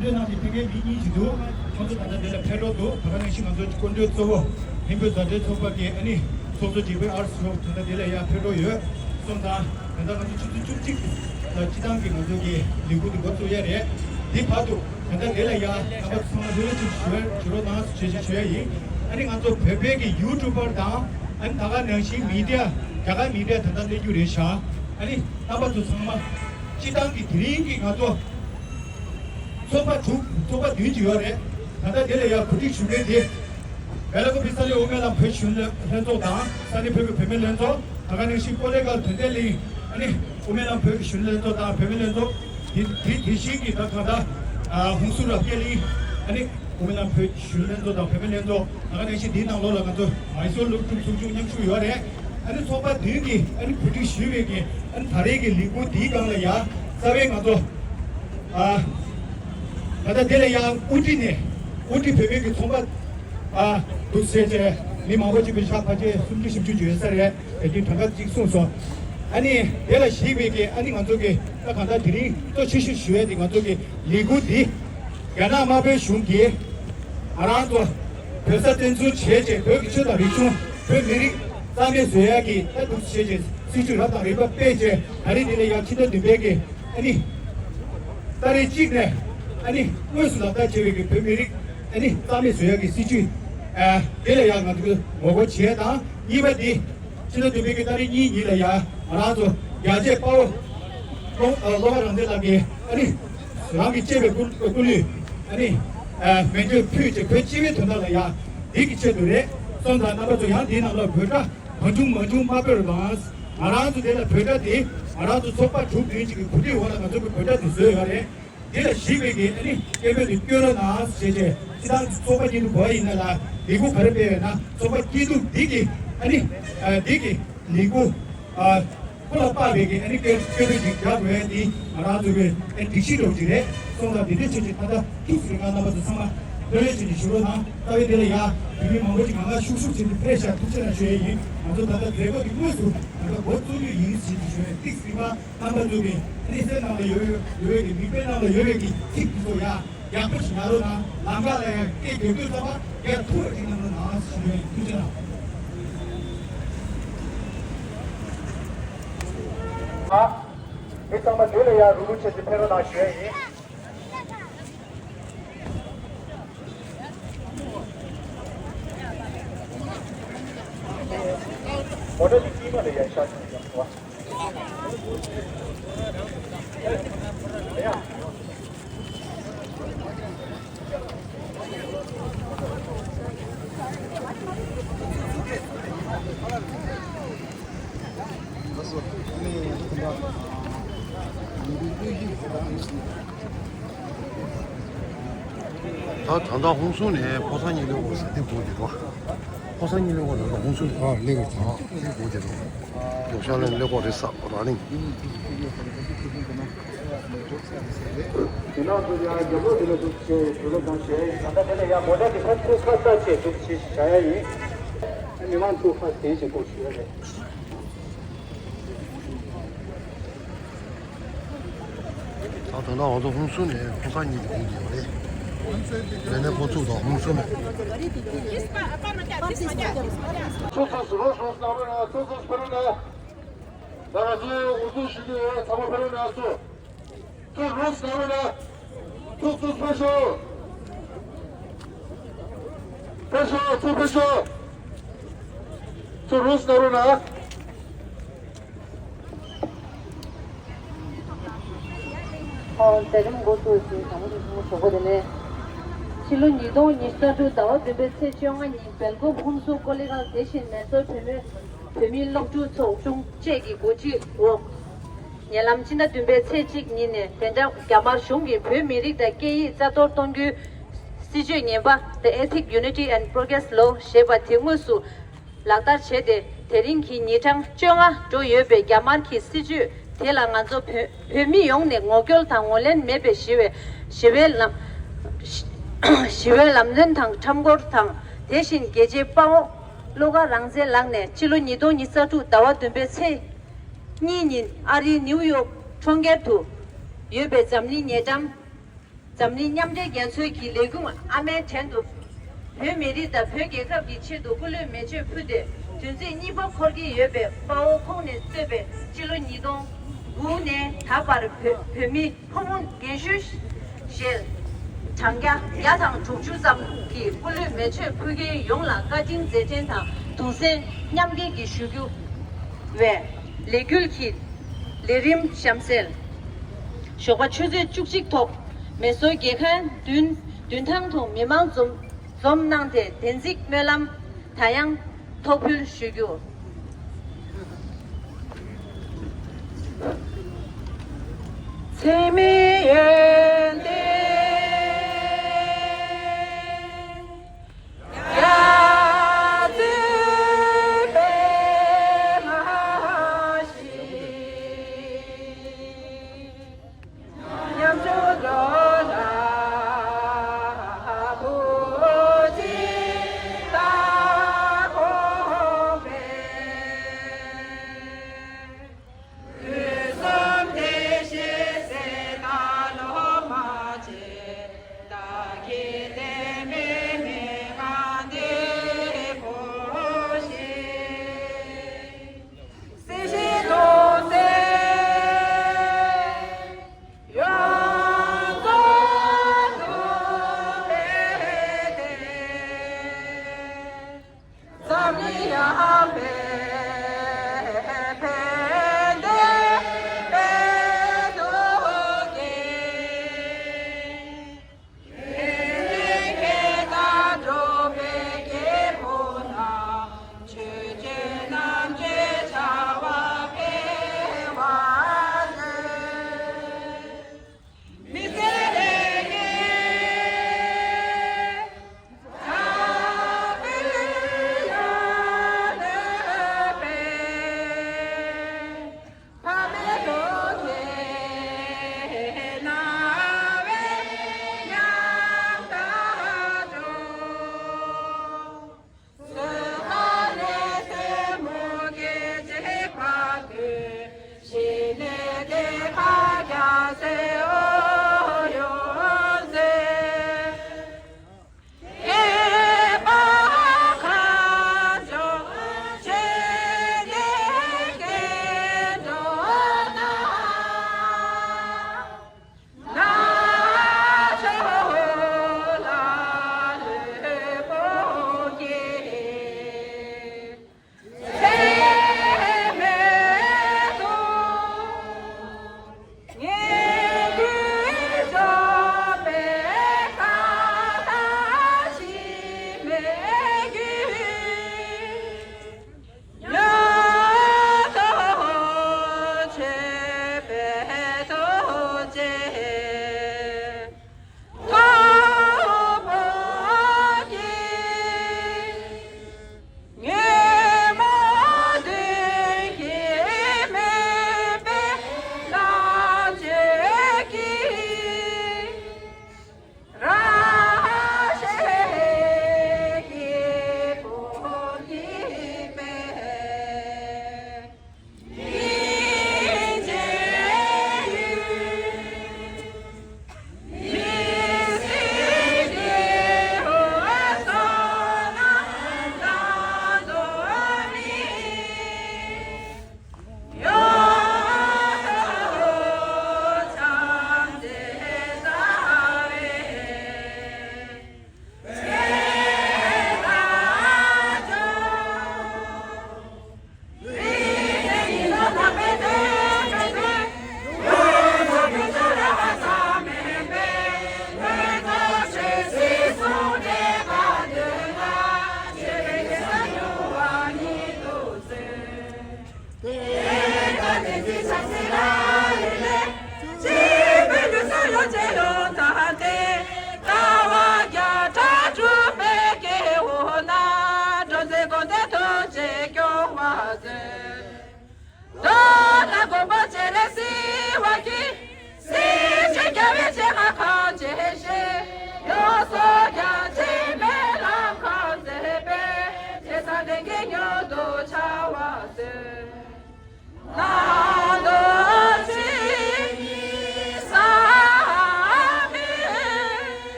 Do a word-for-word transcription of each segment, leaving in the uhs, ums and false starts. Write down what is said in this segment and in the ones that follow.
འདོད་གནང་སྟེ་ཕེབས་མཁན་མི་གཉིས་ཅིག་འདུག་ཁོང་ཚོ་ད་ལྟ་འདི་ལ་ཕེབས་འགྲོ་འདུག་ད་ག་ནང་བཞིན་ང་ཚོ་སྐུ་མགྲོན་གཙོ་བོ་ཧིན་བོད་མཛའ་འབྲེལ་ཚོགས་པ་གི་ཨ་ནི་ཚོགས་གཙོ་ཇི་པི་ཨར་སི་ད་ལྟ་འདི་ལ་ཡར་ཕེབས་འགྲོ་ཡོད། སོང་ཙང་ད་ལྟ་ང་ཚོ་ཆུ་ཚོད་བཅུ་གཅིག་ལ་སྤྱི་བཏང་གི་ང་ཚོ་གི་ལས་འགུལ་འདི་འགོ་བཙུགས་ཡ་རེད། འདི་བར་དུ་ད་ལྟ་འདི་ལ་ཡར་རྣམ་པ་ཚང་མ་ལྷོད་ལྷོད་ཅིག་ཞུ་ཞུ་རོགས་གནང་ཞེས་ཞུ་ཡ་ཡིན། ཨ་ནི་ང་ཚོ་བོད་པའི་གི་ཡུ་ཊུབ་པར་དང་ཨ་ནི་ད་ག་ནང་བཞིན་མི་ཌི་ཡ་རྒྱ་གར་མི་ཌི་ཡ་ད་ལྟ་སླེབས་རྒྱུ་རེད་ཤག་ཨ་ནི་རྣམ་པ་ཚོ་ཚང་མ་སྤྱི་བཏང་གི་དེ་རིང་གི་ང་ཚོ་ཚོགས་པ་དྲུག་ཚོགས་པ་བདུན་ཅིག་ཡོད་རེད། ད་ལྟ་དེ་ལ་ཡང་གོ་སྒྲིག་ཞུ་མཁན་དེ། སྦེལ་ཀོབ་ས་གནས་དབུ་མའི་ལམ་བོད་གཞོན་ལྷན་ཚོགས་དང་ས་གནས་བོད་ཀྱི་བུད་མེད་ལྷན་ཚོགས། ད་ག་ནང་བཞིན་ཀོ་ལེ་གལ་དོན་ལྡན་གླིང་ཨ་ནི་དབུ་མའི་ལམ་བོད་ཀྱི་གཞོན་ལྷན་ཚོགས་དང་བུད་མེད་ལྷན་ཚོགས། དེ་དེ་དེ་བཞིན་གྱི་ད་ག་ད་ཧུན་སུར་རབ་རྒྱས་གླིང་ཨ་ནི་དབུ་མའི་ལམ་བོད་གཞོན་ལྷན་ཚོགས་དང་བུད་མེད་ལྷན་ཚོགས། ད་ག་ནང་བཞིན་དེའི་ནང་ལོགས་ལ་ང་ཚོ་མའི་སོར་སློབ་ཕྲུག་ཚོགས་ཆུང་མཉམ་ཞུགས་ཡོད་རེད། ཨ་ནི་ཚོགས་པ་བདུན་གྱིས་ཨ་ནི་གོ་སྒྲིག་ཞུས་པའི་གི་ཨ་ནི་ད་རེས་ཀྱི་ལས་འགུལ་འདིའི་སྒང་ལ་ཡ་རྩ་བའི་ང་ཚོ་ཨ། ད་ལྟ་དེ་ལ་ཡང་ཨུ་ཏི་ནས་ཨུ་ཏི་བོད་མི་གི་ཚོང་པ་ཨ་འདུག་ཟེར་བྱས་མི་མང་པོ་ཅིག་པའི་ཤག་ཕལ་ཆེར་སུམ་ཅུ་བཞི་བཅུ་ཡོད་ས་རེད། དེ་དུས་གྲངས་ཀ་གཅིག་གསུངས་སོང་། ཨ་ནི་དེ་ལ་གཞིགས་པའི་གི་ཨ་ནི་ང་ཚོ་གི་ད་གང་ལྟར་དེ་རིང་གཙོ་ཆེ་ཤོས་ཞུ་ཡས་དེ་ང་ཚོ་གི་ལས་འགུལ་འདི་རྒྱ་ནག་དམར་པོའི་གཞུང་གིས་ང་རང་ཚོ་བོད་ས་བཙན་འཛུལ་བྱས་རྗེས་བོད་ཀྱི་ཆོས་དང་རིག་གཞུང་བོད་མི་རིགས་རྩ་མེད་བཟོ་ཡས་ཀྱི་ད་འདུག་བྱས་རྗེས་སྲིད་ཇུས་རབ་དང་རིམ་པ་སྤེལ་རྗེས་ད་རེས་འདི་ལ་ཡང་ཕྱི་ཟླ་བདུན་པའི་གི་ཨ་ནི། ཏ་རིག་གཅིག་ནས་ཨ་ནི་དངོས་སུ་ལག་བསྟར་བྱེད་པའི་གི་བོད་མི་རིགས་ཨ་ནི་རྩ་མེད་བཟོ་ཡག་གི་སྲིད་ཇུས་ཨ་དེ་ལ་ཡང་ང་ཚོས་ངོ་རྒོལ་བྱས་དང་། གཉིས་པ་འདི་ཕྱི་ཟླ་བདུན་པའི་གི་ཏ་རིག་གཉིས་ཉིན་ལ་ཡང་ང་རང་ཚོ་རྒྱལ་གཅེས་དཔའ་བོ་བློ་ཨ་བློ་དགའ་རང་བཙན་ལགས་ཀྱིས་ཨ་ནི་རང་གི་གཅེས་པའི་སྐུ་སྐུ་ལུས་ཨ་ནི་ཨ་མེ་མཆོད་ཕུལ་བྱས་བོད་སྤྱི་བའི་དོན་དག་ལ་ཡང་འདི་གི་ཆེད་དུ་རེད། སོང་ཙང་རྣམ་པ་ཚོ་ཡང་འདིའི་ནང་ལ་བོད་སྒྲ་མང་བྱུང་མང་བྱུང་མ་སྤེལ་རོགས་གནང་། ང་རང་ཚོ་དེ་ལ་བོད་སྒྲ་དེ་ང་རང་ཚོ་ཚོགས་པ་དྲུག་བདུན་ཅིག་གི་གོ་སྒྲིག་འོག་ལ་ང་ཚོ་གི་བོད་སྒྲ་དེ་བཟོས་ཡོད་རེད། དེ་ལ་གཞིགས་པའི་གི་ཨ་ནི་སྐད་འབོད་དེ་སྐྱོན་རོགས་གནང་ཞེས་བྱས། སྤྱི་བཏང་ཚོགས་པ་སྐྱིད་སྡུག་ག་ཡིན་ན་ལ་ལས་འགུལ་ག་རེ་སྤེལ་བས་ན་ཚོགས་པ་སྐྱིད་སྡུག་འདི་གི་ཨ་ནི་ཨ་འདི་གི་ལས་འགུལ་ཨ་སྐུ་ལ་དཔག་པའི་གི་ཨ་ནི་སྐད་སྐད་འབོད་ཅིག་རྒྱག་དགོས་ཡ་འདི་ང་རང་ཚོ་གི་ཨ་སྒྲིག་གཞི་འདྲ་བོ་ཅིག་རེད། སོང་ཙང་འདི་འདྲའི་ཆེད་ཅིག་ད་ལྟ་ཐུགས་སུ་རེ་ཁག་རྣམ་པ་ཚོ་ཚང་མ་ལྷོད་ལྷོད་བྱས་ནས་བཞུགས་རོགས་གནང་། རྩ་བའི་འདི་ལ་ཡ་བོད་མི་མང་པོ་ཅིག་ང་ང་ཤུགས་ཤུགས་བྱས་ནས་ཕེབས་ཤག་ཐུགས་རྗེ་གནང་ཞུ་ཡ་ཡིན། ང་ཚོ་ད་ལྟ་མཛད་སྒོ་འདི་དངོས་སུ་ད་ལྟ་འགོ་བཙུགས་རྒྱུ་ཡིན་ཞེས་ཞུ་ཡ་ཐུགས་སུ་རེ་ཁག་རྣམ་པ་ཚོ་གི་གནས་ཚད་ནང་ལ་ཡོད་ཡོད་ཡོད་པའི་གི་མིག་དཔེ་ནང་ལ་ཡོད་པའི་གི་ཚིག་འདི་ཚོ་ཡ་ཡག་པོ་ཞིག་ཉར་རོགས་གནང་། ལམ་ཁ་ལ་ཡ་སྐད་རྒྱག་དུས་ཙམ་པ་ཡ་ཐུགས་རེ་ཅིག་གནང་རོགས་གནང་ཞུ་ཡ་ཡིན། ཐུགས་རྗེ་གནང་། ཨ། མི་ཚང་མ་མདུན་ལ་ཡ་རུབ་རུབ་བྱས་ཏེ་ཕེབས་རོགས་གནང་ཞུ་ཡ་ཡིན། མོ་ཊ་འདི་དཀྱིལ་མ་ལ་ཡར་བཞག་བྱུང་ཡང་བ། ད་ད་ལྟ་ཧོན་སུར་ནས་ཕོ་གསར་གཉིས་སླེབས་ཡོད་ཟེར་དེ་སྒུག་བསྡད་འདུག་ཕོ་གསར་གཉིས་སླེབས་ཡོད་ཟེར། ད་ཧོན་སུར་ཨ་སླེབས་ཡོད་ཟེར། དེ་སྒུག་བསྡད་འདུག་ཡོག་ཤར་ལ་སླེབས་ཡོད་རེད་ས་ར་ལིང་། དེ་ནང་དུ་ཡང་རྒྱབ་ལོགས་དེ་ལ་འདུག་ཅེས་གྲོས་འདེབས་དང་ཞལ་ཡིན། ད་ལྟ་དེ་ལ་ཡང་མོ་ཊ་དེ་ཕར་ཚུར་ཁ་བཏགས་བྱས་འདུག་ཅེས་བྱ་ཡ་ཡིན། མི་མང་ཚོ་ཁ་གསལ་བྱེད་དགོས་ཞུ་ཡ་རེད། ད་དོན་དག་ང་ཚོ་ཧོན་སུར་ནས་ཕོ་གསར་གཉིས་ཀྱི་ཁོངས་ཀྱི་ཡོད་རེད། ལས་སྣེ་ཕོ་ཚུགས་དང་ཧོན་སུར་ནས། ཚོགས་གཙོ་ཟུར་རོགས་ཞུ་གནང་རོགས་གནང་། ཚོགས་གཙོ་ཕེབས་རོགས་གནང་། ད་ང་ཚོའི་འོས་བསྡུ་ཞུ་རྒྱུ་ཡོད། ཚང་མ་ཕེབས་རོགས་གནང་། ཚོགས་གཙོ་རོགས་གནང་རོགས་གནང་། ཚོགས་གཙོ་ཕེབས་ཤོག་ཕེབས་ཤོག་ཚོགས་ཕེབས་ཤོག་ཚོགས་རོགས་གནང་རོགས་གནང་། ཨོ། མཛད་རིམ་འགོ་བཙུགས་ཤིང་དང་པོ་དེ་ཚོ་ཞོགས་པ་དེ་ནས། ཕྱི་ལོ་ཉིས་སྟོང་ཉི་ཤུ་རྩ་དྲུག་ཟླ་བ་བདུན་པའི་ཚེས་བཅོ་ལྔ་ཉིན་སྦེལ་ཀོབ་ཧུན་སུར་ཀོ་ལི་གལ་དེ་བཞིན་མེ་སོར་བོད་མི་བོད་མིའི་སློབ་ཕྲུག་ཚོགས་ཆུང་བཅས་ཀྱི་གོ་སྒྲིག་འོག་ཉེ་ལམ་ཕྱི་ཟླ་བདུན་པའི་ཚེས་གཅིག་ཉིན་ནས་དེ་འདྲ་རྒྱ་དམར་གཞུང་གིས་བོད་མི་རིགས་དང་སྐད་ཡིག་རྩ་གཏོར་གཏོང་རྒྱུའི་སྲིད་བྱུས་ངན་པ་The Ethnic Unity and Progress Law ཞེས་པ་དེ་དངོས་སུ་ལག་བསྟར་བྱས་ཏེ། དེ་རིང་གི་ཉིན་གྲངས་བཅོ་ལྔ་འགྲོ་ཡོད་པའི་རྒྱ་དམར་གྱི་སྲིད་བྱུས་དེ་ལ་ང་ཚོ་བོད་བོད་མི་ཡོངས་ནས་ངོ་རྒོལ་དང་ངོས་ལེན་མེད་པའི་ཞི་བའི་ཞི་བའི་ལམ་ཞི་བའི་ལམ་སྟོན་དང་ཁྲོམ་སྐོར་དང་། དེ་བཞིན་རྒྱལ་གཅེས་དཔའ་བོ་བློ་དགའ་རང་བཙན་ལགས་ནས་ཕྱི་ལོ་ཉིས་སྟོང་ཉི་ཤུ་རྩ་དྲུག་ཟླ་བ་བདུན་པའི་ཚེས་གཉིས་ཉིན་ཨ་རིའི་ནིའུ་ཡོག་གྲོང་ཁྱེར་དུ་ཡོད་པའི་འཛམ་གླིང་ཉེ་འགྲམ། འཛམ་གླིང་མཉམ་འབྲེལ་རྒྱལ་ཚོགས་ཀྱི་ལས་ཁུངས་ཨ་མའི་བྲན་དུ། བོད་མི་རིགས་དང་བོད་རྒྱལ་ཁབ་ཀྱི་ཆེད་དུ་སྐུ་ལུས་མེ་མཆོད་ཕུལ་ཏེ་དོན་ཚན་གཉིས་པ་འཁོར་གྱི་ཡོད་པའི་དཔའ་བོ་ཁོང་ནས་གཙོས་པའི་སྤྱི་ལོ་ཉིས་སྟོང་དགུ་ནས་ད་བར་བོད་བོད་མི་ཕོ་མོ་རྒན་གཞོན་ཞེས་གྲངས་ཀ་བརྒྱ་དང་དྲུག་ཅུ་ཙམ་གྱིས་སྐུ་ལུས་མེ་མཆོད་ཕུལ་མཁན་ཡོངས་ལ་བཀའ་དྲིན་རྗེས་དྲན་དང་གདུང་སེམས་མཉམ་སྐྱེད་ཀྱི་ཞུ་རྒྱུ་བས། ལས་འགུལ་གྱི་ལས་རིམ་གཤམ་གསལ། ཞོགས་པ་ཆུ་ཚོད་བཅུ་གཅིག་ཐོག་མེ་སོར་རྒྱལ་ཁབ་བདུན་བདུན་ཐང་དུ་མི་མང་འཛོམས་འཛོམས་གནང་སྟེ་བདེན་ཚིག་སྨོན་ལམ་ད་ཡང་ཐོག་ཕུལ་ཞུ་རྒྱུ། འཚེ་མེད་ཡོན་ཏན།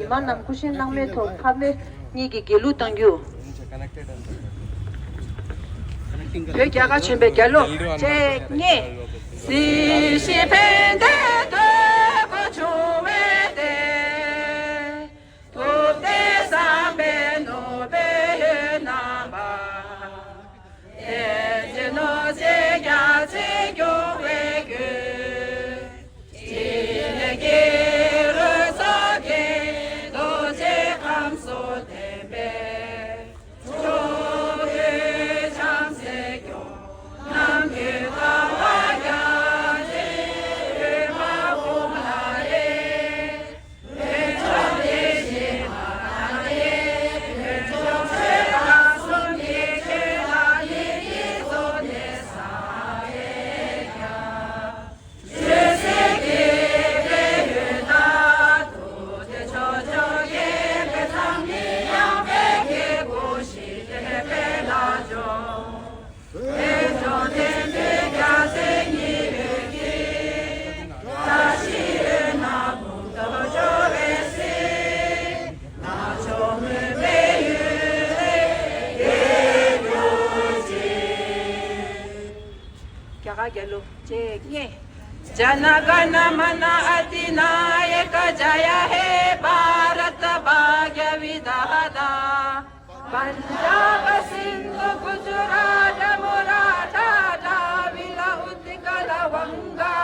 མ་རྣམས་སྐུ་བཞེངས་གནང་མའི་ཐོག་ཕ་མེས་གཉིས་ཀྱིས་རྒྱལ་གླུ་གཏོང་རྒྱུ། བོད་རྒྱལ་ཁབ་ཆེན་པོའི་རྒྱལ་གླུ་གཅིག་གཉིས། སྲིད་ཞི་ཕན་བདེ་འདོད་དགུ་འབྱུང་བའི་བདེ། ཐུབ་བསྟན་བསམ་པའི་ནོར་བུས་ཡོད་རྣམ་པ། བསྟན་འཛིན་ནོར་རྩེ་རྒྱལ་མཚན་སྐྱོང་བའི་རྒྱུད། ཕྲིན་ལས་ཀྱི་རོལ་ཚོགས་ཀྱིས། རྡོ་རྗེ་ཁམས་གསུམ་ལྡན་པའི། ཕྱོགས་བཅུའི་བྱང་སེམས་སྐྱོང་། ནམ་རྒྱུན་དགའ་བ་རྒྱ་ཆེན་པོའི་དཔུང་ལ་རེག་རྒྱ་གར་རྒྱལ་གླུ་གཅིག་གཉིས། Jana Gana Mana Adinayaka Jaya He Bharat Bhagya Vidhata. Punjab Sindhu Gujarat Maratha Dravida Utkala Vanga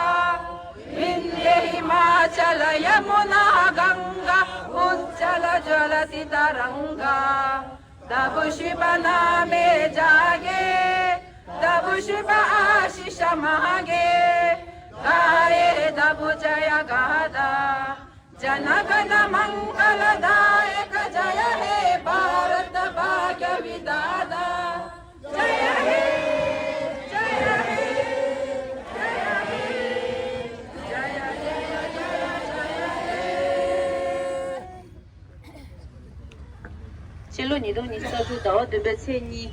Vindhya Himachal Yamuna Ganga Ujjala Jwalati Taranga. Tabu Shiva Name Jage, Tabu Shiva Ashish Mage, Gaye Tabu Jaya Gada. Jana Gana Mangala Dayaka Jaya He Bharat Bhagya Vidhata. Jaya He, Jaya He, Jaya He, Jaya Jaya Jaya Jaya He. ཕྱི་ལོ་ཉིས་སྟོང་ཉི་ཤུ་རྩ་དྲུག་ཟླ་བ་བདུན་པའི་ཚེས་གཉིས་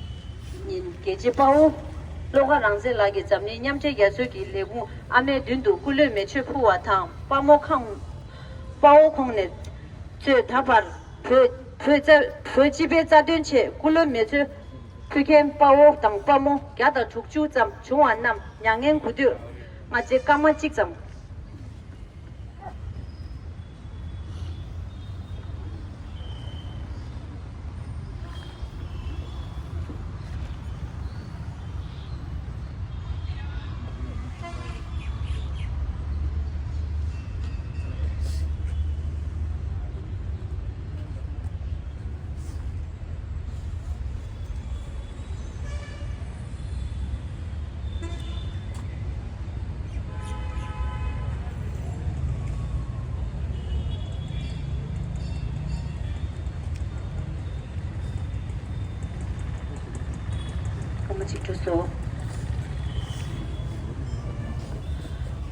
ཉིན་རྒྱལ་གཅེས་དཔའ་བོ་བློ་དགའ་རང་བཙན་ལགས་ཀྱིས་འཛམ་གླིང་མཉམ་འབྲེལ་རྒྱལ་ཚོགས་ཀྱི་ལས་ཁུངས་ཨ་མའི་མདུན་དུ་སྐུ་ལུས་མེ་མཆོད་ཕུལ་བ་དང་། དཔའ་མོ་ཁང་དཔའ་བོ་ཁོང་ནས་གཙོས་ད་བར་བོད་བོད་རྩ་བོད་སྤྱི་པའི་རྩ་དོན་ཆེད་སྐུ་ལུས་མེ་མཆོད་ཕུལ་མཁན་དཔའ་བོ་དང་དཔའ་མོ་བརྒྱ་དང་དྲུག་ཅུ་ཙམ་བྱུང་བ་རྣམས་མྱ་ངན་གུས་འདུད་སྔ་རྗེས་སྐར་མ་གཅིག་ཙམ།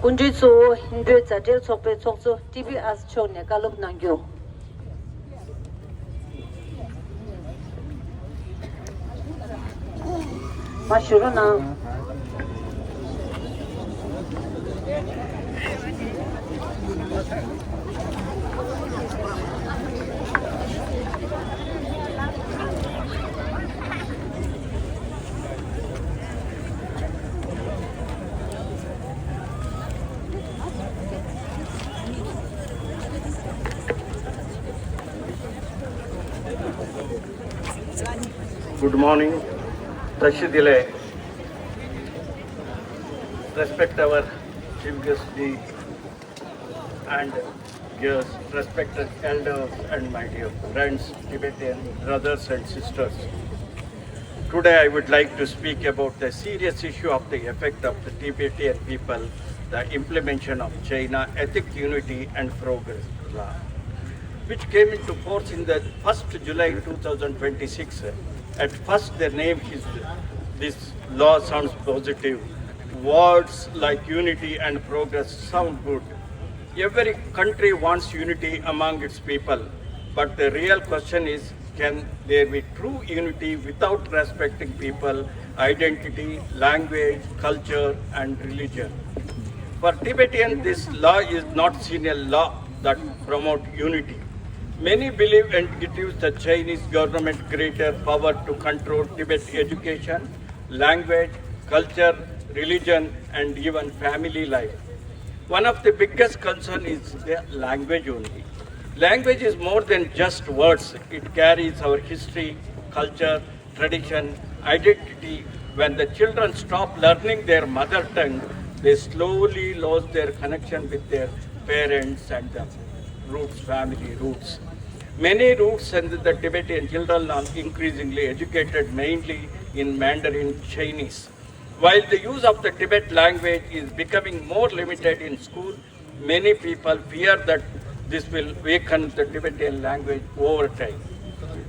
སྐུ་མགྲོན་གཙོ་བོ་ཧིན་བོད་མཛའ་འབྲེལ་ཚོགས་པའི་ཚོགས་གཙོ་ཊི་བི་ཨེས་མཆོག་ནས་བཀའ་སློབ་གནང་རྒྱུ། མར་ཞུ་རོགས་གནང་། Good morning. Tashi Delek. Respect our chief guest ji and guests, respected elders and my dear friends, Tibetan brothers and sisters. Today I would like to speak about the serious issue of the effect of the Tibetan people, the implementation of China Ethnic Unity and Progress Law, which came into force in the first July two thousand twenty-six. At first, the name is, this law sounds positive. Words like unity and progress sound good. Every country wants unity among its people, but the real question is, can there be true unity without respecting people, identity, language, culture, and religion? For Tibetan, this law is not seen a law that promote unity. Many believe and it gives the Chinese government greater power to control Tibet education, language, culture, religion, and even family life. One of the biggest concern is the language only. Language is more than just words. It carries our history, culture, tradition, identity. When the children stop learning their mother tongue, they slowly lose their connection with their parents and the roots, family roots. Many roots and the Tibetan children are increasingly educated mainly in Mandarin Chinese. While the use of the Tibet language is becoming more limited in school, many people fear that this will weaken the Tibetan language over time.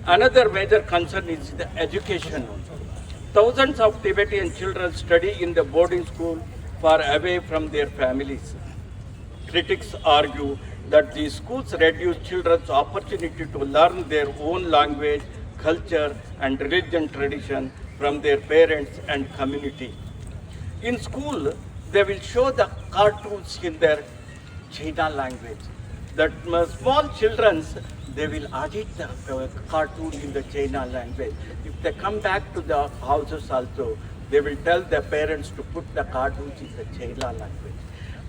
Another major concern is the education. Thousands of Tibetan children study in the boarding school far away from their families. Critics argue that these schools reduce children's opportunity to learn their own language, culture, and religion tradition from their parents and community. In school, they will show the cartoons in their China language. That small childrens, they will edit the uh, cartoon in the China language. If they come back to the houses also, they will tell their parents to put the cartoons in the China language.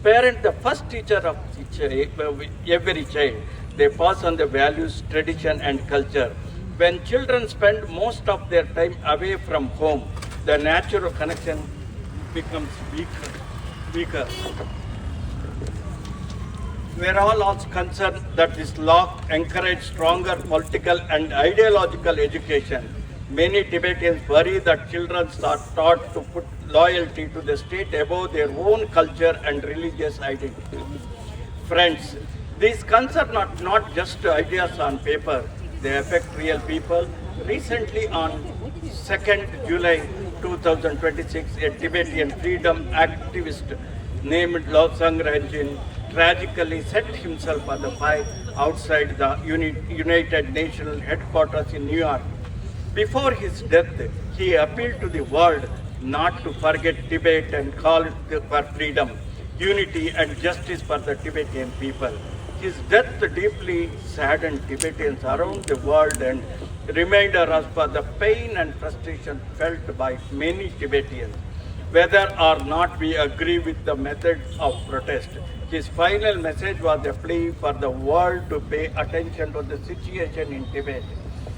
Parent, the first teacher of the chi- every child, they pass on the values, tradition, and culture. When children spend most of their time away from home, the natural connection becomes weaker. weaker. We are all also concerned that this law encourage stronger political and ideological education. Many Tibetans worry that children are taught to put loyalty to the state above their own culture and religious identity. Friends, these concerns are not just ideas on paper, they affect real people. Recently, on second July two thousand twenty-six, a Tibetan freedom activist named Lobsang Rinchen tragically set himself on the fire outside the Uni- United Nations headquarters in New York. Before his death, he appealed to the world not to forget Tibet and call it for freedom, unity, and justice for the Tibetan people. His death deeply saddened Tibetans around the world and reminded us for the pain and frustration felt by many Tibetans. Whether or not we agree with the methods of protest, his final message was a plea for the world to pay attention to the situation in Tibet.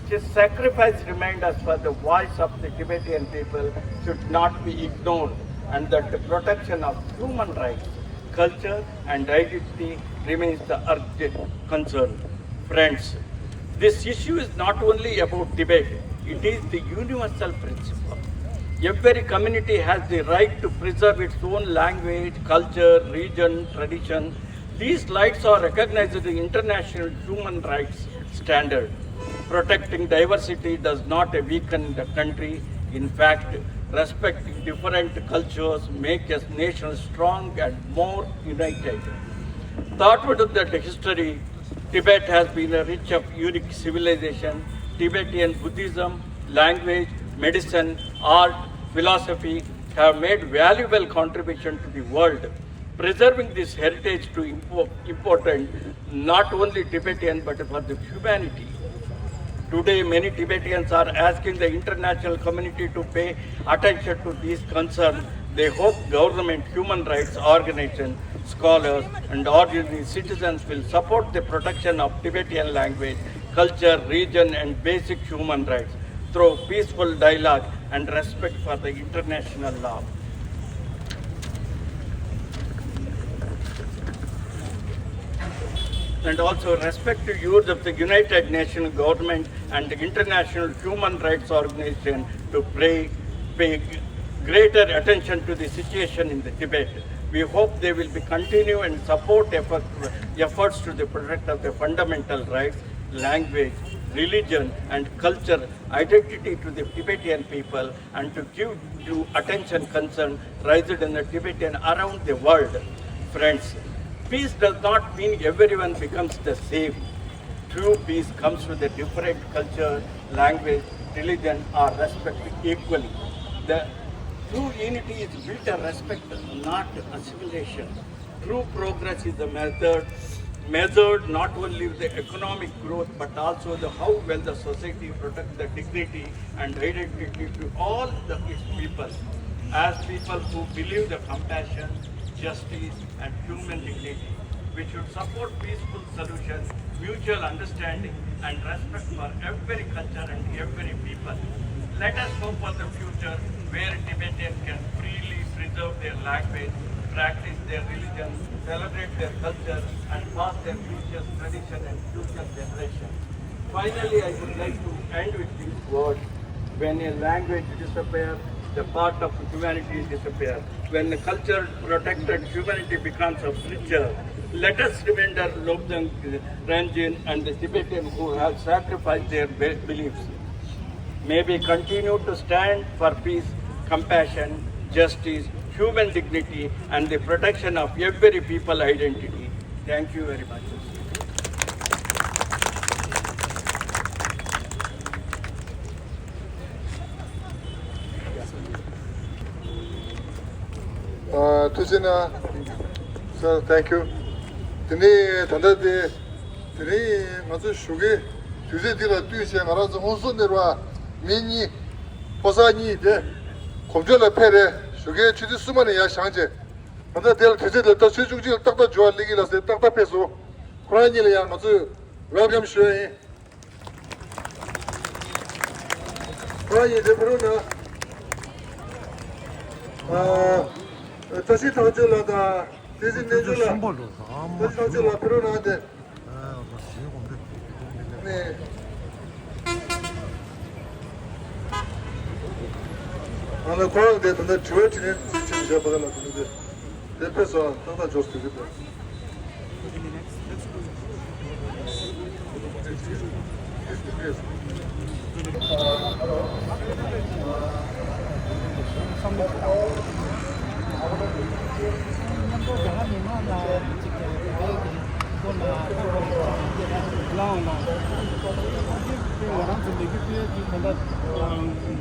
His sacrifice reminds us that the voice of the Tibetan people should not be ignored and that the protection of human rights, culture, and identity remains the urgent concern. Friends, this issue is not only about Tibet, it is the universal principle. Every community has the right to preserve its own language, culture, region, tradition. These rights are recognized in the international human rights standard. Protecting diversity does not weaken the country. In fact, respecting different cultures makes a nation strong and more united. Thought would that history Tibet has been a rich of unique civilization. Tibetan Buddhism, language, medicine, art, philosophy have made valuable contribution to the world. Preserving this heritage to impo- important not only Tibetan but for the humanity. Today, many Tibetans are asking the international community to pay attention to these concerns. They hope government, human rights organizations, scholars, and ordinary citizens will support the protection of Tibetan language, culture, region, and basic human rights through peaceful dialogue and respect for the international law. And also respect to use of the United Nations government and the international human rights organization to pay, pay greater attention to the situation in the Tibet. We hope they will be continue and support effort, efforts to the protect of the fundamental rights, language, religion and culture identity to the Tibetan people and to give due attention concern raised in the Tibetan around the world. Friends, peace does not mean everyone becomes the same. True peace comes with a different culture, language, religion are respected equally. The true unity is built on respect, not assimilation. True progress is a method measured not only with the economic growth but also the how well the society protects the dignity and identity to all the its people, as people who believe the compassion, justice and human dignity, which should support peaceful solution, mutual understanding and respect for every culture and every people. Let us hope for the future where Tibetans can freely preserve their language, practice their religion, celebrate their culture, and pass their future tradition and future generation. Finally, I would like to end with these words. When a language disappears, the part of humanity disappears. When the culture protected humanity becomes a creature, let us remember Lobsang Rinchen and the Tibetans who have sacrificed their be- beliefs. May we continue to stand for peace, compassion, justice, human dignity, and the protection of every people identity. Thank you very much. ཐུགས་རྗེ་གནང་། Sir, thank you. དེ་ནས་ད་ལྟ་དེ། དེ་རིང་ང་ཚོ་ཞོགས་ཀའི་དུས་ཚོད་འདི་ལ་བསྟུན་བྱས་ང་རང་ཚོ་ཧོན་སུར་ནས་ར་མི་གཉིས། ཕོ་གསར་གཉིས་དེ་གོམ་བགྲོད་ལ་ཕེབས་རེད། ཞོགས་ཀའི་ཆུ་ཚོད་གསུམ་པ་ནས་ཡར་བཞེངས་བྱས། ད་ལྟ་དེ་ལ་དུས་ཚོད་ལ་ད་ཆུ་བཅུ་གཅིག་ལ་ཏག་ཏག་འབྱོར་བ་སླེབས་ཀྱི་ལ་ཟེར་ཏག་ཏག་ཕེབས་སོང་། ཁོ་རང་གཉིས་ལ་ཡང་ང་ཚོས་welcome ཞུ་ཡ་ཡིན། ཁོ་རང་གཉིས་དེ་ཕུ་རུ་ན། བཀྲ་ཤིས་ཐག་ཆོད་ལགས་དང་བསྟན་འཛིན་རྣལ་འབྱོར་ལགས། བཀྲ་ཤིས་ཐག་ཆོད་ལགས་ཕུ་རུ་ན་དེ། ནས། ང་ལ་ཁོ་རང་དེ་ད་ལྟ་དྲི་བ་དྲིས་ལན་ཅིག་བྱེད་བཞག་པ་ལ་དེ་ནི་དེ་དེ་ཕེབས་སོང་ཏག་ཏག་འབྱོར་ཟེར་གི་འདུག་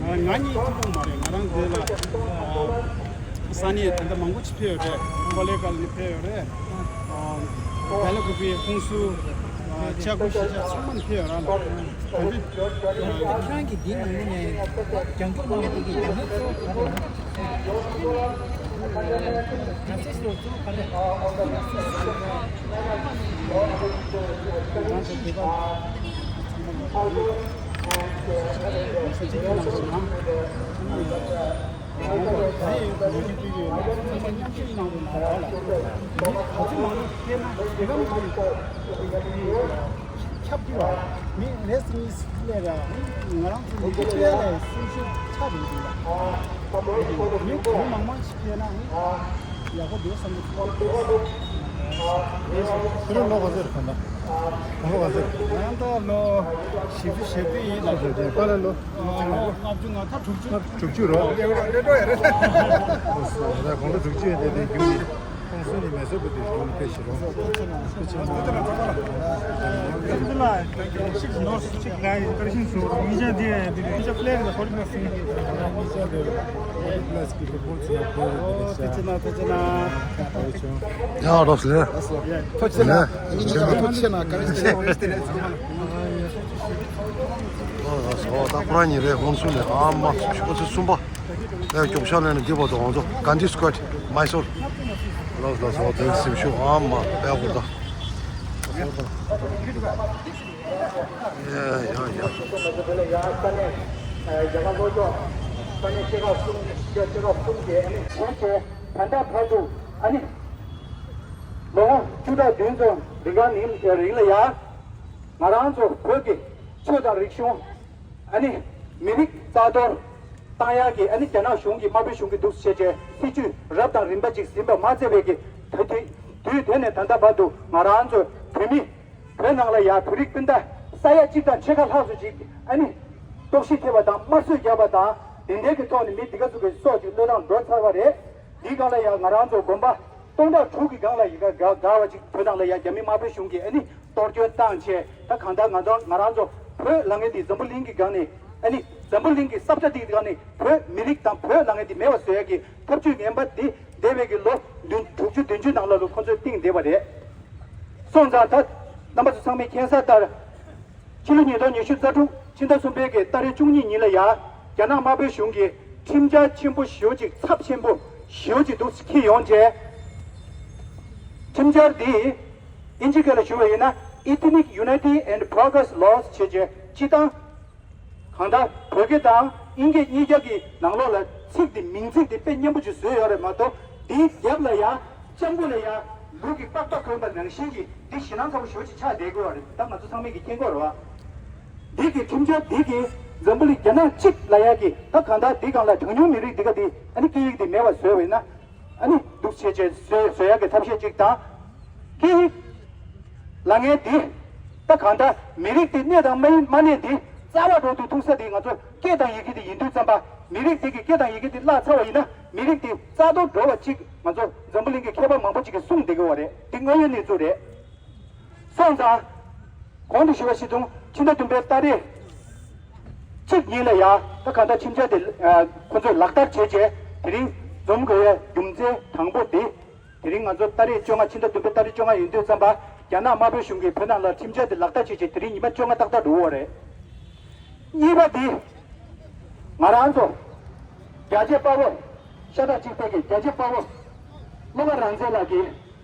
ང་གཉིས་གཅིག་པོ་མ་རེད། ང་རང་འདི་ལ་ས་གནས་ད་ལྟ་མང་པོ་ཅིག་ཕེབས་ཡོད་རེད། ཀོ་ལེ་གལ་ནས་ཕེབས་ཡོད་རེད། བལ་ཀུ་པའི་ཧུན་སུར། ཅ་ཀུ་ཤི་ཅ་ཚང་མ་ནས་ཕེབས་ཡོད་ར་ལ། ད་དུས་ཁྱེད་རང་གིས་འདིའི་ནང་ལོགས་ནས་རྒྱང་སྐྱོར་གནང་བ་དེ་གི་རྒྱ་མི་གཙོ་བོ་ག་རེ་རེད། ཁྱབ་ཀྱི་བ། མི་རེ་ཟིན་ནི་སླེབས་ར། ང་རང་ཚོ་མི་རྒྱུ་སྤེལ་ལས་སེམས་ཤུགས་ཆག་རེད་འདུག་ལ། མི་གང་མང་མང་ཞིག་སླེབས་ན་ཡག་པོ་འདུག་བསམ་གྱི་འདུག་ཁྱེད་རང་ལོ་ག་ཚོད་རེད་ད་ལྟ། ཁོང་ལོ་ག་ཚོད་རེད། ང་ད་ལོ་བཞི་བཅུ་ཞེ་དགུ་ཡིན་ལ། ད་ལོ། ལྔ་བཅུ་ང་ད་དྲུག་ཅུ། དྲུག་ཅུ་རོ། ད་ཁོང་ལོ་དྲུག་ཅུ་ཡིན་ཏེ་དེ་རྒྱུ་ཡིན། ཁོང་སུ་ནི་མེ་སོར་བུ་དེ་གཞུང་ནི་ཕེབས་ཤི་རོ། ཨ་ད་ཁོ་རང་ཉིན་རེ་ཧོན་སུར་ནས་ཨ་མ་ཁོ་ཚོ་གསུམ་པ། ཨེ་སྐྱོབ་ཤག་ལེན་ནས་འདི་བར་དུ་ང་ཚོ་གྷན་དྷི་སྐོར་མའི་སོར། ལགས་ལགས་སོ་དེ་སེམས་ཤུགས་ཨ་མ་དཔལ་གོ་ད། ཡ་ཡ་ཡ། ད་ལྟ་བར་དུ་ཨ་ནི་ལོ་ངོ་བཅུ་ཕྲག་བདུན་ཙམ་རིང་གང་ནི་རིང་ལ་ཡ་ང་རང་ཚོ་བོད་ཀྱི་ཆོས་དང་རིག་གཞུང་ཨ་ནི་མི་རིགས་རྩ་གཏོར་བཏང་ཡག་གི་ཨ་ནི་རྒྱ་ནག་གཞུང་གི་དམར་པོའི་གཞུང་གི་འདུག་བྱས་རྗེས་སྲིད་ཇུས་རབ་དང་རིམ་པ་ཅིག་ཟིན་པ་མ་ཚད་པའི་གི་ད་དུས་དུས་དེ་ནས་ད་ལྟ་བར་དུ་ང་རང་ཚོ་བོད་མི་བོད་ནང་ལ་ཡང་བོད་རིགས་སྤུན་ཟླ་ས་ཡ་གཅིག་དང་ཕྱེད་ཀ་ལྷག་ཙམ་ཅིག་ཨ་ནི་ལྟོགས་ཤི་ཐེབས་པ་དང་དམར་གསོད་བརྒྱབ་པ་དང་དེ་འདྲའི་གི་ཐོག་ནས་མི་འདི་ག་ཚོ་གི་སྲོག་ཅིག་བློས་བཏང་འགྲོ་ཚར་བ་རེད། འདིའི་སྒང་ལ་ཡང་ང་རང་ཚོ་དགོན་པ་སྟོང་ཕྲག་དྲུག་གི་སྒང་ལ་ཡི་ག་ག་ག་བ་ཅིག་བོད་ནང་ལ་ཡང་རྒྱ་མི་དམར་པོའི་གཞུང་གིས་ཨ་ནི་གཏོར་སྐྱོན་བཏང་བྱས། ད་གང་ལྟར་ང་ཚོ་ང་རང་ཚོ་བོད་ལབ་མཁན་འདི་འཛམ་བུ་གླིང་གི་སྒང་ནས་ཨ་ནི་འཛམ་བུ་གླིང་གི་ས་ཆ་འདི་གི་སྒང་ནས་བོད་མི་རིགས་དང་བོད་ལབ་མཁན་འདི་མེད་པ་བཟོ་ཡ་གི་ཐབས་ཇུས་ངན་པ་འདི་འདས་པའི་གི་ལོ་བདུན་དྲུག་ཅུ་བདུན་ཅུ་ནང་ལོགས་ལ་ཁོ་ཚོས་བཏིང་བསྡད་པ་རེད། སོང་ཙང་ད་རྣམ་པ་ཚོ་ཚང་མས་མཁྱེན་གསལ་ལྟར། ཕྱི་ལོ་ཉིས་སྟོང་ཉི་ཤུ་རྩ་དྲུག་ཕྱི་ཟླ་གསུམ་པའི་གི་ཏ་རིག་བཅུ་གཉིས་ཉིན་ལ་ཡ། རྒྱ་ནག་དམར་པོའི་གཞུང་གིས་ཁྲིམས་འཆར་ཆེན་པོ་ཞེ་པོ་ཅིག་ཚབས་ཆེན་པོ་ཞེ་པོ་ཅིག་འདུག་འཁྱེར་ཡོང་རྗེས། ཁྲིམས་འཆར་འདི་ཨིན་ཇི་སྐད་ལ་ཞུ་བ་ཡིན་ན། Ethnic Unity and Progress Laws བྱས་རྗེས་སྤྱི་བཏང་གང་ལྟར་བོད་སྐད་དང་དབྱིན་སྐད་གཉིས་ཀ་གི་ནང་ལོགས་ལ་ཚིག་འདི་མིང་ཚིག་འདི་དཔེ་སྙན་པོ་ཅིག་བཟོས་ཡོད་རེད་མ་གཏོགས། འདིའི་རྒྱབ་ལ་ཡ་ལྕགས་པོ་ལ་ཡ་ལུག་གི་པགས་པ་གོན་པ་ནང་བཞིན་གྱི་འདི་ཞེད་སྣང་ཚ་པོ་ཞེ་པོ་ཅིག་ཆགས་བསྡད་དགོས་པ་རེད། ད་ང་ཚོ་ཚང་མས་ཀྱི་མཁྱེན་གྱི་ཡོད་རེད་བ། འདི་གི་ཁྲིམས་འཆར་འདི་གིས་འཛམ་བུ་གླིང་རྒྱ་ནག་གཅིག་ལ་ཡ་གི་ད་གང་ལྟར་འདི་སྒང་ལ་གྲངས་ཉུང་མི་རིགས་འདི་ག་འདི་ཨ་ནི་སྐད་ཡིག་འདི་མེད་པ་བཟོས་པ་ཡིན་ན། ཨ་ནི་འདུག་བྱས་བྱས་བཟོས་བཟོ་ཡག་གི་ཐབས་ཤེས་གཅིག་དང་། སྐད་ཡིག་ལ་ངས་འདི་ད་གང་ལྟར་མི་རིགས་འདི་གནས་དང་མ་ཡིན་མ་གནས་འདི་རྩ་བ་འགྲོ་དུས་ཐུག་ས་འདི་ང་ཚོ་སྐད་དང་ཡི་གེ་འདི་ཡིན་དུས་ཙམ་པ། མི་རིགས་འདི་གི་སྐད་དང་ཡི་གེ་འདི་བརླག་ཚར་བ་ཡིན་ན་མི་རིགས་འདི་རྩ་གཏོར་འགྲོ་བ་གཅིག་ང་ཚོ་འཛམ་བུ་གླིང་གི་མཁས་པ་མང་པོ་གཅིག་གིས་གསུངས་བསྡད་ཀྱི་ཡོད་རེད། འདི་དངོས་ཡོད་གནས་ཚུལ་རེད། སོང་ཙང་། གོང་དུ་ཞུས་པ་བཞིན་དུ་ཕྱི་ཟླ་བདུན་པའི་ཏ་རིག་གཅིག་ཉིན་ལ་ཡ་ད་གང་ལྟར་ཁྲིམས་འཆར་དེ་ཨ་ཁོ་ཚོས་ལག་བསྟར་བྱས་རྗེས་དེ་རིང་འཛོམས་དགོས་ཡ་རྒྱུ་མཚན་དང་པོ་དེ། དེ་རིང་ང་ཚོ་ཏ་རིག་བཅོ་ལྔ་ཕྱི་ཟླ་བདུན་པའི་ཏ་རིག་བཅོ་ལྔ་ཡིན་དུས་ཙམ་པ་རྒྱ་ནག་དམར་པོའི་གཞུང་གིས་བོད་ནང་ལ་ཁྲིམས་འཆར་དེ་ལག་བསྟར་བྱས་རྗེས་དེ་རིང་ཉི་མ་བཅོ་ལྔ་ཏག་ཏག་འགྲོ་གི་ཡོད་རེད། གཉིས་པ་དེ། ང་རང་ཚོ་རྒྱལ་གཅེས་དཔའ་བོ། ཤ་ཁྲག་གཅིག་པའི་གི་རྒྱལ་གཅེས་དཔའ་བོ་བློ་དགའ་རང་བཙན་ལགས་ཀྱིས་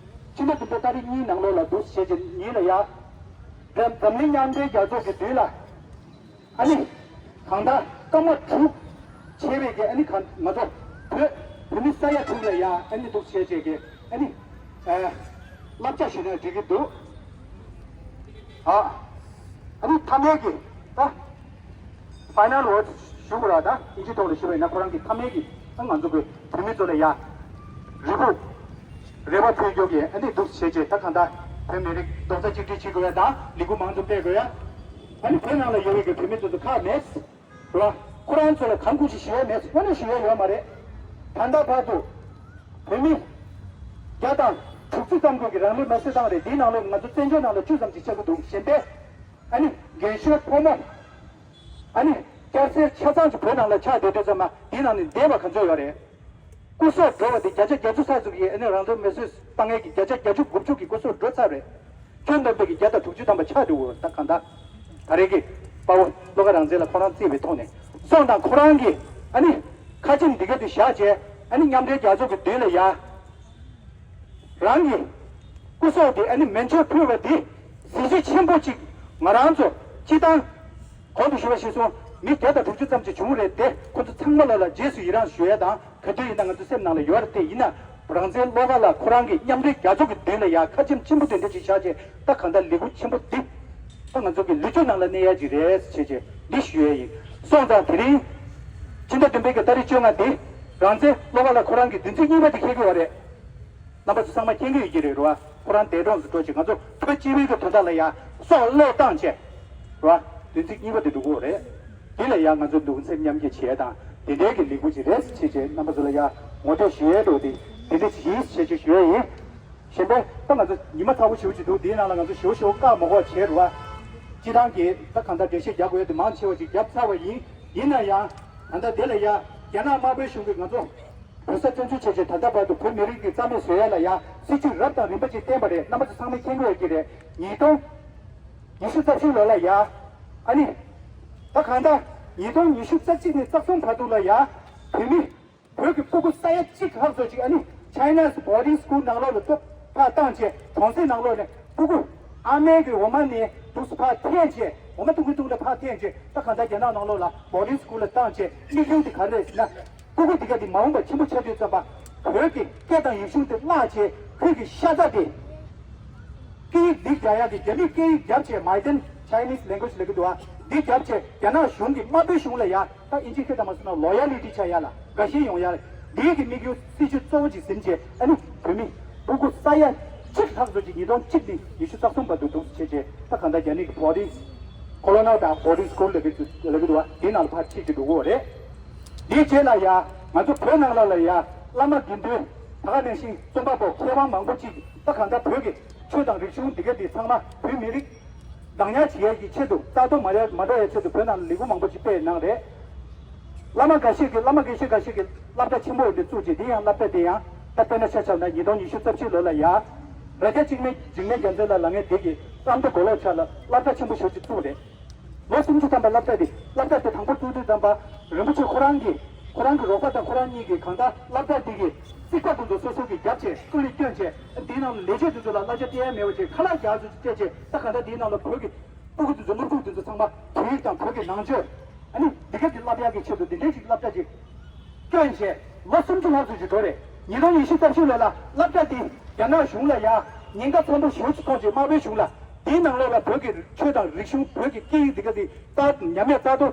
ཕྱི་ཟླ་བདུན་པའི་ཏ་རིག་གཉིས་ནང་ལོགས་ལ་འདུག་བྱས་རྗེས་ཉིན་ལ་ཡ། འཛམ་འཛམ་གླིང་མཉམ་འབྲེལ་རྒྱལ་ཚོགས་ཀྱི་མདུན་ལ། ཨ་ནི། གང་ལྟར་སྐར་མ་དྲུག་བྱས་པའི་གི་ཨ་ནི་གང་ང་ཚོ་བོད་བོད་མི་ས་ཡ་དྲུག་ལ་ཡ་ཨ་ནི་འདུག་བྱས་རྗེས་ཀྱི་ཨ་ནི། ཨ། བསླབ་བྱ་ཞུས་ན་འགྲིག་གི་འདུག་ཨ། ཨ་ནི་མཐའ་མའི་གི་ད། Final word ཞུ་དགོས་ར། ད་ཨིན་ཇི་ཐོག་ལ་ཞུ་བ་ཡིན་ན་ཁོ་རང་གི་མཐའ་མའི་གི་ད་ང་ཚོ་གི་བོད་མི་ཚོ་ལ་ཡ། རེ་སྐུལ། རེ་བ་ཕུལ་རྒྱུ་གི་ཨ་ནི་འདུག་བྱས་རྗེས་ད་གང་ལྟར་བོད་མི་རིགས་རྡོག་རྩ་གཅིག་སྒྲིལ་བྱེད་དགོས་ཡ་དང་ལས་འགུལ་མང་ཙམ་སྤེལ་དགོས་ཡ། ཨ་ནི་བོད་ནང་ལ་ཡོད་པའི་གི་བོད་མི་ཚོ་ཚོ་ཁག་མེད། རེད་བ། ཁོ་རང་ཚོ་ལ་གང་དགོས་ཞིག་ཞུ་ཡ་མེད། དངོས་གནས་ཞུ་ཡ་ཡོད་མ་རེད། ད་ལྟ་བར་དུ་བོད་མི་བརྒྱ་དང་དྲུག་ཅུ་ཙམ་ཅིག་གིས་རང་ལུས་མེར་སྲེག་བཏང་རེད། འདིའི་ནང་ལོགས་ང་ཚོ་བཙན་བྱོལ་ནང་ལ་བཅུ་ཙམ་ཅིག་ཆགས་ཀྱི་འདུག་གཞན་པས་ཨ་ནི་རྒན་གཞོན་ཕོ་མོ། ཨ་ནི་སྐྱ་སེར་ཆ་ཚང་ཅིག་བོད་ནང་ལ་ཆགས་བསྡད་དུས་ཙམ་པ་འདིའི་ནང་ནས་འདས་པ་ག་ཚོད་ཡོད་རེད། སྐུ་སྲོག་འགྲོ་བ་དེ་བརྒྱ་ཆ་བརྒྱད་ཅུ་ཙམ་ཅིག་གིས་ཨ་ནི་རང་ལུས་མེར་སྲེག་བཏང་མཁན་གྱི་བརྒྱ་ཆ་བརྒྱད་ཅུ་དགུ་བཅུ་གི་སྐུ་སྲོག་འགྲོ་ཚར་རེད། ཁྱོན་བསྡོམས་པའི་གི་བརྒྱ་དང་དྲུག་ཅུ་ཐམ་པ་ཆགས་འགྲོ་གི་ཡོད་རེད། ད་གང་ལྟར་ད་རེས་ཀྱི་དཔའ་བོ་བློ་དགའ་རང་བཙན་ལགས་ཁོ་རང་བརྩིས་པའི་ཐོག་ནས་སོང་ཙང་ཁོ་རང་གིས་ཨ་ནི་ཁ་ཆེམས་འདི་ག་དེ་བཞག་བྱས་ཨ་ནི་མཉམ་འབྲེལ་རྒྱལ་ཚོགས་ཀྱི་མདུན་ལ་ཡ། རང་གི་སྐུ་སྲོག་དེ་ཨ་ནི་མེ་མཆོད་ཕུལ་བ་དེ་གཟི་བརྗིད་ཆེན་པོ་ཅིག་ང་རང་ཚོ་སྤྱི་བཏང་གོང་དུ་ཞུས་པ་ཞིག་སོང་མི་བརྒྱ་དང་དྲུག་ཅུ་ཙམ་ཅིག་བྱུང་རེད་དེ། ཁོ་ཚོ་ཚང་མ་ལ་ལ་རྗེས་སུ་ཡི་རང་ཞུ་ཡ་དང་ག་དུས་ཡིན་ན་ང་ཚོ་སེམས་ནང་ལ་ཡོད་རེད་དེ། ཡིན་ན་རང་བཙན་བློ་དགའ་ལགས་ཁོ་རང་གིས་མཉམ་འབྲེལ་རྒྱལ་ཚོགས་ཀྱི་མདུན་ལ་ཡ་ཁ་ཆེམས་ཆེན་པོ་དེ་འདྲ་ཞིག་བཞག་བྱས་ད་གང་ལྟར་ལས་འགུལ་ཆེན་པོ་འདི་ད་ང་ཚོ་གི་ལོ་རྒྱུས་ནང་ལ་གནས་ཡ་ཅིག་རེད་བྱས་བྱས་འདི་ཞུ་ཡ་ཡིན། སོང་ཙང་དེ་རིང་ཕྱི་ཟླ་བདུན་པའི་གི་ཏ་རིག་བཅོ་ལྔ་འདི་རང་བཙན་བློ་དགའ་ལགས་ཁོ་རང་གི་བདུན་ཚིགས་གཉིས་པ་དེ་འཁེལ་གི་ཡོད་རེད། རྣམ་པ་ཚོ་ཚང་མ་མཁྱེན་གྱི་ཡོད་ཀྱི་རེད་རོ། ཁོ་རང་འདས་གྲོངས་སུ་འགྲོ་ཅིག་ང་ཚོ་བོད་སྤྱི་པའི་གི་དོན་དག་ལ་ཡ་སྲོག་བློས་བཏང་བྱས་རོ། བདུན་ཚིགས་གཉིས་པ་དེ་འགྲོ་གི་ཡོད་རེད། དེ་ལ་ཡ་ང་ཚོ་གདུང་སེམས་མཉམ་སྐྱེད་བྱས་དང་དེ་འདྲའི་གི་ལས་འགུལ་ཅིག་རེད་ཟེར་བྱས་རྣམ་པ་ཚོ་ལ་ཡ་ངོ་སྤྲོད་ཞུ་ཡས་འགྲོ་དེ་དེ་འདྲ་ཅིག་ཡིན་ཟེར་བྱས་ཞུ་ཡས་ཡིན། གཞན་པས་ད་ང་ཚོ་ཉི་མ་ཚ་པོ་ཞེ་པོ་ཅིག་འདུག་དེའི་ནང་ལ་ང་ཚོ་ཞེ་པོ་ཞེ་པོ་བཀག་མ་དགོས་བྱས་རོ། སྤྱི་བཏང་གི་ད་གང་ལྟར་འགྲེལ་བཤད་རྒྱག་དགོས་ཡ་དེ་མང་ཆེ་བ་ཅིག་བརྒྱབ་ཚར་བ་ཡིན། ཡིན་ན་ཡང་ད་ལྟ་དེ་ལ་ཡ་རྒྱ་ནག་དམར་པོའི་གཞུང་གིས་ང་ཚོ་བོད་ས་བཙན་འཛུལ་བྱས་རྗེས་ད་ལྟ་བར་དུ་བོད་མི་རིགས་ཀྱི་རྩ་མེད་བཟོ་ཡ་ལ་ཡ་སྲིད་ཇུས་རབ་དང་རིམ་པ་ཅིག་བསྟན་པ་རེད། རྣམ་པ་ཚོ་ཚང་མས་མཁྱེན་གྱི་ཡོད་ཀྱི་རེད། ཉིས་སྟོང་ཉི་ཤུ་རྩ་བཞི་ལོ་ལ་ཡ། ཨ་ནི། ད་གང་ལྟར་ཉིས་སྟོང་ཉི་ཤུ་རྩ་གཅིག་ནས་རྩ་གསུམ་བར་དུ་ལ་ཡ། བོད་མི། བོད་ཀྱི་སྤུ་གུ་ས་ཡ་གཅིག་ལྷག་ཙམ་ཅིག་ཨ་ནི་China's boarding school ནང་ལོགས་ལ་ཕར་བཏང་བྱས་གྲོང་གསེབ་ནང་ལོགས་ནས་སྤུ་གུ་ཨ་མའི་གི་འོ་མ་ནས་འདུག་སེ་ཕར་འཐེན་བྱས་འོ་མ་བཏུང་གིན་བཏུང་ལ་ཕར་འཐེན་བྱས་ད་གང་ལྟར་རྒྱ་ནག་ནང་ལོགས་ལ་boarding school ལ་བཏང་བྱས་དམིགས་ཡུལ་དེ་ག་རེ་རེད་ཟེར་ན། སྤུ་གུ་འདི་ག་འདི་མ་འོངས་པ་ཆེན་པོ་ཆགས་དུས་ཙམ་པ་བོད་ཀྱི་སྐད་དང་ཡིག་གཞུང་དེ་བརླག་བྱས་ཁོས་ཀྱི་ཤ་ཚ་དེ། སྐད་ཡིག་འདི་རྒྱག་ཡག་གི་རྒྱ་མིའི་སྐད་ཡིག་རྒྱབ་བྱས་Modern Chinese Language ལབ་ཀྱི་འདུག་ཨ། འདི་རྒྱབ་བྱས་རྒྱ་ནག་གཞུང་གི་དམར་པོའི་གཞུང་ལ་ཡ་ད་ཨིན་ཇིའི་སྐད་དང་མ་སོང་ན་loyalty ཆགས་ཡ་ལ་དགའ་ཞེན་ཡོང་ཡ་ལ་འདིའི་གི་དམིགས་ཡུལ་སྲིད་ཇུས་གཙོ་བོ་ཅིག་ཟིན་བྱས་ཨ་ནི་བོད་མི་སྤུ་གུ་ས་ཡ་གཅིག་ལྷག་ཙམ་ཅིག་ཉིས་སྟོང་གཅིག་ནས་ཉི་ཤུ་རྩ་གསུམ་བར་དུ་འདུག་བྱས་བྱས་ད་གང་ལྟར་རྒྱ་མི་གི་boarding colonial དང་boarding school ལབ་ཀྱི་ལབ་ཀྱི་འདུག་ཨ། དེའི་ནང་ལ་ཕར་ཁྲིད་ཀྱི་འདུག་གོ་རེད། དེའི་རྗེས་ལ་ཡ་ང་ཚོ་བོད་ནང་ལ་ལ་ཡ་བླ་མ་དགེ་འདུན་ད་ག་ནང་བཞིན་རྩོམ་པ་པོ་མཁས་དབང་མང་པོ་ཅིག་ད་གང་ལྟར་བོད་ཀྱི་ཆོས་དང་རིག་གཞུང་འདི་ག་འདི་ཚང་མ་བོད་མི་རིགས་བདག་ཉར་བྱེད་ཡས་ཀྱི་ཆེད་དུ་རྩ་གཏོར་མ་ཡ་མ་འགྲོ་ཡའི་ཆེད་དུ་བོད་ནང་ལ་ལས་འགུལ་མང་པོ་ཅིག་སྤེལ་གནང་རེད། བླ་མ་འགའ་ཤས་ཀྱིས་བླ་མ་དགེ་བཤེས་འགའ་ཤས་ཀྱིས་སློབ་གྲྭ་ཆེན་པོ་འདི་བཙུགས་རྗེས་འདི་ཡང་སློབ་གྲྭ་འདི་ཡང་ད་དཔེར་ན་ཆ་བཞག་ན་ཉིས་སྟོང་ཉི་ཤུ་རྩ་བཞི་ལོ་ལ་ཡ། རྭ་རྒྱ་གཅིག་མའི་འཇིགས་མེད་རྒྱལ་མཚན་ལགས་ལ་ངས་འདི་གི་ཨ་མདོ་གོ་ལོག་ཆ་ལ་སློབ་གྲྭ་ཆེན་པོ་ཞེ་པོ་ཅིག་བཙུགས་རེད། ལོ་སུམ་ཅུ་ཐམ་པའི་སློབ་གྲྭ་འདི། སློབ་གྲྭ་དེ་དང་པོ་བཙུགས་དུས་ཙམ་པ། རིན་པོ་ཆེ་ཁོ་རང་གིས། ཁོ་རང་གི་རོགས་པ་དང་ཁོ་རང་གཉིས་ཀྱིས་གང་ལྟར་སློབ་གྲྭ་འདི་གི་རྩིག་པ་དེ་ཚོ་སོ་སོ་གིས་བརྒྱབ་བྱས་ཀུ་ལི་བསྐྱོན་བྱས། འདིའི་ནང་ལ་ལས་བྱེད་དེ་ཚོ་ལ་གླ་ཆ་སྟེར་ཡ་མེད་པ་བྱས། ཁ་ལག་རྒྱག་ཚུལ་བྱས་བྱས། ད་གང་ལྟར་འདིའི་ནང་ལ་བོད་ཀྱི་སྤུ་གུ་དེ་ཚོ། དངུལ་ཁུག་དེ་ཚོ་ཚང་མ་བོད་ཡིག་དང་བོད་ཀྱི་ནང་ཆོས། ཨ་ནི་འདི་ག་དེ་བསླབ་ཡག་གི་ཆེད་དུ་འདི་འདྲའི་ཞིག་སློབ་གྲྭ་ཅིག་བསྐྱོན་བྱས། ལོ་སུམ་ཅུ་ལྷག་ཙམ་ཞིག་འགྲོ་རེད། ཉིས་སྟོང་ཉི་ཤུ་རྩ་བཞི་ལོ་ལ་སློབ་གྲྭ་འདི་རྒྱ་ནག་གཞུང་ལ་ཡ་ཉེན་ཁ་ཚ་པོ་ཞེ་པོ་ཅིག་མཐོང་བྱས། དམར་པོའི་གཞུང་ལ་འདིའི་ནང་ལོགས་ལ་བོད་ཀྱི་ཆོས་དང་རིག་གཞུང་། བོད་ཀྱི་སྐད་ཡིག་འདི་ག་དེ་རྩ་ཉམས་ཡ་རྩ་གཏོར་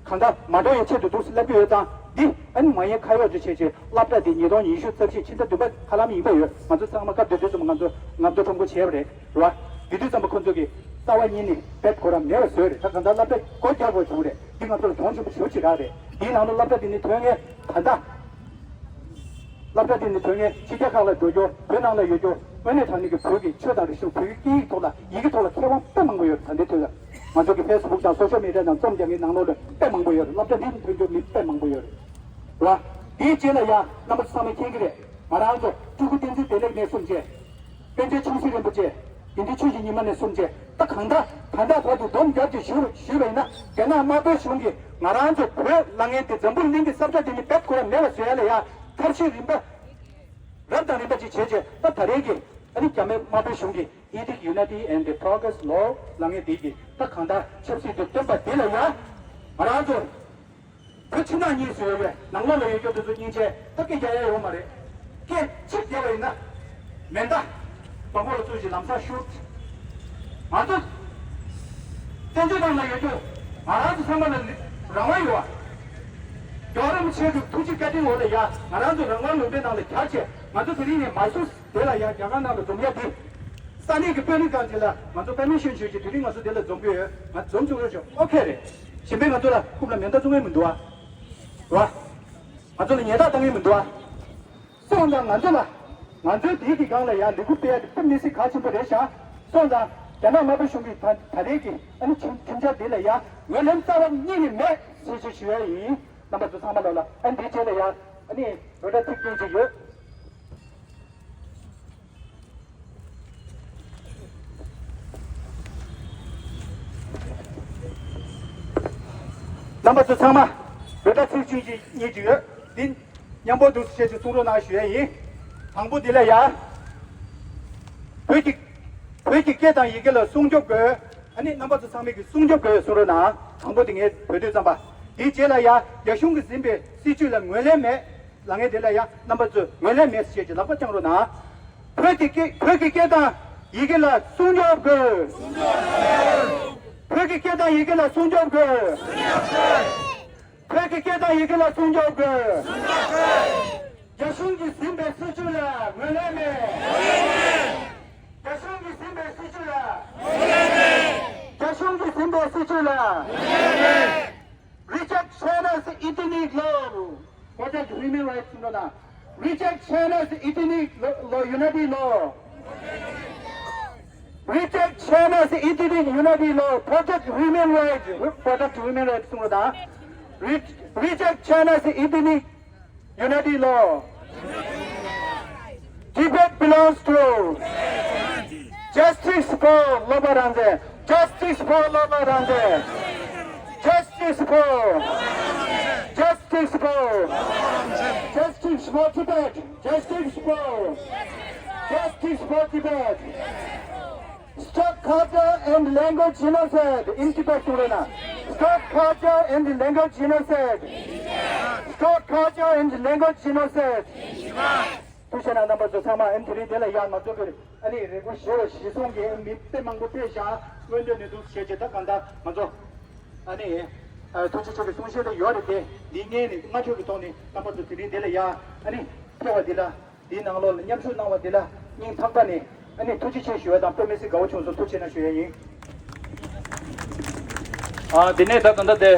གང་ལྟར་མ་འགྲོ་ཡའི་ཆེད་དུ་འདུག་སེ་སླེབས་ཀྱི་ཡོད་ཙང་། འདི་ཨ་ནི་མ་ཉེས་ཁ་གཡོག་ཅིག་བྱས་བྱས། སློབ་གྲྭ་འདི་ཉིས་སྟོང་ཉི་ཤུ་རྩ་བཞི་ཕྱི་ཟླ་བདུན་པ་ཧ་ལམ་ཡིན་པ་ཡོད། ང་ཚོ་ཚང་མ་སྐབས་དེ་དུས་ཙམ་པ་ང་ཚོ་རྔམ་སྟོན་ཁྲོམ་སྐོར་བྱས་པ་རེད། རེད་བ། དེ་དུས་ཙམ་པ་ཁོ་ཚོ་གིས་རྩ་བ་ཉིད་ནས་དཔེ་ཁོ་རང་མེད་པ་བཟོས་རེད། ད་གང་ལྟར་སློབ་གྲྭ་སྒོ་རྒྱག་དགོས་བྱུང་རེད། འདི་ང་ཚོ་ལ་གྱོང་ཆེན་པོ་ཞེ་པོ་ཅིག་རག་རེད། འདིའི་ནང་དུ་སློབ་གྲྭ་འདི་ནས་ཐོན་མཁན་ད་ལྟ། སློབ་གྲྭ་འདི་ནས་ཐོན་མཁན་ཕྱི་རྒྱལ་ཁག་ལ་འགྲོ་རྒྱུ། བོད་ནང་ལ་ཡོད་རྒྱུ། དངོས་གནས་དྲང་གནས་ཀྱི་བོད་ཀྱི་ཆོས་དང་རིག་གཞུང་། བོད་ཀྱི་སྐད་ཡིག་ཐོག་ལ། ཡི་གེ་ཐོག་ལ་མཁས་དབང་དཔེ་མང་པོ་ཡོད་རེད། ད་ལྟའི་དུས་ལ་ང་ཚོ་གི་ཕེ་སི་བུག་དང་སོ་ཤལ་མི་ཌི་ཡ་ནང་རྩོམ་རྒྱག་མཁན་ནང་ལོགས་ལ་དཔེ་མང་པོ་ཡོད་རེད། སློབ་གྲྭ་འདི་ནས་ཐོན་རྒྱུ་མི་དཔེ་མང་པོ་ཡོད་རེད། རེད་བ། དེའི་རྗེས་ལ་ཡ་རྣམ་པ་ཚོ་ཚང་མས་མཁྱེན་གྱི་རེད། ང་རང་ཚོ་སྤྲུལ་སྐུ་བསྟན་འཛིན་བདེ་ལེགས་ནས་བཟུང་བྱས། པཎ་ཆེན་ཆུང་སྲིད་རིན་པོ་ཆེ། དགེ་འདུན་ཆོས་ཀྱི་ཉི་མ་ནས་བཟུང་བྱས། ད་གང་ལྟར་ད་ལྟ་བར་དུ་སྡོམ་རྒྱབ་ཀྱིས་ཞུ་ཞུས་པ་ཡིན་ན། རྒྱ་ནག་དམར་པོའི་གཞུང་གིས་ང་རང་ཚོ་བོད་ལབ་མཁན་དེ། འཛམ་བུ་གླིང་གི་ས་ཆ་དེ་ནས་བེད་ཁོ་རང་མེད་པ་བཟོ་ཡ་ལ་ཡ་ཐབས་ཤེས་རིམ་པ་རབ་དང་རིམ་པ་ཅིག་བྱས་བྱས། ད་ད་རེས་ཀྱི་ཨ་ནི་རྒྱ་མི་དམར་པོའི་གཞུང་གིས་Ethnic Unity and Progress Law ལབ་མཁན་དེ་གི་ད་གང་ལྟར་ཆབ་སྲིད་དུ་བཏོན་པ་དེ་ལ་ཡ་ང་རང་ཚོ་བོད་ཕྱི་ནང་གཉིས་སུ་ཡོད་པའི་ནང་ལོགས་ལ་ཡོད་རྒྱུ་དེ་ཚོ་སྙིང་རྗེ། ད་སྐད་རྒྱག་ཡ་ཡོད་མ་རེད། སྐད་གཅིག་རྒྱབ་པ་ཡིན་ན་མེ་མདའ་སྦྲ་གུར་ལ་བཙུགས་ཤིག་ལམ་སང་ཤུགས། ང་ཚོ་བཙན་བྱོལ་ནང་ལ་ཡོད་རྒྱུ། ང་རང་ཚོ་ཚང་མ་ལ་རང་དབང་ཡོད་པ། རྒྱལ་བ་རིན་པོ་ཆེ་གི་ཐུགས་རྗེ་བཀའ་དྲིན་འོག་ལ་ཡ་ང་རང་ཚོ་རང་དབང་ལུང་པའི་ནང་ལ་གྱར་བྱས། ང་ཚོ་དེ་རིང་ནས་མ་སུ་དེ་ལ་ཡ་རྒྱ་གར་ནང་ལ་འཛོམས་ཡ་དེ། ས་གནས་ཀྱི་དཔོན་རིགས་ཁག་ཅིག་ལ་ང་ཚོ་པར་མི་ཤན་ཞུས་ཀྱི་དེ་རིང་ང་ཚོ་དེ་ལ་འཛོམས་ཀྱི་ཡོད། ང་འཛོམས་བཅུག་རོགས་ཞུ། ཨོ་ཁེ་རེད། གཞན་པས་ང་ཚོ་ལ་རྐུབ་ལ་མེ་མདའ་བཙུགས་མཁན་མི་འདུག་ཨ། རེད་བ། ང་ཚོ་ལ་ཉེས་དག་བཏང་མཁན་མི་འདུག་ཨ། སོང་ཙང་ང་ཚོ་ལ། ང་ཚོའི་དེའི་གི་སྒང་ལ་ཡང་ལས་འགུལ་སྤེལ་ཡ་དེ་དཔེ་མི་སྲིད་གལ་ཆེན་པོ་རེད་ཤག། སོང་ཙང་རྒྱ་ནག་དམར་པོ་གཞུང་གིས་ད་ད་རེས་ཀྱི་ཨ་ནི་ཁྲིམས་ཁྲིམས་འཆར་དེ་ལ་ཡང་ངོས་ལེན་རྩ་བ་ཉིད་ནས་མེད་ཟེར་ཞེས་ཞུ་ཡ་ཡིན། རྣམ་པ་ཚོ་ཚང་མ་ལོག་ལ། ཨ་ནི་དེའི་རྗེས་ལ་ཡང་ཨ་ནི་འབོད་སྒྲ་ཚིག་བདུན་ཅིག་ཡོད། རྣམ་པ་ཚོ་ཚང་མ་འབོད་སྒྲ་ཚིག་བདུན་ཅིག་གཉིས་ཅིག་ཡོད། འདི་མཉམ་པོ་འདུག་སེ་བྱས་ཏེ་གསུང་རོགས་གནང་ཞུ་ཡ་ཡིན། དང་པོ་འདི་ལ་ཡ། བོད་ཀྱི་བོད་ཀྱི་སྐད་དང་ཡི་གེ་ལ་སྲུང་སྐྱོབ་དགོས། ཨ་ནི་རྣམ་པ་ཚོ་ཚང་མས་ཀྱི་སྲུང་སྐྱོབ་དགོས་གསུང་རོགས་གནང་། དང་པོ་འདི་ངས་འབོད་དུས་ཙམ་པ། དེའི་རྗེས་ལ་ཡ་རྒྱ་གཞུང་གིས་ཟིན་པའི་སྲིད་བྱུས་ལ་ངོས་ལེན་མེད་ལབ་མཁན་དེ་ལ་ཡ་རྣམ་པ་ཚོས་ངོས་ལེན་མེད་ཟེར་བྱས་ཀྱི་ལག་པ་བརྐྱང་རོགས་གནང་། བོད་ཀྱི་སྐད་བོད་ཀྱི་སྐད་དང་ཡི་གེ་ལ་སྲུང་སྐྱོབ་དགོས། བོད་ཀྱི་སྐད་དང་ཡི་གེ་ལ་སྲུང་སྐྱོབ་དགོས། བོད་ཀྱི་སྐད་དང་ཡི་གེ་ལ་སྲུང་སྐྱོབ་དགོས། རྒྱ་གཞུང་གིས་ཟིན་པའི་སྲིད་བྱུས་ལ་ངོས་ལེན་མེད། རྒྱ་གཞུང་གིས་ཟིན་པའི་སྲིད་བྱུས་ལ། རྒྱ་གཞུང་གིས་ཟིན་པའི་སྲིད་བྱུས་ལ། Reject China's ethnic law. Protect human rights. Reject China's ethnic law, unity law. Reject China's ethnic unity law. Protect human rights. Protect human rights. Re- reject China's ethnic unity law. Tibet belongs to. Justice for Lobang Rangzen. Justice for Lobang Rangzen. Justice for. Justice for. Justice for Tibet. Justice for. Justice for Tibet. Stop culture and language genocide in Tibet. Stop culture and language genocide. Stop culture and language genocide. ཐུགས་རྗེ་གནང་། རྣམ་པ་ཚོ་ཚང་མ། ཨ་ནི་དེ་རིང་འདི་ལ་ཡང་ང་ཚོ་གི་ཨ་ནི་རེ་སྐུལ་ཞུ་བ་གཞི་བཟུང་གིས་མི་དཔེ་མང་པོ་ཕེབས་ཤག། སྔོན་འགྲོ་ནས་འདུག་བྱས་བྱས། ད་གང་ལྟར་ང་ཚོ་ཨ་ནི་ཐུགས་རྗེ་ཆེ་གི་གསུང་བཤད་ལ་ཡོད་རེད་དེ། འདི་ངས་ནི་སྔ་དྲོ་གི་ཐོག་ནས་རྣམ་པ་ཚོ་དེ་རིང་འདི་ལ་ཡང་ཨ་ནི་ཕེབས་པ་འདི་ལ། འདིའི་ནང་ལོགས་ལ་མཉམ་ཞུགས་གནང་བ་འདི་ལ་སྙིང་ཐག་པ་ནས་ཨ་ནི་ཐུགས་རྗེ་ཆེ་ཞུ་བ་དང་། དཔེ་མི་སྲིད་དགའ་བོ་བྱུང་སོང་། ཐུགས་རྗེ་ཆེ་གནང་ཞུ་ཡ་ཡིན། ཨ། དེ་ནས་ད་ད་ལྟ་དེ།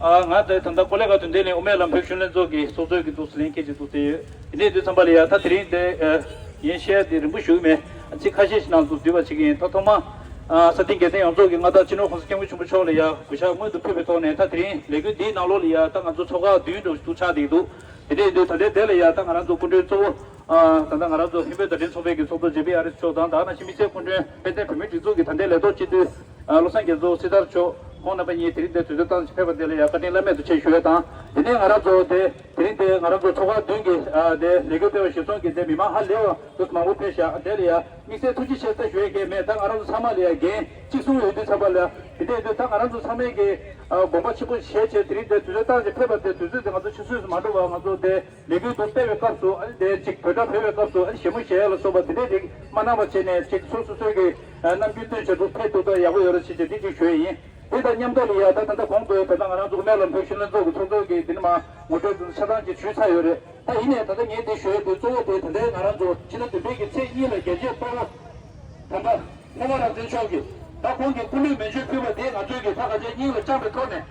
ཨ། ང་དེ་ད་ལྟ་ཀོ་ལེ་གྷལ་དོན་ལྡན་གླིང་དབུ་མའི་ལམ་བོད་གཞོན་ལྷན་ཚོགས་ཀྱི་ཚོགས་གཙོའི་གི་འདུག་ལྷན་རྒྱས་ཅིག་འདུག་སེ་ཡོད། དེ་ནས་དུས་ཙམ་པ་ལ་ཡ་ད་དེ་རིང་དེ། ཨ། ངས་བཤད་ཡ་དེ་རིང་པོ་ཞུ་གི་མེད། ཚིག་ཁ་ཤས་ཤིག་ནང་དུ་བསྡུས་པ་བྱེད་ཀྱི་ཡིན། ད་ཐོག་མ། ཨ། ས་སྟེང་རྒྱལ་བསྟན་ཡོངས་རྫོགས་ཀྱི་མངའ་བདག་སྤྱི་ནོར་༸གོང་ས་༸སྐྱབས་མགོན་ཆེན་པོ་མཆོག་ལ་ཡ་གུས་ཞབས་སྔོན་དུ་ཕུལ་བའི་ཐོག་ནས། ད་དེ་རིང་ལས་འགུལ་འདིའི་ནང་ལོགས་ལ་ཡ་ད་ང་ཚོ་ཚོགས་ཁག་བདུན་འདྲ་བོ་ཞིག་འདུག་ཆགས་བསྡད་ཀྱི་འདུག། དེ་འདྲ་ཡིན་དུས་ད་ལྟའི་དེ་ལ་ཡ་ད་ང་རང་ཚོ་སྐུ་མགྲོན་གཙོ་བོ་ ཨ། ད་ལྟ་ང་རང་ཚོ་ཧིན་བོད་བརྡ་འཕྲིན་ཚོགས་པའི་གི་ཚོགས་གཙོ་ཇེ་པི་ཨར་ཨེས་མཆོག་དང་། དེ་ནང་བཞིན་དམིགས་བསལ་སྐུ་མགྲོན་དཔལ་ལྡན་བོད་མིའི་སྒྲིག་འཛུགས་ཀྱི་ད་ལྟའི་ལས་ཐོག་སྤྱི་འཐུས། ཨ། བློ་བཟང་རྒྱ་མཚོ་སྲི་ཐར་མཆོག་ཁོང་རྣམ་པ་གཉིས་དེ་རིང་འདིར་དུས་ཚོད་བཏང་ཕེབས་པ་དེ་ལ་ཡང་བཀའ་དྲིན་བླ་མེད་དུ་ཆེ་ཞུ་ཡས་དང་། དེ་ནས་ང་རང་ཚོ་དེ་དེ་རིང་དེ་ང་རང་ཚོ་ཚོགས་ཁག་བདུན་གྱི། ཨ། དེ་ལས་འགུལ་སྤེལ་བ་གཞིར་བཟུང་གིས་དེ་མི་མང་ཧ་ལས་པ་འདུག་མང་པོ་ཕེབས་ཤག་དེ་ལ་ཡང་དམིགས་བསལ་ཐུགས་རྗེ་ཆེ་ཟེར་ཞུ་ཡས་གལ་མེད། ད་ང་རང་ཚོ་ཚང་མ་ལ་ཡང་འགན་གཅིག་མཚུངས་ཡོད་དུས་ཙམ་པ་ལ་དེ་འདྲ་ཡོད་དུས། ད་ང་རང་ཚོ་ཚང་མས་ཀྱི། ཨ། དགོངས་པ་ཆེན་པོ་བཞེས་བྱས་དེ་རིང་དེ་དུས་ཚོད་བཏང་ཕེབས་པ་དེ། དུས་ཚོད་དེ་ང་ཚོ་ཆུད་ཟོས་སུ་མ་འགྲོ་བར་ང་ཚོ་དེ་ལས་འགུལ་དུ་སྤེལ་བའི་སྐབས་སུ། ཨ་ནི་དེ་གཅིག་བོད་སྒྲ་བོས་པའི་སྐབས་སུ། ཨ་ནི་ཞལ་མོ་བཞེས་ཡ་ལ་སོགས་པ་དེ་འདྲས་དེ་མ་གནང་བ་བྱས་ནས། གཅིག་སོ་སོ་སོའི་གི། ཨ། རྣམ་འགྱུར་སྟོན་བྱས་འདུག་ཕེབས་འདུག་ད་ཡག་པོ་ཡོད་རེད་ཟེར་བྱས་དེ་གཅིག་ཞུ་ཡ་ཡིན། དེ་དང་མཉམ་དུ་ལ་ཡ། ད་ད་ལྟ་གོང་དུ་བོད་ནང་ང་རང་ཚོ་སྨན་བླ་བོད་ཤུལ་ལྷན་ཚོགས་ཀྱི་ཚོགས་གཙོ་གིས་འདི་ནས་མར་ངོ་སྤྲོད་དེ་ཆ་ཚང་ཅིག་ཞུས་ཚར་ཡོད་རེད། ད་ཡིན་ནའི་ད་ལྟ་ངས་འདི་ཞུ་ཡ་དེ་གཙོ་བོ་དེ། ད་ལྟའི་ང་རང་ཚོ་ཕྱི་ཟླ་བདུན་པའི་གི་ཚེས་གཉིས་ལ་རྒྱལ་གཅེས་དཔའ་བོ་དམ་པ་ལྷ་པ་རབ་བརྟན་མཆོག་གིས། ད་ཁོང་གིས་སྐུ་ལུས་མེ་མཆོད་ཕུལ་བ་དེ་ང་ཚོས་ཀྱི་ད་ག་ཚོད་སྙིང་ལ་བཅངས་པའི་ཐོག་ནས།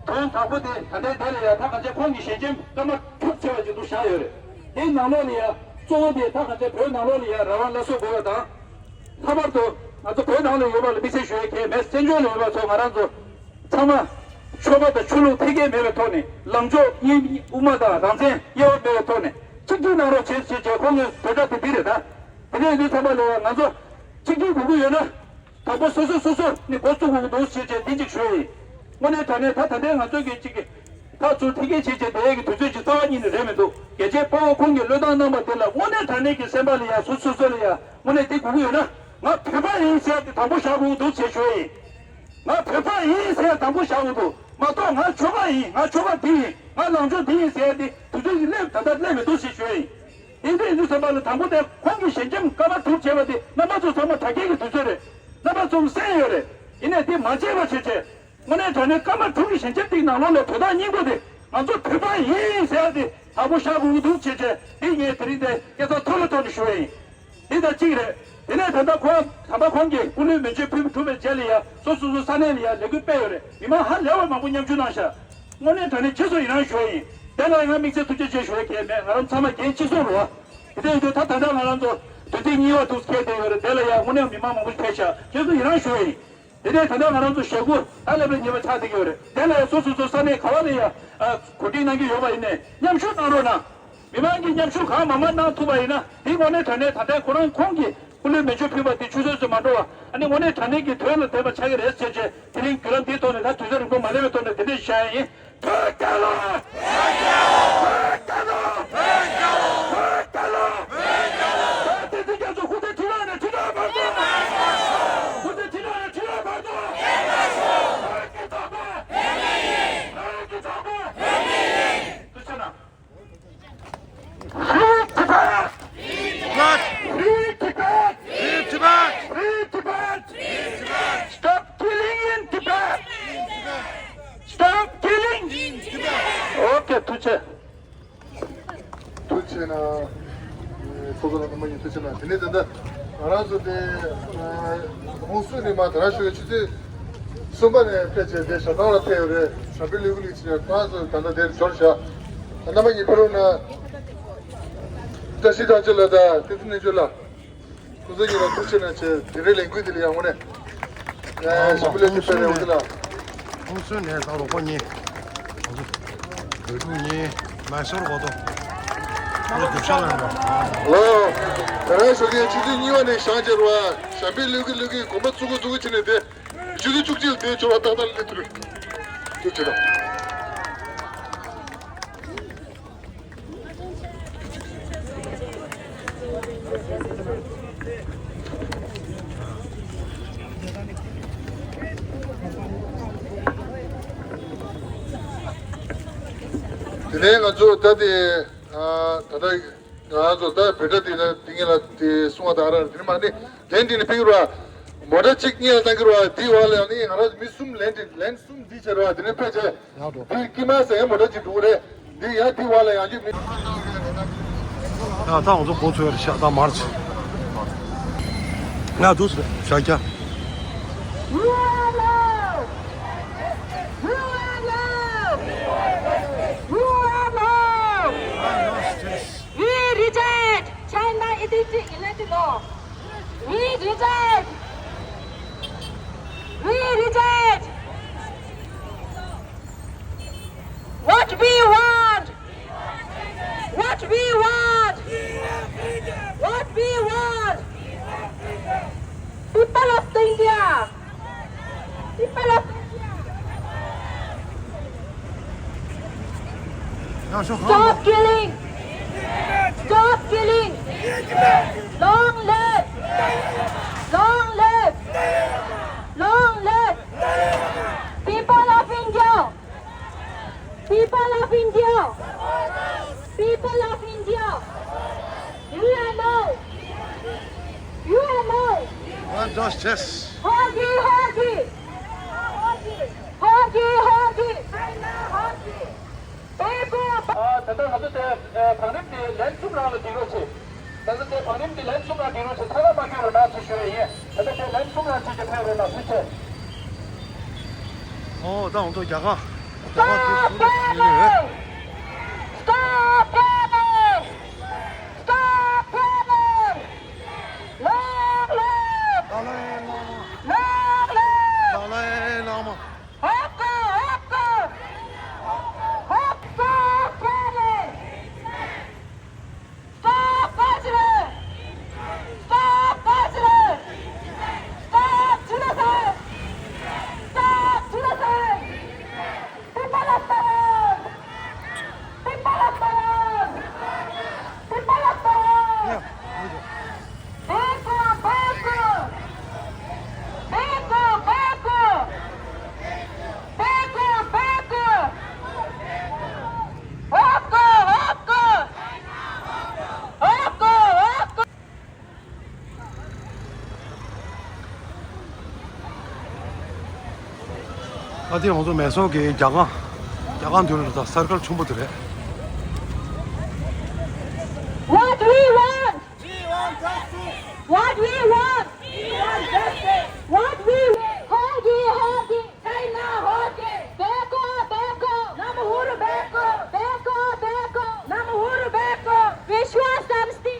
དོན་དག་པོ་དེ་ད་ལྟའི་དེ་ལ་ཡ་ད་ག་ཚོད་ཁོང་གི་ཞལ་ཆེམས་སྐར་མ་དྲུག་བྱས་པ་ཅིག་འདུག་བཞག་ཡོད་རེད། དེའི་ནང་ལོགས་ལ་ཡ་གཙོ་བོ་དེ་ད་ག་ཚོད་བོད་ནང་ལོགས་ལ་ཡ་རང་དབང་སླར་གསོ་དགོས་པ་དང་། ལྷག་པར་དུ་ང་ཚོ་བོད་ནང་ལ་ཡོད་པ་ལ་དམིགས་བསལ་ཞུ་ཡ་གལ་མེད། བཙན་བྱོལ་ལ་ཡོད་པ་ཚོ་ང་རང་ཚོ་ཚང་མ་ཆོས་པ་དང་ཆོས་ལུགས་འཐེན་འཁྱེར་མེད་པའི་ཐོག་ནས། ལངས་ཕྱོགས་དབྱེ་དབྱེ་བ་དང་རང་བཙན་དབྱེ་བ་མེད་པའི་ཐོག་ནས་གཅིག་སྒྲིལ་གནང་རོགས་བྱེད་ཅེས་བྱས། ཁོང་གི་འབོད་སྒྲ་དེ་འདི་རེད། ད་དེ་འདྲ་ཡིན་དུས་ཙམ་པ་ལ་ང་ཚོ་གཅིག་སྒྲིལ་དགོས་ཀྱི་ཡོད་ན། དང་པོ་སོ་སོ་སོ་སོ་ནས་འགོ་བཙུགས་དགོས་ཀྱི་འདུག་ཅེས་བྱས་འདི་གཅིག་ཞུ་ཡ་ཡིན། དངོས་གནས་དྲང་གནས་ད་ད་ལྟའི་ང་ཚོ་གི་གཅིག་གི་ཐག་ཚུར་འཐེན་འཁྱེར་བྱེད་བྱེད་བསྡད་ཡས་ཀྱི་དུས་ཚོད་ཅིག་རྩ་བ་ཉིད་ནས་རེད་མི་འདུག་རྒྱལ་གཅེས་དཔའ་བོ་ཁོང་གིས་བློས་བཏང་གནང་བ་དེ་ལ་དངོས་གནས་དྲང་གནས་ཀྱི་སེམས་པ་ལ་ཡ། སོ་སོ་སོ་ལ་ཡ་དངོས་གནས་དེ་དགོས་ཀྱི་ཡོད་ན། ང་བོད་པ་ཡིན་ཟེར་ཡ་དེ་དང་པོ་བཞག་དགོས་ཀྱི་འདུག་ཅེས་ཞུ་ཡ་ཡིན། ང་བོད་པ་ཡིན་ཟེར་ཡ་དང་པོ་བཞག་དགོས་འདུག་མ་གཏོགས། ང་ཆོལ་ཁ་ཡིན། ང་ཆོལ་ཁ་འདི་ཡིན། ང་ལངས་ཕྱོགས་འདི་ཡིན་ཟེར་ཡ་དེ་དུས་ཚོད་ཀྱི་སླེབས། ད་ལྟ་སླེབས་མི་འདུག་ཅེས་ཞུ་ཡ་ཡིན། ཡིན་དུས་ཡིན་དུས་ཙམ་པ་ལ་དང་པོ་དེ་ཁོང་གིས་ཞལ་ཆེམས་སྐར་མ་དྲུག་བྱས་པ་དེ་རྣམ་པ་ཚོ་ཚང་མ་དྲ་རྒྱའི་གི་དུས་ཚོད་རེད། རྣམ་པ་ཚོ་གསན་ཡོད་རེད། ཡིན་ནའི་དེ་མ་བྱས་པ་བྱས་བྱས། དངོས་གནས་དྲང་གནས་སྐར་མ་དྲུག་གི་ཞལ་ཆེམས་དེའི་ནང་ལོགས་ལ་དོན་དག་སྙིང་པོ་དེ་ང་ཚོ་བོད་པ་ཡིན་ཟེར་ཡ་དེ་དང་པོ་བཞག་དགོས་ཀྱི་འདུག་ཅེས་བྱས། དེ་ངས་དེ་རིང་འདི་སྐད་ཆ་ཐོག་ལ་ཐོག་ནས་ཞུ་ཡ་ཡིན། འདི་ལྟར་གཅིག་རེད། དེ་ནས་ད་ལྟ་ཁོང་། ད་ལྟ་ཁོང་གིས་སྐུ་ལུས་མེ་མཆོད་ཕུལ་གྲུབ་པའི་རྗེས་ལ་ཡ་སོ་སོ་སོ་ས་གནས་ལ་ཡ་ལས་འགུལ་སྤེལ་ཡོད་རེད། མི་མང་ཧ་ལས་པ་མང་པོ་མཉམ་ཞུགས་གནང་ཤག་དངོས་གནས་དྲང་གནས་རྗེས་སུ་ཡི་རང་ཞུ་ཡ་ཡིན། དེ་ལ་ང་དམིགས་བསལ་ཐུགས་རྗེ་ཆེ་ཞུ་ཡ་གལ་མེད། ང་རང་ཚང་མ་འགན་གཅིག་མཚུངས་རེད་བ། དེ་འདྲ་ཡིན་དུས་ད་ད་ལྟ་ང་རང་ཚོ་དུས་ཚིགས་གཉིས་པ་འདུག་སེ་འཁེལ་བསྡད་ཡོད་རེད། དེ་ལ་ཡ་དངོས་གནས་མི་མང་མང་པོ་ཕེབས་ཤག་རྗེས་སུ་ཡི་རང་ཞུ་ཡ་ཡིན། དེ་ནས་ད་ལྟ་ང་རང་ཚོ་ཞེ་དགུ་ད་སླེབས་པའི་ཉེས་པ་ཆགས་བསྡད་ཀྱི་ཡོད་རེད། དེ་ལ་ཡ་སོ་སོ་སོ་ས་གནས་ག་བ་ལ་ཡ། ཨ། གོ་སྒྲིག་གནང་གི་ཡོད་པ་ཡིན་ནའི་མཉམ་ཞུགས་གནང་རོགས་གནང་། མི་མང་གིས་མཉམ་ཞུགས་གང་མང་མང་གནང་ཐུབ་པ་ཡིན་ན། དེ་དངོས་གནས་དྲང་གནས་ད་ལྟའི་ཁོ་རང་ཁོང་གིས་སྐུ་ལུས་མེ་མཆོད་ཕུལ་བ་དེ་ཆུད་ཟོས་སུ་མ་འགྲོ་བ། ཨ་ནི་དངོས་གནས་དྲང་གནས་ཀྱི་དོན་ལ་བསྟན་པ་ཆགས་ཀྱི་རེད་ཟེར་བྱས། དེ་རིང་བརྒྱུད་ལམ་འདིའི་ཐོག་ནས། ད་དུས་ཚོད་རིང་པོ་མ་སླེབས་པའི་ཐོག་ནས་དེ་འདྲས་བཤད་ཡ་ཡིན། བོད་རྒྱལ་ལོ། བོད་རྒྱལ་ལོ། བོད་རྒྱལ་ལོ། བོད་རྒྱལ་ལོ། བོད་རྒྱལ་ལོ། བོད་བསྟན་འཛིན་རྒྱ་མཚོ་སྐུ་ཚེ་ཁྲི་ཕྲག་ནས་ཁྲི་ཕྲག་བར་དུ། སྐུ་ཚེ་ཁྲི་ཕྲག་ནས་ཁྲི་ཕྲག་བར་དུ། བོད་ཀྱི་གྲོགས་པོ། བོད་ཀྱི་གྲོགས་པོ། ཐུགས་རྗེ་ཆེ་གནང་། Free Tibet! Free Tibet! Free Tibet! Free Tibet! Stop killing in Tibet! Stop killing! Okay, ཐུགས་རྗེ་ཆེ། ཐུགས་རྗེ་ཆེ་གནང་། ཚོགས་གཙོ་ལགས་རྣམ་པ་གཉིས་ཐུགས་རྗེ་ཆེ་གནང་། དེ་ནས་ད་ལྟ་ང་རང་ཚོ་དེ་ཧུན་སུར་ནས་མར་དེ་རང་ཞོགས་ཀྱི་ཆུ་ཚོད་གསུམ་པ་ནས་ཕེབས་བྱས་དེ་ཞབས་ཐང་ལ་ཕེབས་ཡོད་རེད། ཞབས་པད་ལུས་གི་ལུས་ཆེ་ཁོ་རང་ཚོ་ད་ལྟ་དེར་འབྱོར་བཞག་རྣམ་པ་གཉིས་ཕེབས་རོགས་གནང་། བཀྲ་ཤིས་སྒང་ཆེ་ལགས་དང་བསྟན་འཛིན་རྣལ་འབྱོར་ལགས། ཁོང་ཚོ་གཉིས་ལ་ཐུགས་རྗེ་ཆེ་གནང་བྱས། དེ་རིང་ལས་འགུལ་འདི་ལ་ཡང་དངོས་གནས། ཨ་མ། ཞབས་པད་ལེགས་ཀྱི་ཕེབས་རེད། འོ་དེ་ལ། ཧུན་སུར་ནས་ད་རོགས་པ་གཉིས། ང་ཚོ་བོད་ཕྲུག་གཉིས་མ་སོར་གོ་ཏོ། ང་ཚོ་རྒྱུག་ཤར་ལ་འགྲོ། ལོ། ད་རང་ཞོགས་ཀའི་ཆུ་ཚོད་གཉིས་པ་ནས་བཞེངས་བྱས་རེད་བ། ཞབས་པད་ལུས་གི་ལུས་གི་གོམ་པ་བཙུགས་གི་བཙུགས་གི་བྱས་ནས་དེ། ཆུ་ཚོད་བཅུ་གཅིག་ལ་དེ་ཕྱོགས་ལ་ཏག་ཏག་སླེབས་ཐུབ་རེད། ཐུགས་རྗེ་ཆེ་གནང་། དེ་ནས་ང་ཚོ་ད་དེ། ཨ། ད་ལྟ་ང་ཚོ་ད་བོད་སྒྲ་དེ་ལ་དེ་ངེད་ལ་དེ་གསུང་བ་དང་ར་དེ་ནས་མ་ནི་ལན་དེ་ནས་ཕེབས་ར། མོ་ཊ་གཅིག་གཉིས་ལ་བཏང་གི་ར། དེ་བ་ལ་ཡང་ནི་ང་རང་མི་གསུམ་ལན་དེ་ལན་གསུམ་འདི་བྱས་ར། དེ་ནས་ཕེབས་བྱས། ཡག་འགྲོ། འདི་ཀི་མ་ཟེར་མོ་ཊ་ཅིག་འདུག་རེད། འདི་ཡ་འདི་བ་ལ་ཡང་རྒྱུ་མི། ཡ་ད་ང་ཚོ་འགོ་ཚུགས་རེད་ཤག་ད་མར་ཆ། ང་འདུག་ཟེར་ཤག་ཀྱ། We reject China identity identity law. We reject. We reject. What we want. What we want. Stop killing! Stop killing! Long live! Long live! Long live! People of India! People of India! People of India! U N O! U N O! One justice! Hogi! Hogi! Hogi! Hogi! ཨ། ད་ལྟ་ང་ཚོ་དེ་བང་རིམ་དེ་ལན་གསུམ་རང་ལ་སྒྲིག་རོགས་བྱེད། ད་ལྟ་དེ་བང་རིམ་དེ་ལན་གསུམ་རང་སྒྲིག་རོགས་བྱེད། ཚང་མ་མ་འགྱུར་རོགས་གནང་ཞེས་ཞུ་ཡས་ཡིན། ད་ལྟ་དེ་ལན་གསུམ་རང་བྱེད་ཀྱི་ཕེབས་རོགས་གནང་། ཐུགས་རྗེ་ཆེ། ཨོ། ད་འོང་ཐོག་རྒྱ་གར། རྒྱ་གར་དེ་ཚོ་ལ་ཡིན་རེད། Stop killing! Stop killing! Long live! ཏཱ་ལའི་བླ་མ། Long live! ཏཱ་ལའི་བླ་མ། Hop go, hop go! Hop go, hop go! Stop torture! Stop torture! Stop genocide! Stop genocide! People of Taiwan! People of Taiwan! People of Taiwan! Back up, back up! Back up, back up! Back up, back up! Hop go, hop go! Hop go, hop go! ཨ། དེ་ང་ཚོ་མེ་སོར་གྱི་རྒྱ་གར། རྒྱ་གར་མདུན་ལ་ད་སར་ཀལ་ཆེན་པོ་དེ་རེད། What we want? We want justice. What we want? We want justice. What we want? Hogi, hogi. China hogi. Beko, beko. Namhur beko. Beko, beko. Namhur beko. Vishwa Samsthi.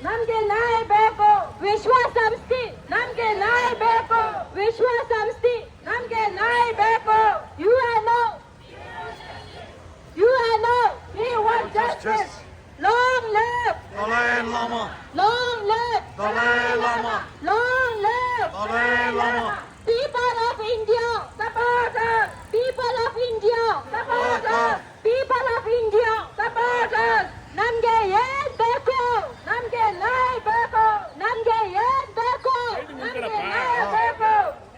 Namge nai beko. Vishwa Samsthi. Namge nai beko. Vishwa Samsthi. Namge nai beko. U N O. U N O. We want justice. Long live. Dalai Lama. Long live. Dalai Lama. Long live. Dalai Lama. People of India. Support us. People of India. Support us. People of India. Support us. Namge yen beko. Namge nai beko. Namge yen beko. Namge nai beko.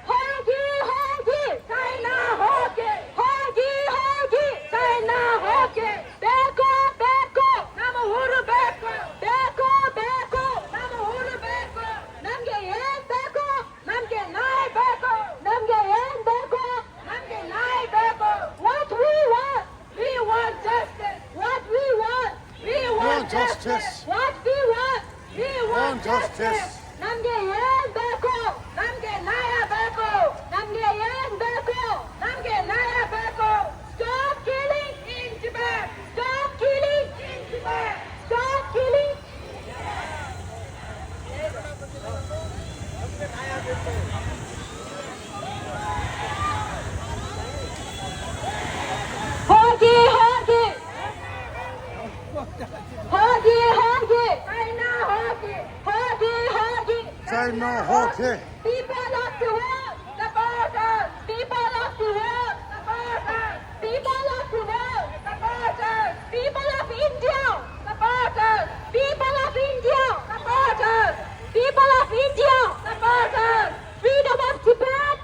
Hogi, hogi, China hogi. Hogi, hogi, China hogi. Beko, beko, Namhur beko. Beko, beko, Namhur beko. Namge yen beko. Namge nai beko. Namge yen beko. Namge nai beko. What we want? We want justice. What we want? We want justice. What we want? We want justice. Namge yen beko. Namge nai beko. Namge yen beko. Namge nai beko. Stop killing in Tibet. Stop killing in Tibet. Stop killing. Hogi, hogi. Hogi, hogi. China hogi. Hogi, hogi. China hogi. People of the world, support us. People of the world, support us. People of the world, support us. People of India, support us. People of India, support us. People of India, support us. Freedom of Tibet.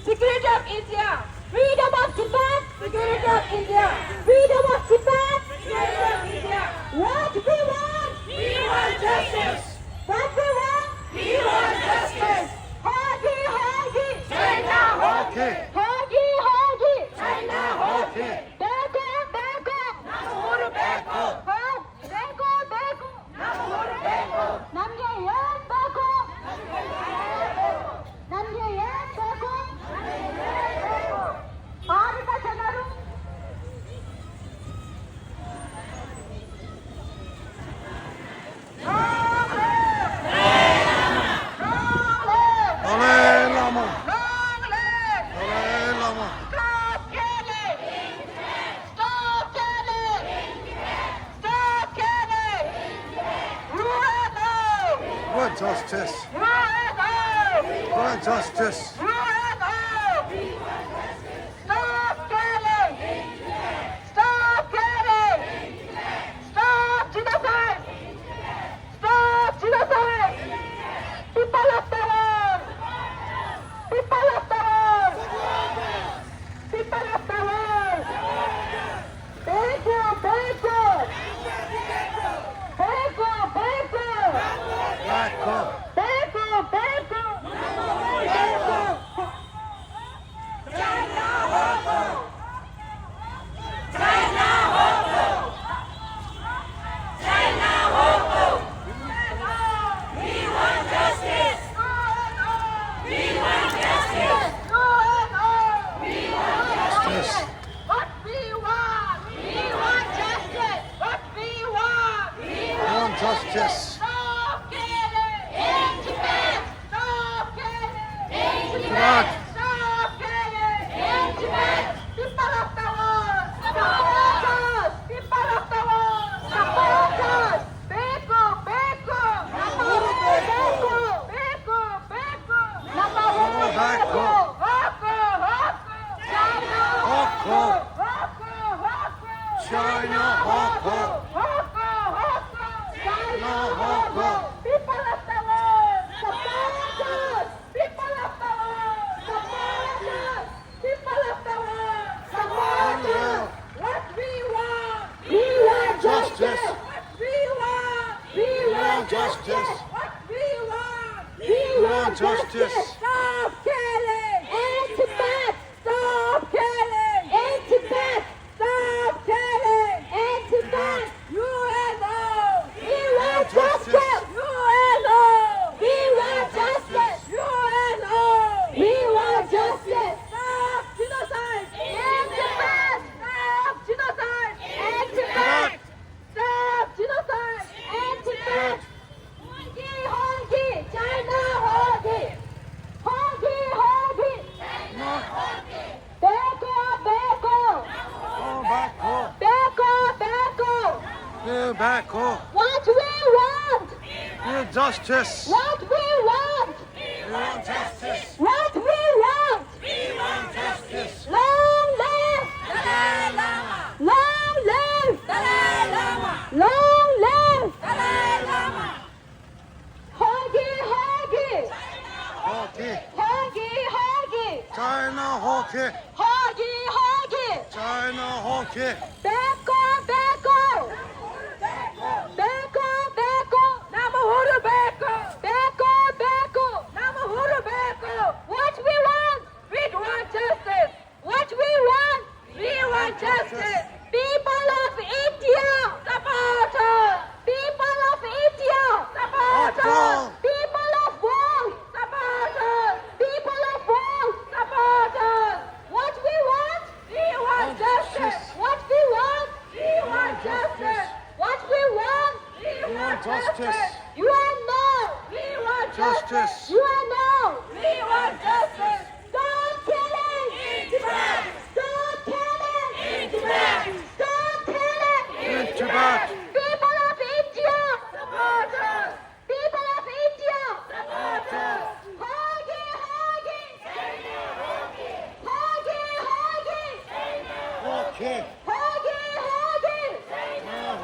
Security of India. Freedom of Tibet. Security of India. Freedom of Tibet. Security of India. What we want? We want justice. What we want? We want justice. Hogi, hogi. China hogi. Hogi, hogi. China hogi. Beko, beko. Namhur beko. Ho-, beko, beko. Namhur beko. Namge yen beko. Namge yen beko. Namge yen beko. Bharata Chanaru. Long live! Long live! Dalai Lama! Long live! Dalai Lama! Stop killing! Stop killing! Stop killing! U N O! Grant justice! U N O! Grant justice! U N O! Stop killing! Stop Yes. Stop killing! End Tibet! Stop killing! End Tibet! Stop killing! End Tibet! People of the world, support us! People of the world, support us! Bhikku, bhikku! Bhikku, bhikku! Bhikku, bhikku! Hoku, hoku! China hoku! Hoku, hoku! China hoku! Hoku, hoku! China hoku! People of the world, support us! People of the world, support us! People of the world, support us! What we want? We want justice! What we want? We want justice! What we want? We want justice! Stop killing! End Tibet! Stop killing! End Tibet! Stop killing! End Tibet! U N O! We want justice! U N O! We want justice! U N O! We want justice! Stop genocide! End Tibet! Stop genocide! End Tibet! Stop genocide! End Tibet! Hongi, hongi! China hongi! Hongi, hongi! China hongi! Bhikku, bhikku! Go back home! Bhikku, bhikku! Go back home! What we want? We want justice! What we want? We want justice! What we want? We want justice! Long live Dalai Lama! Long live Dalai Lama! Long live Dalai Lama! Hongi, hongi! Hongi! Hongi, hongi! China hongi! Hongi, hongi! China hongi! Bhikku, bhikku! Bhikku, bhikku! Namo huru bhikku! Bhikku, bhikku! Namo huru bhikku! What we want? We want justice! What we want? We want justice! People of India, support us! People of India, support us! People of world, support us! People of world, support us! What we want? We want justice! What we want? We want justice! What we want? We want justice! U N O! We want justice! U N O! We want justice! Stop killing! In Tibet! Stop killing! In Tibet! Stop killing! In Tibet! People of India! Support us! People of India! Support us! Hongi, hongi! Hongi, hongi! Hongi! Hongi,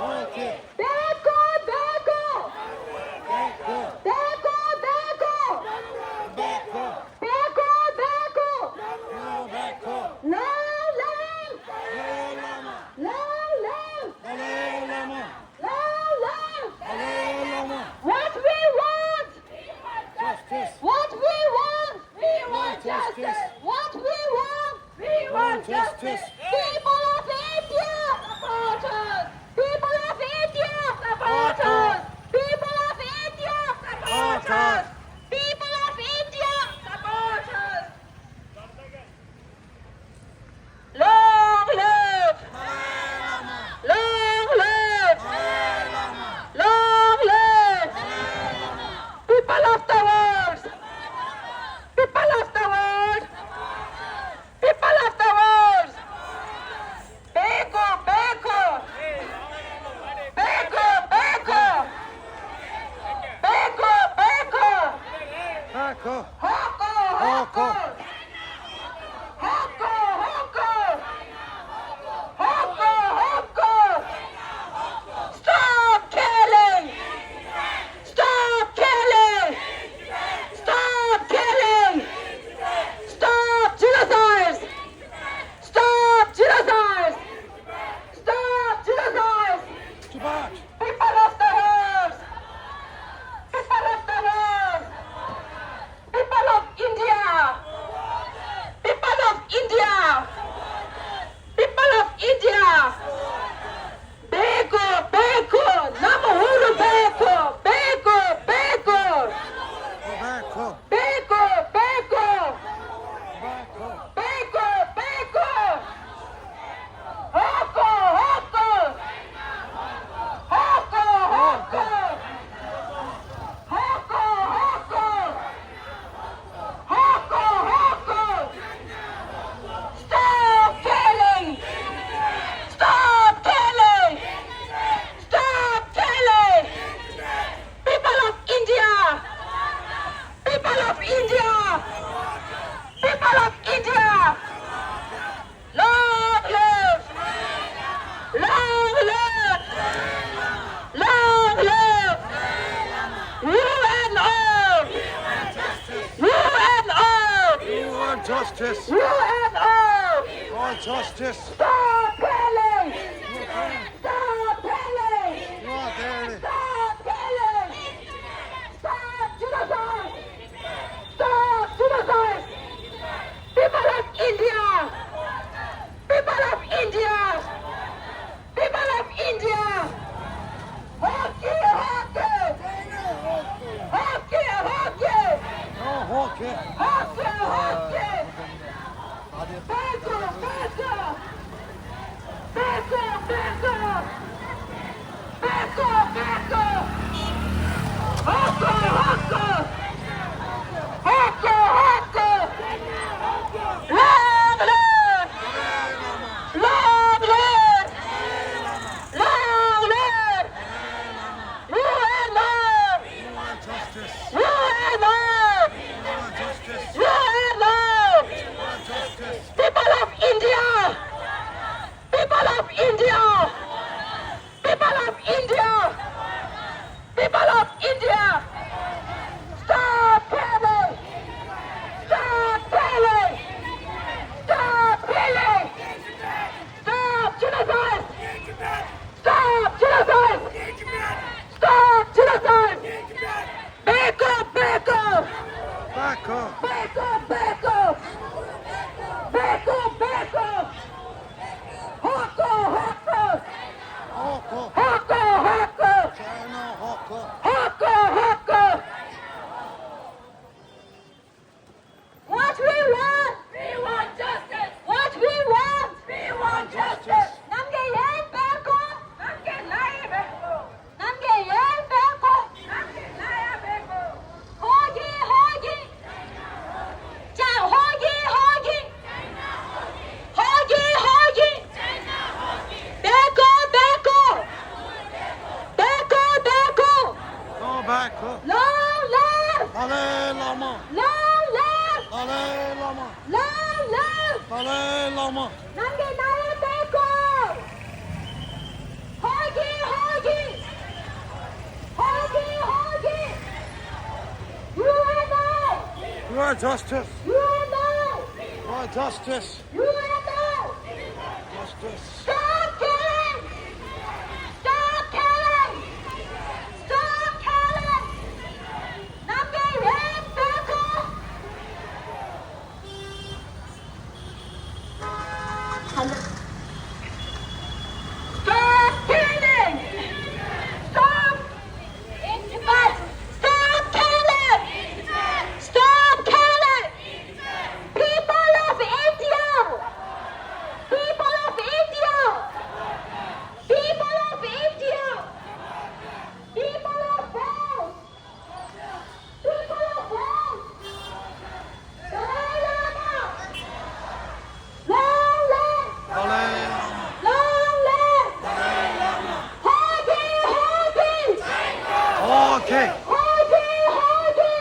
hongi! Bhikku, bhikku! Bhikku, bhikku! Bhikku, bhikku! Long live! Long live! Long live! What we want? Justice! What we want? We want justice! What we want? We want justice! People of India! Justice! Stop killing! Stop killing! Stop killing! Stop genocide! Stop genocide! People of India! People of India! People of India! Hockey, hockey! Hockey, hockey! No hockey! Hockey, hockey! Back off, back off! Back off, back off! Back off, back off! Hockey, hockey! Hockey, hockey! Long live! Long live! Long live! U N O! U N O! U N O! People of India! People of India! People of India! People of India! Stop killing! Stop killing! Stop killing! Stop genocide! Stop genocide! Stop genocide! Back up, back up! Back up! Back up, back up! Back up, back up! Hawker, hawker! Hawker! Hawker, hawker! China hawker! Hawker, hawker! What we want? We want justice. What we want? We want justice. Namge yen beko. Namge lai beko. Namge yen beko. Namge lai beko. Hogi, hogi. Chang hogi, hogi. Hogi, hogi. Beko, beko. Beko, beko. Go back. Long live. Dalai Lama. Long live. Dalai Lama. Long live. Dalai Lama. Namge naya beko. Hogi, hogi. Hogi, hogi. U N O. U N justice. U N O. U N justice. U N O. Justice. Stop killing! Stop killing! Stop killing! Namge yen beko. Hello. Stop killing! Stop! Stop killing! Stop killing! People of India! People of India! People of India! People of France! People of France! Dalai Lama! Long live! Dalai Lama! Long live! Dalai Lama! Hogi! Hogi! Hogi! Hogi! Hogi!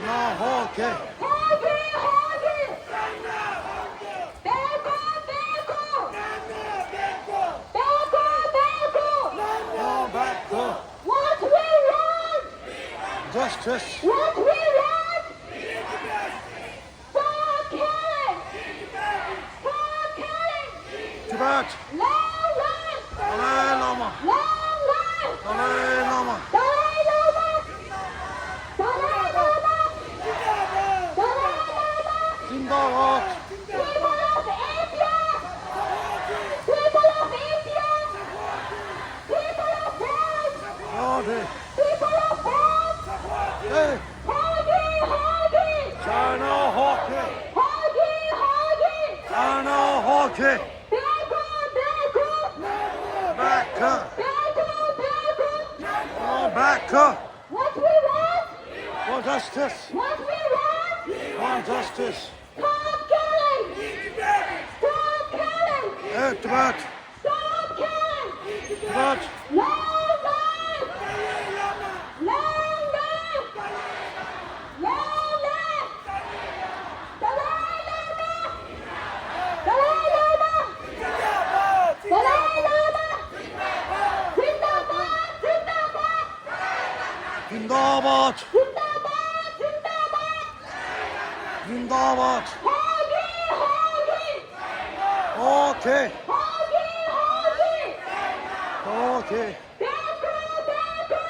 No hogi! Hogi! Hogi! Beko! Beko! Beko! Beko! No beko! What we want? Justice! What we want? Stop killing! Stop killing! Tibet! Long live! Dalai Lama! Long live! Dalai Lama! Dalai Lama! Dalai Lama! Dalai Lama! Zindabad! People of India! People of India! People of France! Hey! Hogi! Hogi! China hogi! Hogi! Hogi! China hogi! Beko! Beko! Back! Beko! Beko! Go back! What we want? For justice! What we want? For justice! Stop killing! Stop killing! Hey, Tibet! Stop killing! Tibet! Long live! Long live! Long live! Dalai Lama! Dalai Lama! Dalai Lama! Zindabad! Zindabad! Zindabad! Zindabad! Zindabad! Zindabad! Hogi! Hogi! ཧོ་ཀེ། ཧོ་ཀེ། ཧོ་ཀེ། བེ་ཀོ། བེ་ཀོ།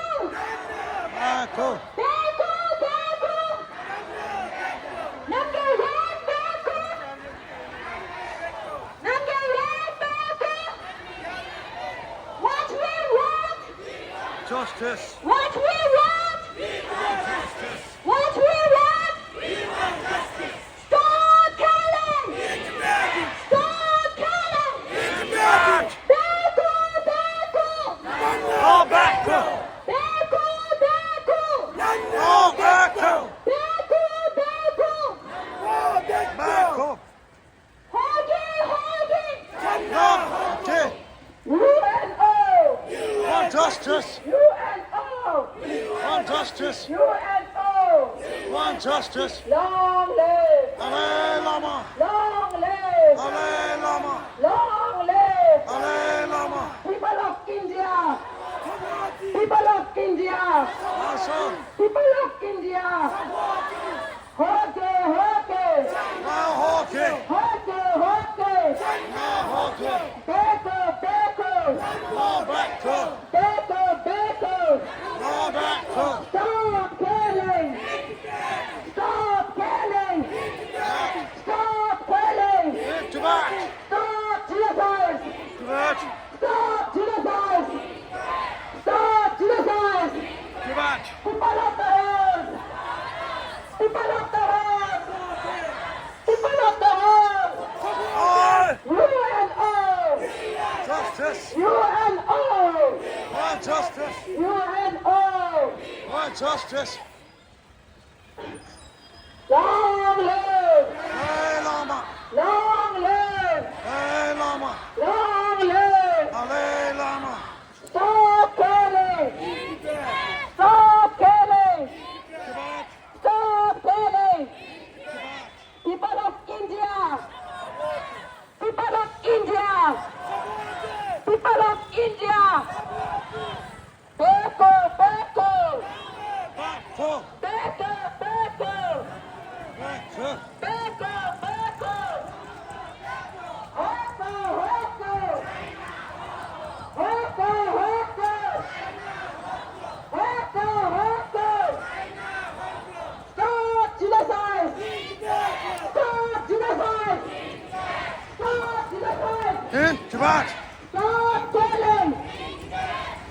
བེ་ཀོ། བེ་ཀོ། བེ་ཀོ། Number one བེ་ཀོ། Number one བེ་ཀོ། What we want? Justice. What we want? We want justice. What we want? We want justice. Stop killing! Stop killing! Back! Back! Back! Go back! Back! Back! Back! Go back! Back! Back! Back! Back! Hoggy! Hoggy! Hoggy! U N O! Want justice! U N O! Want justice! U N O! Want justice! Long live! Dalai Lama! Long live! Dalai Lama! Long live! Dalai Lama! People of India! People of India! Marshal! People of India! Hoggy! Hoggy! Now hoggy! Hoggy! Hoggy! Now hoggy! Back! Back! Now back! Back! Back! Now back! Stop killing! Stop killing! Stop killing! Tibet! Stop genocide! Tibet! Stop genocide! Stop genocide! Tibet! People of the hills! People of the hills! People of the hills! Oi! U N O! Justice! U N O! Want justice! U N O! Want justice! Long live! Dalai Lama! Long live! Dalai Lama! Long live! Dalai Lama! Stop killing! Stop killing! Tibet! Stop killing! Tibet! People of India! People of India! People of India! Back! Back! Back! Back! Back! Back! Back! Back! Back! Hoggy! Hoggy! Hoggy! Hoggy! Hoggy! Hoggy! Stop genocide! Stop genocide! Stop genocide! In Tibet! Stop killing!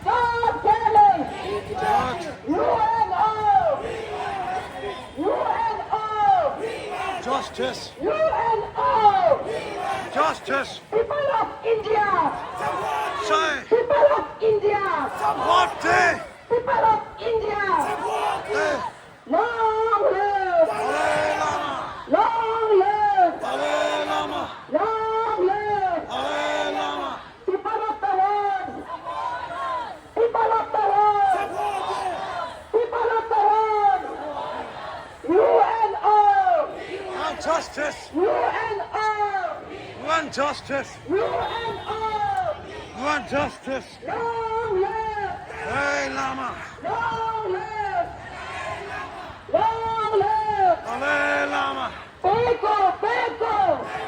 Stop killing! Tibet! U N O! U N O! Justice! U N O! Justice! People of India! Say! People of India! What day? People of India! Day! Long live! Dalai Lama! Long live! Dalai Lama! Long live! Dalai Lama! People of the hills! People of the hills! People of the hills! U N O! Want justice! U N O! Want justice! U N O! Want justice! Long live! Dalai Lama! Long live! Long live! Dalai Lama! Back! Back! Back! Back!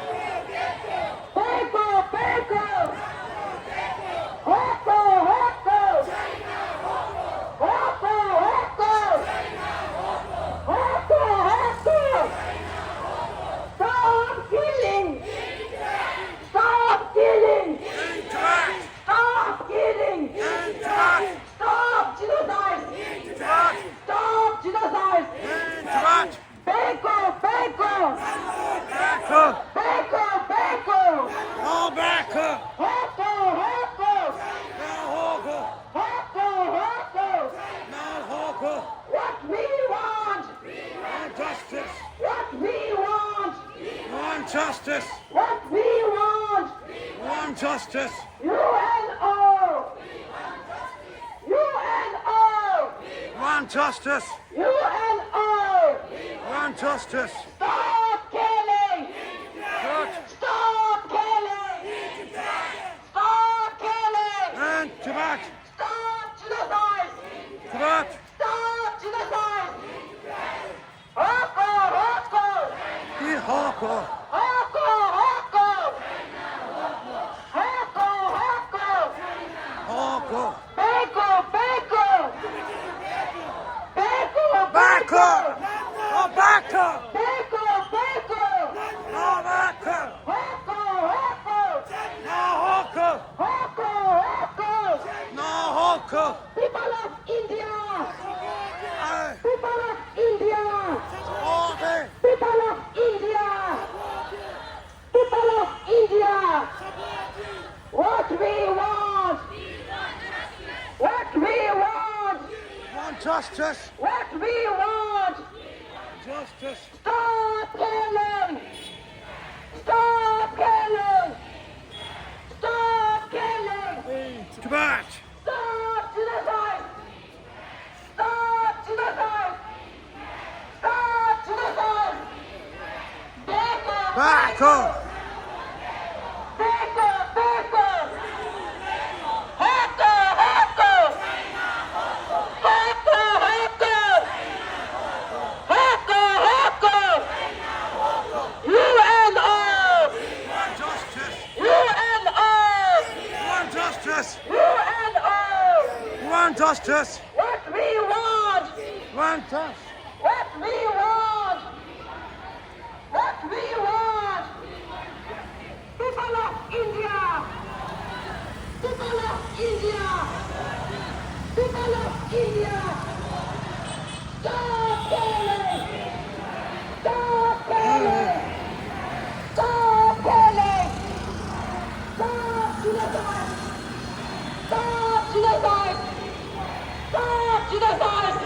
Hoggy! Hoggy! Hoggy! Hoggy! Hoggy! Stop killing! Stop killing! Stop killing! Stop genocide! Stop genocide! Back! Back! Back! Back! Back! Now back! Hoggy! Hoggy! Now hoggy! Hoggy! Hoggy! Now hoggy! What we want! Want justice! What we want! Want justice! What we want! Want justice! U N O! U N O! Want justice! U N O! Want justice! Stop killing! Good. Stop killing! Stop killing! And Tibet! Stop genocide! Tibet! Stop genocide! Hoggy! Hoggy! Be hoggy! Hoggy! Hoggy! Justice! What we want! Justice! Stop killing! Stop killing! Stop killing! Tibet! Stop genocide! Stop genocide! Stop genocide! Back off! Back off! Back off! Back off! Back off! Back off! Back off! Back off! U N O! We want justice! U N O! We want justice! U N O! We want justice! What we want! We want justice! What we want! What we want! People of India! People of India! People of India! Stop killing! Stop killing! Stop killing! Stop genocide! Stop genocide! Stop genocide!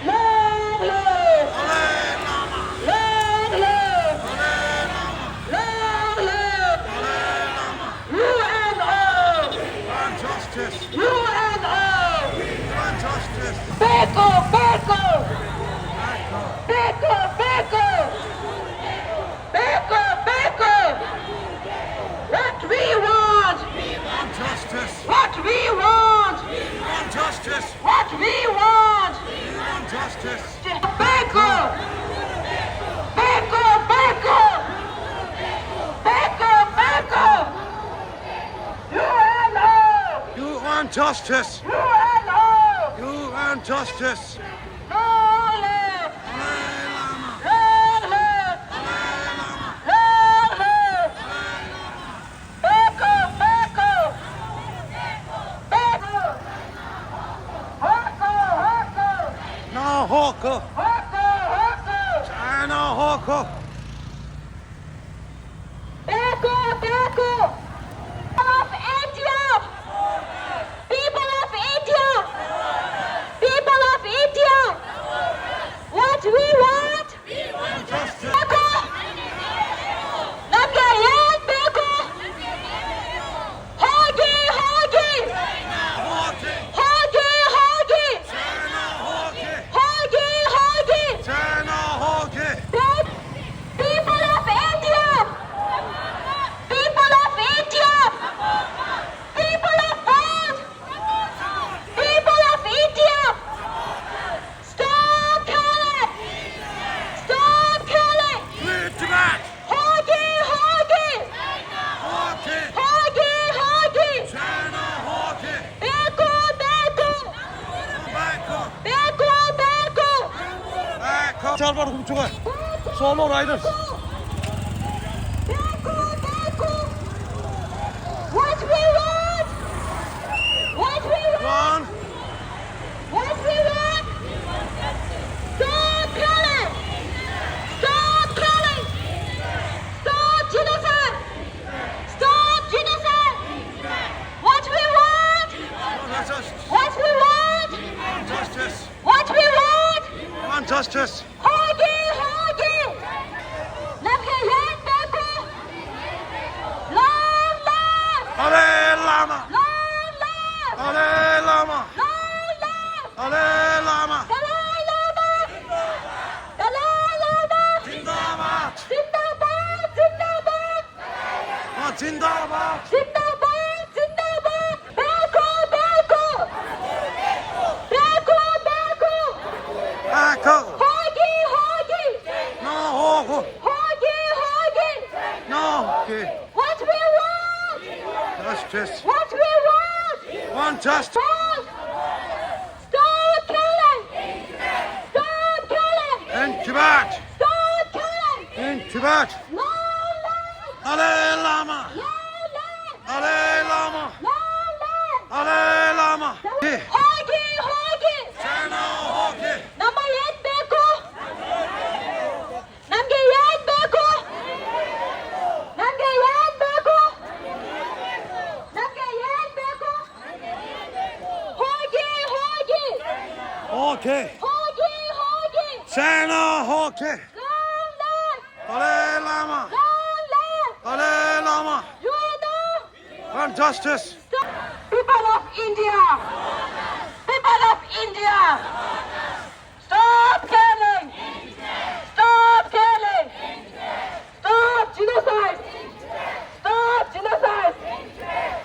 Long live! Long live! Long live! U N O! Justice! U N O! Justice! Back off! Back off! Back off! Back off! Back off! Back off! What we want! We want justice! What we want! We want justice! What we want! We want justice! Back off! Back off! Back off! Back off! Back off! U N O! You want justice! U N O! You want justice! Long live! Long live! Long live! Long live! Back off! Back off! Back off! Hoko! Hoko! No hoko! Hoko! Hoko! China hoko! Back off! Back off! People of India! People of India! People of India! What we want? Back off! Namgay Yen back off! Hoggy, hoggy! Hoggy, hoggy! Hoggy, hoggy! People of India! People of India! People of God! People of India! Stop killing! Stop killing! Free Tibet! Hoggy, hoggy! Hoggy! Hoggy, hoggy! China hoggy! Back off, back off! Back off! Back off! Back off! Back off! Char bar kum chuka. Solo riders. Back off, back off! What we want? What we want? One. What we want? Stop killing! Stop killing! Stop genocide! Stop genocide! What we want? Justice. What we want? Justice. What we want? Want justice. Hoggy, hoggy! Namgay Yen back off! Long live! Dalai Lama! Long live! Dalai Lama! Long live! Dalai Lama! Dalai Lama! Dalai Lama! Zindabad! Zindabad! Zindabad! Ah, Zindabad! Zindabad! Zindabad! Back off! Back off! Back off! Back off! Back off! Hoggy! Hoggy! No hoggy! Hoggy! Hoggy! No hoggy! What we want? Justice! What we want? Want justice! Stop! Stop killing! Stop killing! In Tibet! Stop killing! In Tibet! Long live! Dalai Lama! Long live! Dalai Lama! Long live! Dalai Lama! Hoggy! Hoggy! China hoggy! Namgay Yen back off! Namgay Yen back off! Namgay Yen back off! Namgay Yen back off! Hoggy! Hoggy! Hawke. Hawke, Hawke. China Hawke. Long live. Dalai Lama. Long live. Dalai Lama. Yuan. Want justice. People of India. People of India. Stop killing. Stop killing. Stop genocide! Stop genocide!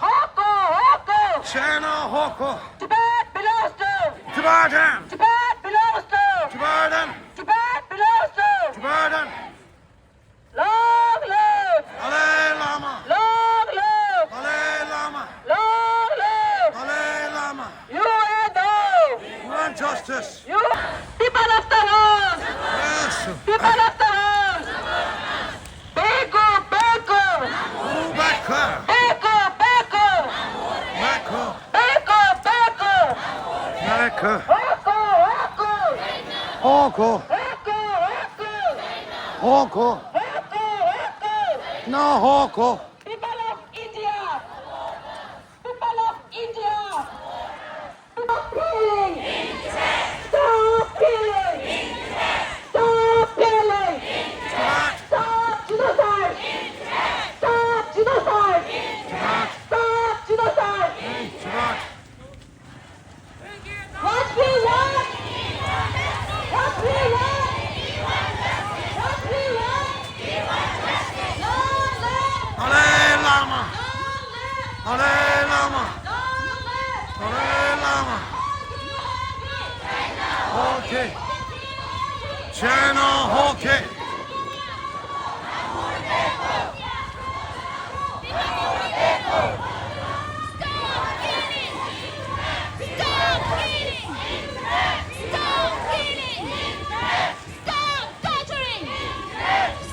Hawke, Hawke! China Hawke! Tibet belongs to Tibetan! Tibet belongs to Tibetan! Tibet belongs to Tibetan! Long live! Dalai Lama! Long live! Dalai Lama! Long live! Dalai Lama! U N O! We want justice! You, people of the world! Yes! People of the world! Bhikku, bhikku! Go back! Bhikku, bhikku! Back! Bhikku, bhikku! Back! Hawke, Hawke! Hawke! Hawke! Hawke! Hawke! Hawke! Hawke! No Hawke! People of India! People of India! Stop killing! Stop killing! Stop killing! Stop genocide! Stop genocide! Stop genocide! What we want? What we want? What we want? Long live! Dalai Lama! Long live! Dalai Lama! Long live! Dalai Lama! Hawke! China Hawke! Stop killing! Stop killing! Stop killing! Stop torturing!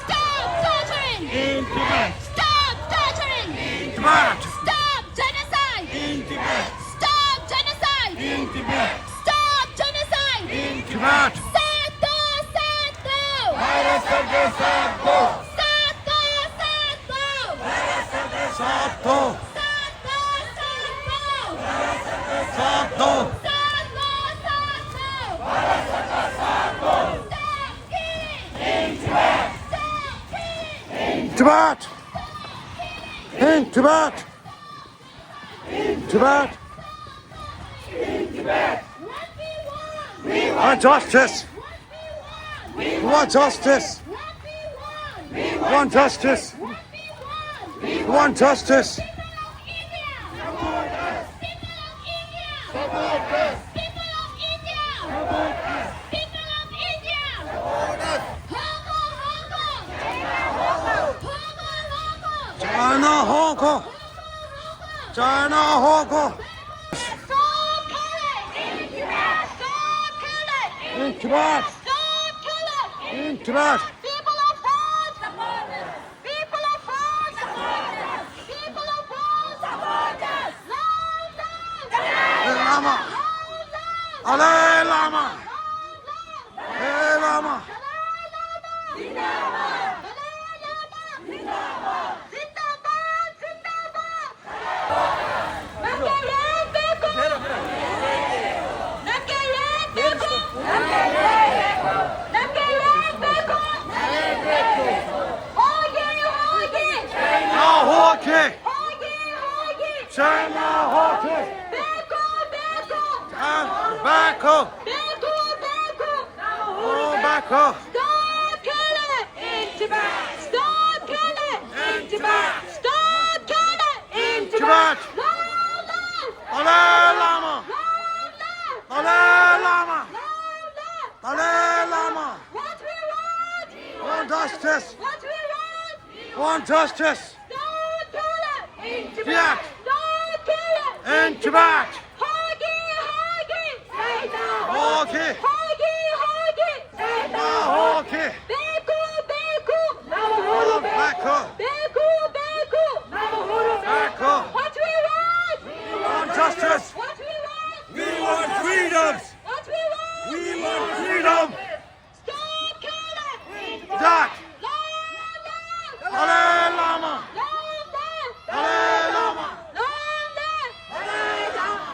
Stop torturing! In Tibet! Stop torturing! In Tibet! Stop genocide! In Tibet! Stop genocide! In Tibet! Stop genocide! In Tibet! Sato! Sato! Bharat Sarkar Sato! Sato! Sato! Bharat Sarkar Sato! Sato! Sato! Sato! Sato! Sato! Stop killing! Stop killing! Tibet! In Tibet! Tibet! What we want! We want justice! What we want! We want justice! What we want! We want justice! What we want! We want justice! People of India! People of India! People of India! People of India! Hawke, Hawke! Hawke, Hawke! China Hawke! China Hawke! Stop killing! In Tibet! Stop killing! In Tibet! Stop killing! In Tibet! People of France! People of France! People of France! Long live! Dalai Lama! Long live! Dalai Lama! Long live! Dalai Lama! Dalai Lama! Dalai Lama! Zindabad! Zindabad! China Hawke! China Hawke! Back up! Back up! Go back up! Stop killing in Tibet! Stop killing in Tibet! Stop killing in Tibet! Long live! Dalai Lama! Long live! Dalai Lama! Long live! Dalai Lama! What we want? Want justice! What we want? Want justice! Don't kill it! In Tibet! Don't kill it! In Tibet! Hawke, Hawke! Say no! Hawke! Hawke, Hawke! Say no! Hawke! Bhikku, bhikku! Bhikku! Bhikku, bhikku! Bhikku! What we want? Want justice! What we want? We want freedoms! What we want? We want freedom! Stop killing! Stop! Long live! Dalai Lama! Long live! Dalai Lama! Long live! Dalai Lama!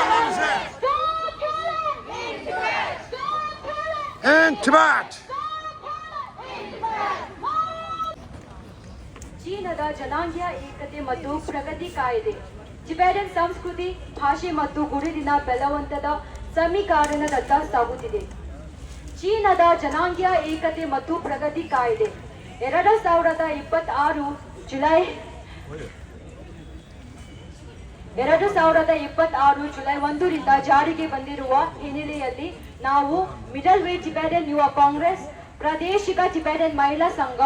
In Tibet! ಚೀನಾದ ಜನಾಂಗೀಯ ಏಕತೆ ಮತ್ತು ಪ್ರಗತಿ ಕಾಯ್ದೆ, ಟಿಬೆಟನ್ ಸಂಸ್ಕೃತಿ, ಭಾಷೆ ಮತ್ತು ಗುರುತಿನ ಬಲವಂತದ ಸಮೀಕರಣ ದತ್ತ ಸಾಗುತ್ತಿದೆ. ಚೀನಾದ ಜನಾಂಗೀಯ ಏಕತೆ ಮತ್ತು ಪ್ರಗತಿ ಕಾಯ್ದೆ ಎರಡು ಸಾವಿರದ ಇಪ್ಪತ್ತಾರು ಜುಲೈ ಎರಡು ಸಾವಿರದ ಇಪ್ಪತ್ತಾರು ಜುಲೈ ಒಂದರಿಂದ ಜಾರಿಗೆ ಬಂದಿರುವ ಹಿನ್ನೆಲೆಯಲ್ಲಿ ನಾವು ಮಿಡಲ್ ವೇ ಟಿಬೆಟನ್ ಯುವ ಕಾಂಗ್ರೆಸ್, ಪ್ರಾದೇಶಿಕ ಟಿಬೆಟನ್ ಮಹಿಳಾ ಸಂಘ,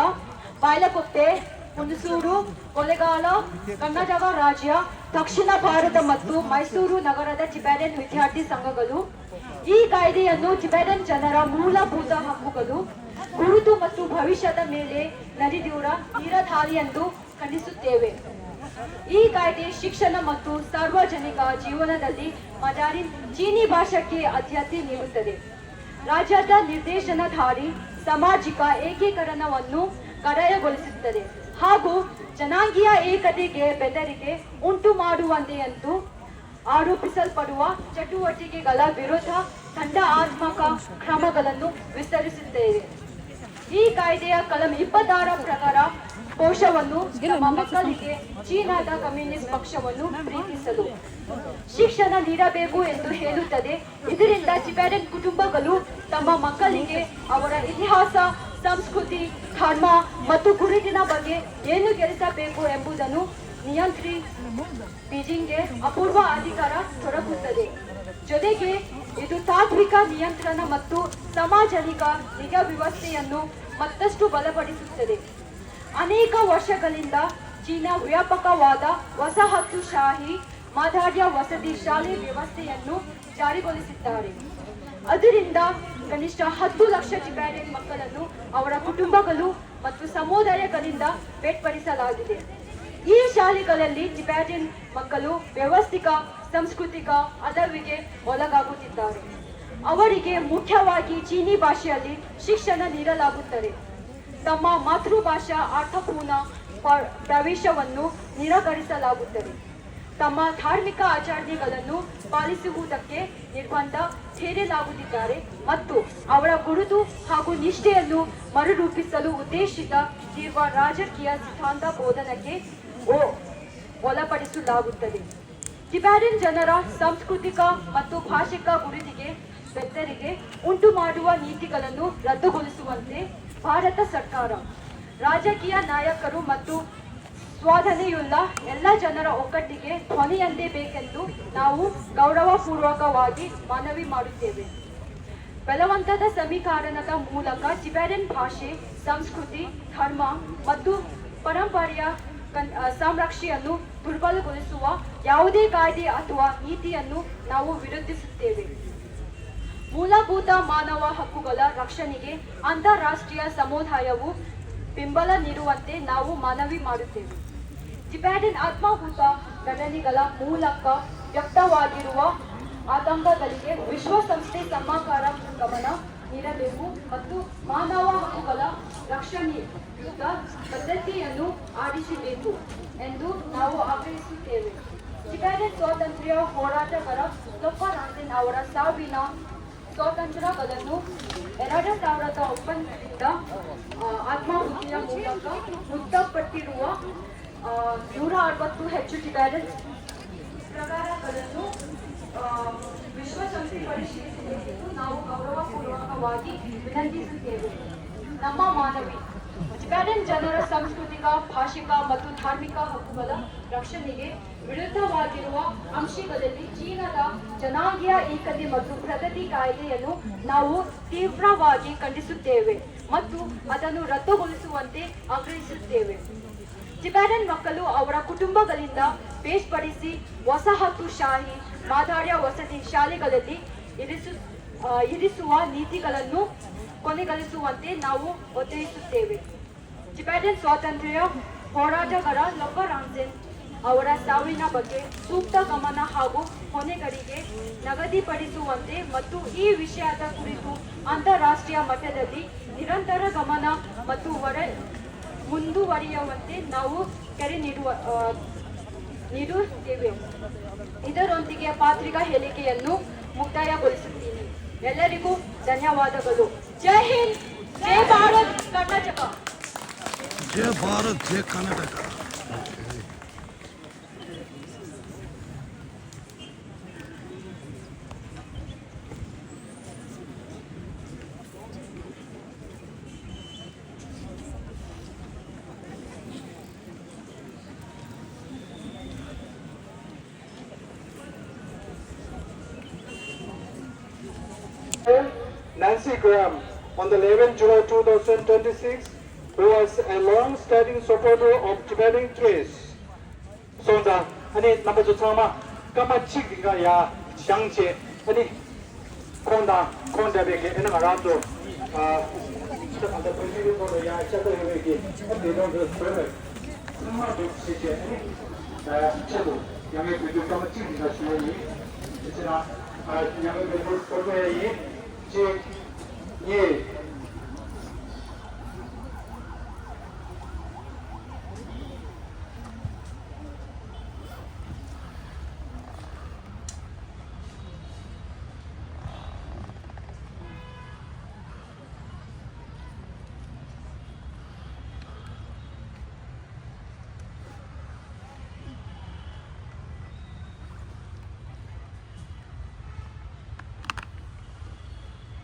ಬಾಯ್ಲಕುಪ್ಪೆ, ಹುಣಸೂರು, ಕೊಳ್ಳೆಗಾಲ, ಕರ್ನಾಟಕ ರಾಜ್ಯ, ದಕ್ಷಿಣ ಭಾರತ ಮತ್ತು ಮೈಸೂರು ನಗರದ ಟಿಬೆಟನ್ ವಿದ್ಯಾರ್ಥಿ ಸಂಘಗಳು ಈ ಕಾಯ್ದೆಯನ್ನು ಟಿಬೆಟನ್ ಜನರ ಮೂಲಭೂತ ಹಕ್ಕುಗಳು, ಗುರುತು ಮತ್ತು ಭವಿಷ್ಯದ ಮೇಲೆ ನಡೆದಿರುವ ನಿರಾಧಾರಿ ಎಂದು ಖಂಡಿಸುತ್ತೇವೆ. ಈ ಕಾಯ್ದೆ ಶಿಕ್ಷಣ ಮತ್ತು ಸಾರ್ವಜನಿಕ ಜೀವನದಲ್ಲಿ ಮದಾರಿ ಚೀನಿ ಭಾಷೆಗೆ ಆದ್ಯತೆ ನೀಡುತ್ತದೆ. ರಾಜ್ಯದ ನಿರ್ದೇಶನಧಾರಿ ಸಾಮಾಜಿಕ ಏಕೀಕರಣವನ್ನು ಕಡ್ಡಾಯಗೊಳಿಸುತ್ತದೆ ಹಾಗೂ ಜನಾಂಗೀಯ ಏಕತೆಗೆ ಬೆದರಿಕೆ ಉಂಟು ಮಾಡುವಂತೆ ಎಂದು ಆರೋಪಿಸಲ್ಪಡುವ ಚಟುವಟಿಕೆಗಳ ವಿರುದ್ಧ ದಂಡಾತ್ಮಕ ಕ್ರಮಗಳನ್ನು ವಿಸ್ತರಿಸುತ್ತೇವೆ. ಈ ಕಾಯ್ದೆಯ ಕಲಂ ಇಪ್ಪತ್ತಾರ ಪ್ರಕಾರ ಪೋಷವನ್ನು ನಮ್ಮ ಮಕ್ಕಳಿಗೆ ಚೀನಾದ ಕಮ್ಯುನಿಸ್ಟ್ ಪಕ್ಷವನ್ನು ಪ್ರೀತಿಸಲು ಶಿಕ್ಷಣ ನೀಡಬೇಕು ಎಂದು ಹೇಳುತ್ತದೆ. ಇದರಿಂದ ಟಿಬೆಟನ್ ಕುಟುಂಬಗಳು ತಮ್ಮ ಮಕ್ಕಳಿಗೆ ಅವರ ಇತಿಹಾಸ, ಸಂಸ್ಕೃತಿ, ಧರ್ಮ ಮತ್ತು ಗುರುತಿನ ಬಗ್ಗೆ ಏನು ಕಲಿಸಬೇಕು ಎಂಬುದನ್ನು ನಿಯಂತ್ರಿ ಬೀಜಿಂಗ್ಗೆ ಅಪೂರ್ವ ಅಧಿಕಾರ ದೊರಕುತ್ತದೆ. ಜೊತೆಗೆ ಇದು ತಾತ್ವಿಕ ನಿಯಂತ್ರಣ ಮತ್ತು ಸಾರ್ವಜನಿಕ ನಿಗಾ ವ್ಯವಸ್ಥೆಯನ್ನು ಮತ್ತಷ್ಟು ಬಲಪಡಿಸುತ್ತದೆ. ಅನೇಕ ವರ್ಷಗಳಿಂದ ಚೀನಾ ವ್ಯಾಪಕವಾದ ವಸಾಹತುಶಾಹಿ ಮಾದರಿಯ ವಸತಿ ಶಾಲೆ ವ್ಯವಸ್ಥೆಯನ್ನು ಜಾರಿಗೊಳಿಸಿದ್ದಾರೆ. ಅದರಿಂದ ಕನಿಷ್ಠ ಹತ್ತು ಲಕ್ಷ ಟಿಬೆಟನ್ ಮಕ್ಕಳನ್ನು ಅವರ ಕುಟುಂಬಗಳು ಮತ್ತು ಸಮುದಾಯಗಳಿಂದ ಬೇರ್ಪಡಿಸಲಾಗಿದೆ. ಈ ಶಾಲೆಗಳಲ್ಲಿ ಟಿಬೆಟನ್ ಮಕ್ಕಳು ವ್ಯವಸ್ಥಿತ ಸಾಂಸ್ಕೃತಿಕ ಅಲವಿಗೆ ಒಳಗಾಗುತ್ತಿದ್ದಾರೆ. ಅವರಿಗೆ ಮುಖ್ಯವಾಗಿ ಚೀನಿ ಭಾಷೆಯಲ್ಲಿ ಶಿಕ್ಷಣ ನೀಡಲಾಗುತ್ತದೆ. ತಮ್ಮ ಮಾತೃಭಾಷಾ ಅರ್ಥಪೂರ್ಣ ಪ್ರ- ಪ್ರವೇಶವನ್ನು ನಿರಾಕರಿಸಲಾಗುತ್ತದೆ. ತಮ್ಮ ಧಾರ್ಮಿಕ ಆಚರಣೆಗಳನ್ನು ಪಾಲಿಸುವುದಕ್ಕೆ ನಿರ್ಬಂಧ ಹೇರಲಾಗುತ್ತಿದ್ದಾರೆ ಮತ್ತು ಅವರ ಗುರುತು ಹಾಗೂ ನಿಷ್ಠೆಯನ್ನು ಮರುರೂಪಿಸಲು ಉದ್ದೇಶಿತ ತೀವ್ರ ರಾಜಕೀಯ ಸಿದ್ಧಾಂತ ಬೋಧನೆಗೆ ಒ- ಒಳಪಡಿಸಲಾಗುತ್ತದೆ. ಟಿಬೆಟನ್ ಜನರ ಸಾಂಸ್ಕೃತಿಕ ಮತ್ತು ಭಾಷಿಕ ಗುರುತಿಗೆ ಬೆದರಿಕೆ ಉಂಟು ಮಾಡುವ ನೀತಿಗಳನ್ನು ರದ್ದುಗೊಳಿಸುವಂತೆ ಭಾರತ ಸರ್ಕಾರ, ರಾಜಕೀಯ ನಾಯಕರು ಮತ್ತು ಸ್ವಾಧೀನತೆಯುಳ್ಳ ಎಲ್ಲ ಜನರ ಒಗ್ಗಟ್ಟಿಗೆ ಧ್ವನಿಯಂತೆ ಬೇಕೆಂದು ನಾವು ಗೌರವಪೂರ್ವಕವಾಗಿ ಮನವಿ ಮಾಡುತ್ತೇವೆ. ಬಲವಂತದ ಸಮೀಕರಣದ ಮೂಲಕ ಟಿಬೆಟನ್ ಭಾಷೆ, ಸಂಸ್ಕೃತಿ, ಧರ್ಮ ಮತ್ತು ಪರಂಪರೆಯ ಕನ್- ಆ, ಸಂರಕ್ಷಣೆಯನ್ನು ದುರ್ಬಲಗೊಳಿಸುವ ಯಾವುದೇ ಕಾಯ್ದೆ ಅಥವಾ ನೀತಿಯನ್ನು ನಾವು ವಿರೋಧಿಸುತ್ತೇವೆ. ಮೂಲಭೂತ ಮಾನವ ಹಕ್ಕುಗಳ ರಕ್ಷಣೆಗೆ ಅಂತಾರಾಷ್ಟ್ರೀಯ ಸಮುದಾಯವು ಬೆಂಬಲ ನೀಡುವಂತೆ ನಾವು ಮನವಿ ಮಾಡುತ್ತೇವೆ. ಟಿಬೆಟನ್ ಆತ್ಮಾಹುತ ಘಟನೆಗಳ ಮೂಲಕ ವ್ಯಕ್ತವಾಗಿರುವ ಆತಂಕಗಳಿಗೆ ವಿಶ್ವಸಂಸ್ಥೆ ಸಮಗ್ರ ಗಮನ ನೀಡಬೇಕು ಮತ್ತು ಮಾನವ ಹಕ್ಕುಗಳ ರಕ್ಷಣೆಯುತ ಬದ್ಧತೆಯನ್ನು ಆಡಿಸಬೇಕು ಎಂದು ನಾವು ಆಗ್ರಹಿಸುತ್ತೇವೆ. ಟಿಬೆಟನ್ ಸ್ವಾತಂತ್ರ್ಯ ಹೋರಾಟಗಾರ ಲೋಪ ರಾಜನ್ ಅವರ ಸಾವಿನ ಸ್ವಾತಂತ್ರ್ಯಗಳನ್ನು ಎರಡು ಸಾವಿರದ ಒಪ್ಪಂದದಿಂದ, ಆ, ಆತ್ಮಾಹುತಿಯ ಮೂಲಕ ಮೃತಪಟ್ಟಿರುವ, ಆ, ನೂರ ಅರವತ್ತು ಹೆಚ್ಚು ಟಿಬೆಟನ್ ಪ್ರಕಾರಗಳನ್ನು, ಆ, ವಿಶ್ವಸಂಸ್ಥೆ ಪರಿಶೀಲಿಸಬೇಕೆಂದು ನಾವು ಗೌರವಪೂರ್ವಕವಾಗಿ ವಿನಂತಿಸುತ್ತೇವೆ. ನಮ್ಮ ಮಾನವಿ ಟಿಬೆಟನ್ ಜನರ ಸಾಂಸ್ಕೃತಿಕ, ಭಾಷಿಕ ಮತ್ತು ಧಾರ್ಮಿಕ ಹಕ್ಕುಗಳ ರಕ್ಷಣೆಗೆ ವಿರುದ್ಧವಾಗಿರುವ ಅಂಶಗಳಲ್ಲಿ ಚೀನಾದ ಜನಾಂಗೀಯ ಏಕತೆ ಮತ್ತು ಪ್ರಗತಿ ಕಾಯ್ದೆಯನ್ನು ನಾವು ತೀವ್ರವಾಗಿ ಖಂಡಿಸುತ್ತೇವೆ ಮತ್ತು ಅದನ್ನು ರದ್ದುಗೊಳಿಸುವಂತೆ ಆಗ್ರಹಿಸುತ್ತೇವೆ. ಟಿಬೆಟನ್ ಮಕ್ಕಳು ಅವರ ಕುಟುಂಬಗಳಿಂದ ಬೇರ್ಪಡಿಸಿ ವಸಾಹತುಶಾಹಿ ಮಾದರಿಯ ವಸತಿ ಶಾಲೆಗಳಲ್ಲಿ ಇರಿಸು ಆ, ಇರಿಸುವ ನೀತಿಗಳನ್ನು ಕೊನೆಗೊಳಿಸುವಂತೆ ನಾವು ಒತ್ತಾಯಿಸುತ್ತೇವೆ. ಟಿಬೆಟನ್ ಸ್ವಾತಂತ್ರ್ಯ ಹೋರಾಟಗಾರ ಲೋಪಾ ರಾಮ್ಸೆನ್ ಅವರ ಸಾವಿನ ಬಗ್ಗೆ ಸೂಕ್ತ ಗಮನ ಹಾಗೂ ಹೊಣೆಗಾರಿಕೆ ನಿಗದಿಪಡಿಸುವಂತೆ ಮತ್ತು ಈ ವಿಷಯದ ಕುರಿತು ಅಂತಾರಾಷ್ಟ್ರೀಯ ಮಟ್ಟದಲ್ಲಿ ನಿರಂತರ ಗಮನ ಮತ್ತು ವರ ಮುಂದುವರಿಯುವಂತೆ ನಾವು ಕರೆ ನೀಡುವ ಆ, ನೀಡುತ್ತೇವೆ. ಇದರೊಂದಿಗೆ ಪತ್ರಿಕಾ ಹೇಳಿಕೆಯನ್ನು ಮುಕ್ತಾಯಗೊಳಿಸುತ್ತೀನಿ. ಎಲ್ಲರಿಗೂ ಧನ್ಯವಾದಗಳು. ಜೈ ಹಿಂದ್, ಜೈ ಭಾರತ್, ಕರ್ನಾಟಕ. ಜೈ ಭಾರತ್, ಜೈ Karnataka. Nancy Graham, on the eleventh July two thousand twenty-six, who was a long-standing supporter of Tibetan case. སོང་ཙང་ཨ་ནི་རྣམ་པ་ཚོ་ཚང་མ་སྐར་མ་གཅིག་རིང་ག་ཡ་བཞེངས་བྱས་ཨ་ནི། ཁོང་དང་ཁོང་འདྲ་བའི་གི་ཨ་ནི་ང་རང་ཚོ་ཨ་ད་ལྟ་བོད་མིའི་སྐོར་ལ་ཡང་ཤ་སྟག་ཡོད་པའི་གི་ཨ་དེ་དོན་དུ་བོད་པའི་ཚང་མ་འདུ་བྱེད་བྱས་ཨ་ནི་ཨ་ཆེད་དུ་མྱ་ངན་གུས་འདུད་སྐར་མ་གཅིག་ཡིན་ན་ཞུ་ཡ་ཡིན། དེ་ཕྱིར་ཨ་མྱ་ངན་གུས་འདུད་འཁོར་དགོས་ཡ་ཡིན། གཅིག་གཉིས།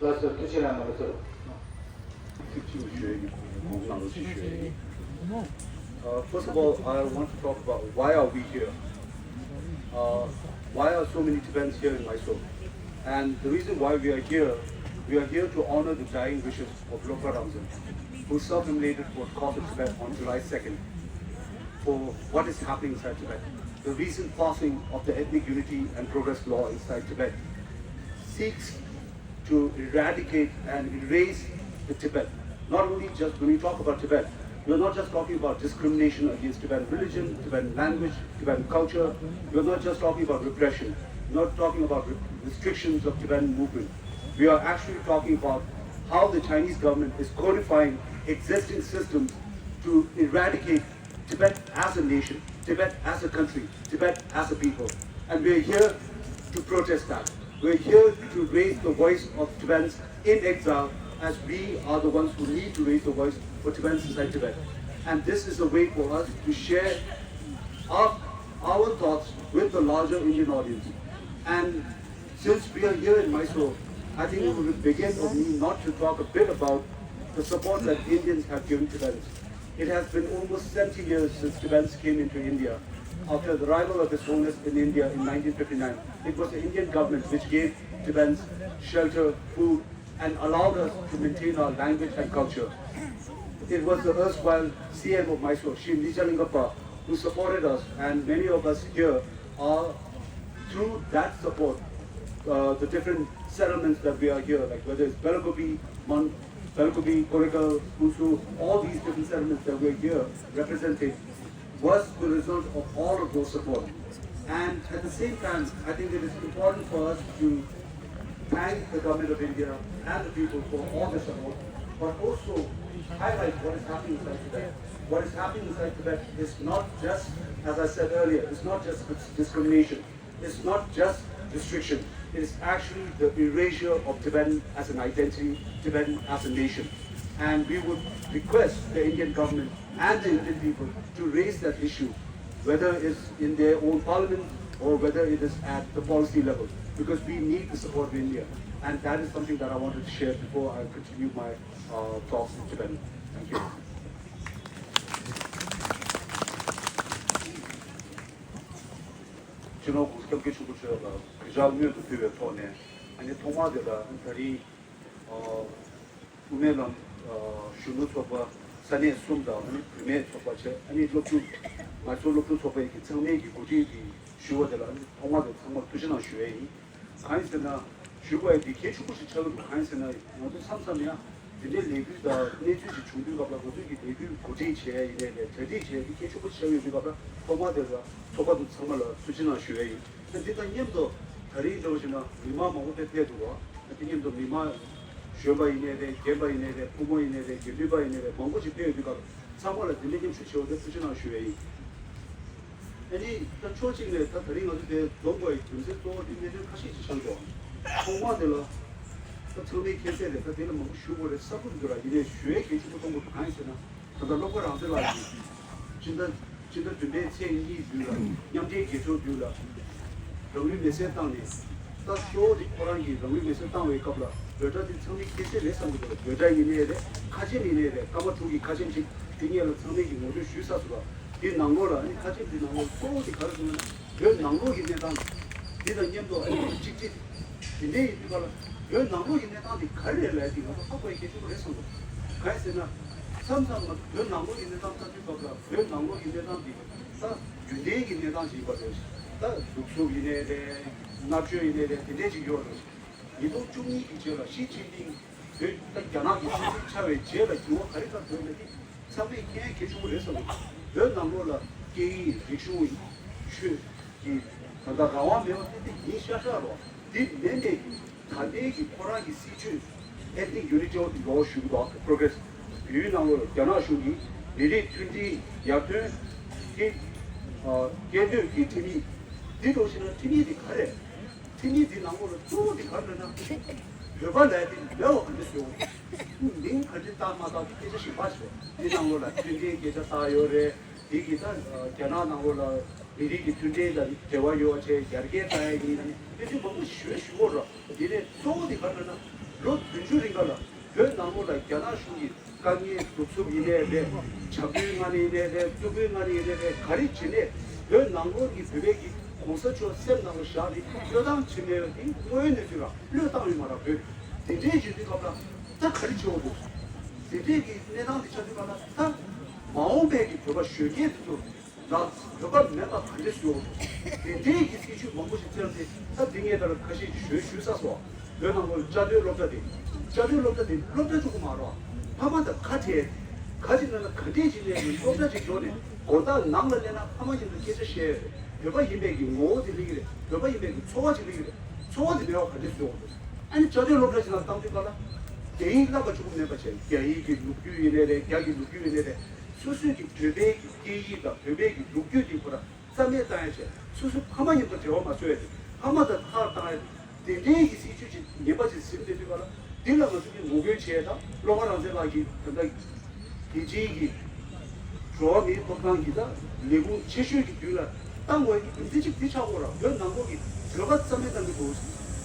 ལགས་སོ། ཐུགས་རྗེ་ཆེ་ལགས། མ་ལགས་སོ། Uh, first of all, I want to talk about why are we here? Uh, why are so many Tibetans here in Mysore? And the reason why we are here, we are here to honor the dying wishes of Lopa Ramzan, who self-immolated for the cause of Tibet on July second, for what is happening inside Tibet. The recent passing of the Ethnic Unity and Progress Law inside Tibet seeks to eradicate and erase the Tibet. Not only just when we talk about Tibet, we're not just talking about discrimination against Tibetan religion, Tibetan language, Tibetan culture. We're not just talking about repression, not talking about re- restrictions of Tibetan movement. We are actually talking about how the Chinese government is codifying existing systems to eradicate Tibet as a nation, Tibet as a country, Tibet as a people. And we're here to protest that. We're here to raise the voice of Tibetans in exile, as we are the ones who need to raise the voice for Tibetans inside Tibet. And this is a way for us to share our, our thoughts with the larger Indian audience. And since we are here in Mysore, I think it would be begin of me not to talk a bit about the support that Indians have given Tibetans. It has been almost seventy years since Tibetans came into India. After the arrival of His Holiness in India in nineteen fifty-nine, it was the Indian government which gave Tibetans shelter, food, and allowed us to maintain our language and culture. It was the erstwhile C M of Mysore, Shri Nijalingappa, who supported us, and many of us here are, through that support, uh, the different settlements that we are here, like whether it's Belakopy, Mon- Belakopy, Koraikalil, Hunsu, all these different settlements that we're here representing, was the result of all of those support. And at the same time, I think it is important for us to thank the Government of India and the people for all the support, but also highlight what is happening inside Tibet. What is happening inside Tibet is not just, as I said earlier, it's not just dis- discrimination. It's not just restriction. It is actually the erasure of Tibetan as an identity, Tibetan as a nation. And we would request the Indian government and the Indian people to raise that issue, whether it's in their own parliament or whether it is at the policy level, because we need the support of India. And that is something that I wanted to share before I continue my uh, talks in Tibetan. Thank you. སྤྱི་ནོར་༸གོང་ས་༸སྐྱབས་མགོན་ཆེན་པོ་མཆོག་ལ་གུས་ཕྱག་སྔོན་དུ་ཕུལ་བའི་ཐོག་ནས། ཨ་ནི་ཐོག་མར་དེ་ལ་ད་རིང་དབུ་མའི་ལམ་གཞོན་ནུ་ཚོགས་པ་ས་གནས་གསུམ་དང་། ཨ་ནི་བུད་མེད་ཚོགས་པ་བཅས། ཨ་ནི་སློབ་ཕྲུག་ང་ཚོ་སློབ་ཕྲུག་ཚོགས་པའི་གི་ཚང་མའི་གི་གོ་སྒྲིག་གི་ཞུ་བ་དེ་ལ། ཨ་ནི་ཐོག་མར་དེ་ཚང་མར་ཐུགས་རྗེ་གནང་ཞུ་ཡས་ཡིན། གང་ཡིན་ཟེར་ན། ཞུ་བ་ཡི་འདི་གལ་ཆེན་པོ་ཞིག་ཆགས་ཀྱི་འདུག་གང་ཡིན་ཟེར་ན། ང་ཚོ་མཚམས་མཚམས་ཡང་འདི་འདྲའི་ལས་འགུལ་དང་གནས་ཚུལ་ཞིག་བྱུང་དུས་སྐབས་ལ། ང་ཚོས་ཀྱི་ལས་འགུལ་གོ་སྒྲིག་བྱས་ཡིན་ནའི་རེད། གྲ་སྒྲིག་བྱས་འདི་གལ་ཆེན་པོ་ཞིག་ཆགས་ཡོད་དུས་སྐབས་ལ། ཐོག་མར་དེ་ལ་ཚོགས་པ་དང་ཚང་མ་ལ་ཐུགས་རྗེ་གནང་ཞུ་ཡས་ཡིན། འདི་དང་མཉམ་དུ་ད་རིང་འདྲ་བོ་ཞིག་ན་མི་མང་མང་པོ་དེ་ཕེབས་འདུག་བ། འདི་མཉམ་དུ་མི་མང་གཞོན་པ་ཡིན་ནའི་རེད། རྒན་པ་ཡིན་ནའི་རེད། ཕོ་མོ་ཡིན་ནའི་རེད། དགེ་འདུན་པ་ཡིན་ནའི་རེད། མང་པོ་ཞིག་ཕེབས་ཡོད་དུས་སྐབས་ལ། ཚང་མ་ལ་འདི་འདྲའི་མཉམ་ཞུགས་བྱས་པ་དེ་ཐུགས་རྗེ་གནང་ཞུ་ཡས་ཡིན། ཨ་ནི་ད་ཕྱོགས་གཅིག་ནས་ད་ད་རིང་ང་ཚོ་དེ་འཛོམས་དགོས་པའི་རྒྱུ་མཚན་གཙོ་བོ་དེ་གནད་དོན་ཁ་ཤས་ཅིག་ཆགས་འདུག་ཐོག་མ་དེ་ལ་ད་ཚང་མས་མཁྱེན་གསལ་རེད། ད་དེ་ལ་མང་པོ་ཞུ་དགོས་རེད་བསམ་གྱི་མི་འདུག་ར། ཡིན་ནའི་ཞུ་ཡས་གལ་ཆེན་པོ་མཐོང་གི་འདུག་གང་ཡིན་ཟེར་ན། ད་ལྟ་བློ་དགའ་རང་བཙན་ལགས་ཀྱིས་སྤྱི་ཟླ་སྤྱི་ཟླ་བདུན་པའི་ཚེས་གཉིས་དུས་ལ། མཉམ་འབྲེལ་རྒྱལ་ཚོགས་དུས་ལ་རང་ལུས་མེར་སྲེག་བཏང་ནས། ད་གཙོ་བོ་དེ་ཁོ་རང་གིས་རང་ལུས་མེར་སྲེག་བཏང་བའི་སྐབས་ལ་འབོད་སྒྲ་དེ་ཚང་མས་མཁྱེན་གསལ་རེད་བསམ་གྱི་འདུག་བོད་སྒྲ་ཡིན་ནའི་རེད། ཁ་ཆེམས་ཡིན་ནའི་རེད། སྐར་མ་དྲུག་གི་ཁ་ཆེམས་ཅིག་དེ་སྔོན་ལ་ཚང་མས་ཀྱི་ངོ་སྤྲོད་ཞུས་ཚར་སོང་ལ། དེའི་ནང་ལོགས་ལ། ཨ་ནི་ཁ་ཆེམས་དེའི་ནང་ལོགས་གཙོ་བོ་དེ་ག་རེ་གསུངས་ན། བོད་ནང་ལོགས་ཀྱི་གནས་སྟངས་དེ་དང་མཉམ་དུ། ཨ་ནི་གཅིག་གཅིག་དེ་འདྲ་ཡིན་དུས་སྐབས་ལ། བོད་ནང་ལོགས་ཀྱི་གནས་སྟངས་དེ་ག་རེ་རེད་ལབ་ཡ་དེ་ང་ཚོ་ཧ་གོ་ཡ་གལ་ཆེན་པོ་རེད་བསམ་འདུག་གང་ཡིན་ཟེར་ན། མཚམས་མཚམས་ང་ཚོ་བོད་ནང་ལོགས་ཀྱི་གནས་སྟངས་ལྟ་དུས་སྐབས་ལ། བོད་ནང་ལོགས་ཀྱི་གནས་སྟངས་དེ་ད་རྒྱུན་ལྡན་གྱི་གནས་སྟངས་ཅིག་ཡིན་པ་རེད། ད་གདུག་རྩུབ་ཡིན་ནའི་རེད། མནར་གཅོད་ཡིན་ནའི་རེད། དེ་འདྲས་ཅིག་ཡོད་རེད། ཉིས་སྟོང་བཅུ་གཉིས་ཀྱི་རྗེས་ལ་ཞི་ཅིན་ཕིང་བོད། ད་རྒྱ་ནག་གི་སྲིད་འཛིན་ཆགས་པའི་རྗེས་ལ་འགྱུར་བ་ག་རེ་ག་རེ་འགྲོ་མེད་དེ་ཚང་མས་མཁྱེན་ཡ་གལ་ཆེན་པོ་རེད་བསམ་གྱི་འདུག་བོད་ནང་ལོགས་ལ་སྐད་ཡིག་རིག་གཞུང་ཆོས་ཀྱི་ད་ལྟ་རང་དབང་མེད་པ་དེ་དེ་ཡིན་ཤག་ཤག་རོ། དེ་མིན་པའི་ད་ལྟའི་གི་ཁོ་རང་གི་སྲིད་བྱུས་Ethnic Unity ལོག་ཞུ་གི་འདུག Progress བོད་ཡིག་ནང་ལོགས་རྒྱ་ནག་གཞུང་གིས་མི་རིགས་མཐུན་སྒྲིལ་ཡར་ཐོན་གྱི་སྐད་སྟོད་ཀྱི་ཁྲིམས་ཡིག་འདི་འདྲ་བོ་ཞིག་ན། ཁྲིམས་ཡིག་འདི་ག་རེ། ཁྲིམས་ཡིག་འདི་ནང་ལོགས་ལ་གཙོ་བོ་འདི་ག་རེ་ལབ་ན། བོད་པ་ལབ་ཡ་འདི་མེད་པ་ག་འདྲ་བཟོས་ཡོད། མིང་ག་འདྲ་བཏགས་མ་བཏགས་ཀྱི་སྐད་ཆ་ཞིག་མ་བྱེད། འདི་ནང་ལོགས་ལ་མཐུན་སྒྲིལ་སྐད་ཆ་བཏགས་ཡོད་རེད། འདི་གི་ད་རྒྱ་ནག་ནང་ལོགས་ལ་མི་རིགས་ཀྱི་མཐུན་སྒྲིལ་དང་འབྲེལ་བ་ཡོད་པ་བྱས་ཡར་རྒྱས་བཏང་ཡ་ཡིན་ན་ནི། དེ་ཚོ་མང་པོ་ཞུ་ཞུ་གོ་ར། འདི་ནས་གཙོ་བོ་འདི་ག་རེ་ལབ་ན། ལོ་བདུན་ཅུ་རིང་ག་ལ་བོད་ནང་ལོགས་ལ་རྒྱ་ནག་གཞུང་གིས་དཀའ་ངལ་གདུག་རྩུབ་ཡིན་ནའི་རེད། བྱ་འགུལ་མངགས་ནི་ཡིན་ནའི་རེད། རྩོད་རྒྱུགས་མངགས་ནི་ཡིན་ནའི་རེད། ག་རེ་བྱེད་ནའི་བོད་ནང་ལོགས་ཀྱི་བོད་པའི་གི་གོང་ས་མཆོག་སེམས་ནང་ལ་བཞག་ནས་བློས་བཏང་བྱེད་མེད་པ་དེ་དངོས་ཡོད་གནས་ཚུལ་རང་བློས་བཏང་ཡོད་མ་རེད། བོད་དེ་འདྲའི་བྱེད་དུས་སྐབས་ལ་ད་ག་རེ་བྱེད་དགོས་འདུག་དེ་འདྲའི་གི་གནས་སྟངས་དེ་ཆགས་དུས་སྐབས་ལ་ད་མ་འོངས་པའི་གི་བོད་པ་གཞོན་སྐྱེས་དེ་ཚོ་ལ་བོད་པ་མེད་པ་ག་འདྲ་བཟོ་དགོས་འདུག་དེ་འདྲའི་གི་སྲིད་བྱུས་མང་པོ་ཞིག་བཙལ་ཏེ། ད་འདི་ངས་ད་ལ་ཁ་ཤས་ཀྱིས་ཞུས་ཞུས་ཚར་སོང་། བོད་ནང་ལོགས་བཅའ་སྡོད་སློབ་གྲྭ་དེ། བཅའ་སྡོད་སློབ་གྲྭ་དེ་སློབ་གྲྭ་གཅིག་པུ་མ་རེད། ཕ་མ་དང་ཁ་བྲལ། ཁ་ཅིག་ན་ན་ག་འདྲས་ཅིག་ལས་ནས་སློབ་གྲྭ་ཅིག་འགྲོ་ནས་སྒོ་རྟགས་ནང་ལ་སླེབས་ན་ཕ་མ་མཉམ་དུ་སྐད་ཆ་བཤད་ཡོད་རེད། བོད་པ་ཡིན་པའི་གི་ངོ་བོ་དེ་སླེབས་ཀྱི་རེད། བོད་པ་ཡིན་པའི་གི་ཚོར་བ་ཅིག་སླེབས་ཀྱི་རེད། ཚོར་བ་དེ་མེད་པ་ག་འདྲས་བཟོ་དགོས་འདུག་ཨ་ནི་བཅའ་སྡོད་སློབ་གྲྭ་ཅིག་ནང་བཏང་དུས་སྐབས་ལ་རྒྱ་ཡིག་བསླབ་པ་གཅིག་པུ་མེད་པ་བྱས། རྒྱ་ཡིག་གི་ལོ་རྒྱུས་ཡིན་ནའི་རེད། རྒྱ་གི་ལོ་རྒྱུས་ཡིན་ནའི་རེད། སོ་སོའི་གི་བོད་པའི་གི་སྐད་ཡིག་དང་བོད་པའི་གི་ལོ་རྒྱུས་དེ་ཁོ་རང་རྩ་མེད་བཏང་ཡ་བྱས། སོ་སོའི་ཕ་མ་མཉམ་དུ་འབྲེལ་བ་མ་བཟོ་ཡ་དེ། ཕ་མ་དང་ཐག་བཏང་ཡ་དེ། དེ་འདྲའི་གི་སྲིད་བྱུས་ཅིག་ངན་པ་ཅིག་ཟིན་བསྡད་དུས་སྐབས་ལ། འདི་ལ་ང་ཚོ་གིས་ངོ་རྒོལ་བྱས། ད་བློ་དགའ་རང་བཙན་ལགས་ཀྱིས་ད་ལྟ་རྒྱལ་སྤྱིའི་གི་འགྲོ་བ་མིའི་ཐོབ་ཐང་གི་ད་ལས་ཁུངས་ཆེ་ཤོས་ཀྱི་མདུན་ལ་བཏང་དགོས་ཡ་གི་རྒྱུ་མཚན་གཅིག་འདི་ཆགས་ཀྱི་ཡོད་ར། བོད་ནང་ལོགས་ཀྱི་བོད་པ་རྩ་མེད་བཏང་གི་འདུག་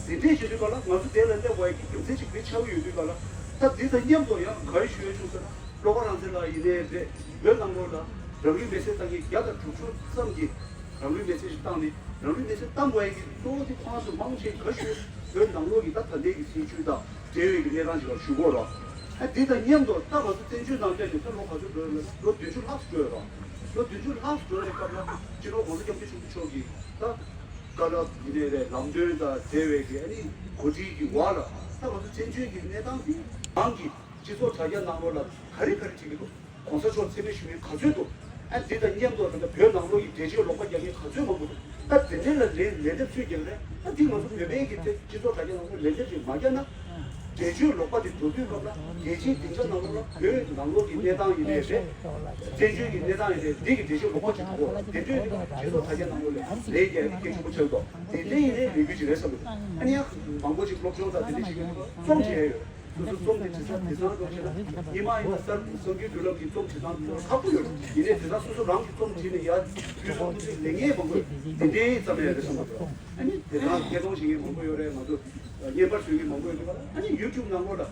དེ་འདྲས་བྱེད་དུས་སྐབས་ལ་ང་ཚོ་དེ་ལ་སླེབས་དགོས་ཡ་གི་རྒྱུ་མཚན་གཅིག་འདི་ཆགས་ཀྱི་ཡོད་དུས་སྐབས་ལ། ད་འདི་དང་མཉམ་དུ་ཡང་ག་རེ་ཞུ་ཡ་བྱུང་ཟེར་ན། བློ་དགའ་རང་བཙན་ལགས་ཡིན་ནའི་རེད། བོད་ནང་ལོགས་ལ་རང་ལུས་མེར་སྲེག་བཏང་མཁན་བརྒྱ་དང་དྲུག་ཅུ་ཙམ་གྱིས་རང་ལུས་མེར་སྲེག་ཞིག་བཏང་ནས། རང་ལུས་མེར་སྲེག་བཏང་དགོས་ཡ་གི་གཙོ་བོ་དེ་ཁོང་ཚོ་མང་ཆེ་ག་ཞུ་བོད་ནང་ལོགས་ཀྱི་ད་ད་ལྟའི་གི་སྲིད་བྱུས་དང་འབྲེལ་བའི་གི་གནས་སྟངས་ཅིག་ལ་ཞུ་དགོས་ར། ཨ་འདི་དང་མཉམ་དུ་ད་ང་ཚོ་བཙན་བྱོལ་ནང་སླེབས་ནས་ད་ལོ་ག་ཚོད་འགྲོ་ཡོད་ན། ལོ་བདུན་ཅུ་ལྷག་ཙམ་འགྲོ་ཡོད་ར། ལོ་བདུན་ཅུ་ལྷག་ཙམ་འགྲོ་བའི་སྐབས་ལ་སྤྱི་ནོར་༸གོང་ས་༸སྐྱབས་མགོན་ཆེན་པོ་མཆོག་གིས་ད་བཀའ་སློབ་ཡིན་ནའི་རེད། ལམ་སྟོན་དང་འབྲེལ་བའི་གི་ཨ་ནི་གོ་སྒྲིག་གི་འོག་ལ། ད་ང་ཚོ་བཙན་བྱོལ་གྱི་གནས་སྟངས་འདི་རང་གི་སྤྱི་ཚོགས་དྲ་རྒྱ་ནང་ལོགས་ལ་ག་རེ་ག་རེ་བྲིས་ཀྱི་འདུག་གོང་ས་མཆོག་མཚན་སྨད་ཞུ་མཁན་ག་ཚོད་འདུག་ཨ་འདི་དང་མཉམ་དུ་ད་ལྟ་བོད་ནང་ལོགས་ཀྱི་འགྲེལ་བརྗོད་ལོག་པ་རྒྱག་མཁན་ག་ཚོད་མང་པོ་འདུག་ད་དེ་འདྲ་ལ་ལན་ལན་འདེབས་སུས་རྒྱག་རེད། ད་འདི་ང་ཚོ་བོད་པའི་གི་དེ་སྤྱི་ཚོགས་དྲ་རྒྱ་ནང་ལོགས་ལན་འདེབས་ཅིག་མ་རྒྱག་ན། འགྲེལ་བརྗོད་ལོག་པ་དེ་འགྲོ་དུས་སྐབས་ལ་རྒྱལ་སྤྱིའི་སྡིངས་ཆ་ནང་ལོགས་ལ་བོད་ནང་ལོགས་ཀྱི་གནས་སྟངས་ཡིན་ནའི་རེད། བཙན་བྱོལ་གྱི་གནས་སྟངས་ཡིན་ནའི་རེད། འདི་གི་འགྲེལ་བརྗོད་ལོག་པ་ཅིག་འགྲོ་གི་རེད། དེ་འདྲ་ཡིན་དུས་སྤྱི་ཚོགས་དྲ་རྒྱ་ནང་ལོགས་ལ་ལན་རྒྱག་ཡ་དེ་གལ་ཆེན་པོ་ཆགས་ཀྱི་འདུག་དེ་འདྲ་ཡིན་ནའི་ལས་འགུལ་ཅིག་རེད་བསམ་གྱི་འདུག་ཨ་ནི་ཡང་མང་པོ་ཅིག་སློབ་སྦྱོང་དང་དེ་འདྲ་བྱེད་ཀྱི་འདུག་རྩོམ་བྲིས་ཡ་ཡོད། སོ་སོ་རྩོམ་དེ་བྲིས་ས་དེང་སང་འགྲོ་བྱས་ན། སྔོན་མ་ཡིན་ན་གསར་དུ་གསར་འགྱུར་བརྒྱུད་ལམ་གྱི་རྩོམ་བྲིས་སྟངས་དེ་ཁག་པོ་ཡོད་རེད། ཡིན་ནའི་དེང་སང་སོ་སོ་རང་གི་རྩོམ་བྲིས་ནས་ཡར་ཕུལ་ས་ཕུལ་ཚུལ་ལེགས་ཉེས་མང་པོ་ཡོད། དེ་འདྲའི་ཙམ་ཡང་རེད་བསམ་གྱི་འདུག་ཨ་ནི་དེང་སང་ཐད་གཏོང་བྱེད་མཁན་མང་པོ་ཡོད་རེད། ང་ཚོ་བརྙན་པར་བཟོ་མཁན་མང་པོ་ཡོད་འདུག་ཨ་ནི་ཡུ་ཊུབ་ནང་ལོགས་ལ་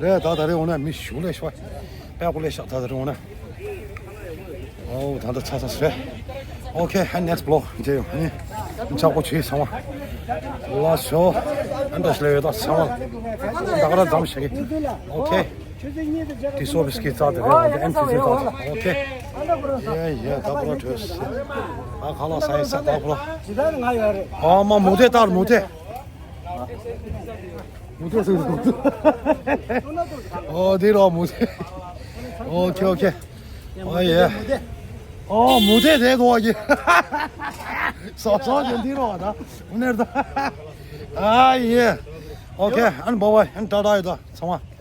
རེད། ད་ད་རེས་འོང་ན་མི་ཞུགས་ལས་ཤོག་པད་ཀོ་ལས་ཤག་ད་ད་རེས་འོང་ན། ཨོ་ད་ད་ཚ་ཚ་རེད། ཨོ་ཁེ། ཧན་ནེགསི་བི་ལོག་མཇལ་ཡོང་། ཧ་ནི་ཆག་སྒོ་བྱེད་ཚང་མ། ལ་ཤོ་ཨན་ཏྲ་ཤི་ལེ་ཡོད་ད་ཚང་མ། ད་ག་ར་འཛོམས་ཤག་གི། ཨོ་ཁེ། དེ་སོ་བི་སྐད་རྩ་དེ་རེད་བ། དེ་ཨེམ་སི་སི་རྩ་དེ། ཨོ་ཁེ། ཡེ་ཡེ། ད་པོ་ར་ཐོས། ཨ་ཁ་ལག་ཟ་ཡི་ཟ། ད་པོ་ར། ཨ་མ་མུ་ཏེ་ལྟར་མུ་ཏེ། མུ་ཏེ་ཟེར། ཨོ་དེ་རོ་མུ་ཏེ། ཨོ་ཁེ་ཨོ་ཁེ། ཨོ་ཡེ། ཨོ་མུ་ཏེ་དེ་དོ་གི། སོ་སོ་ཅན་དེ་རོ་ད། ཨུ་ནེར་ད། ཨ་ཡེ། ཨོ་ཁེ། ཨན་བ་བ། ཨན་ཏ་ཏ་ཡོད་ད་ཚང་མ།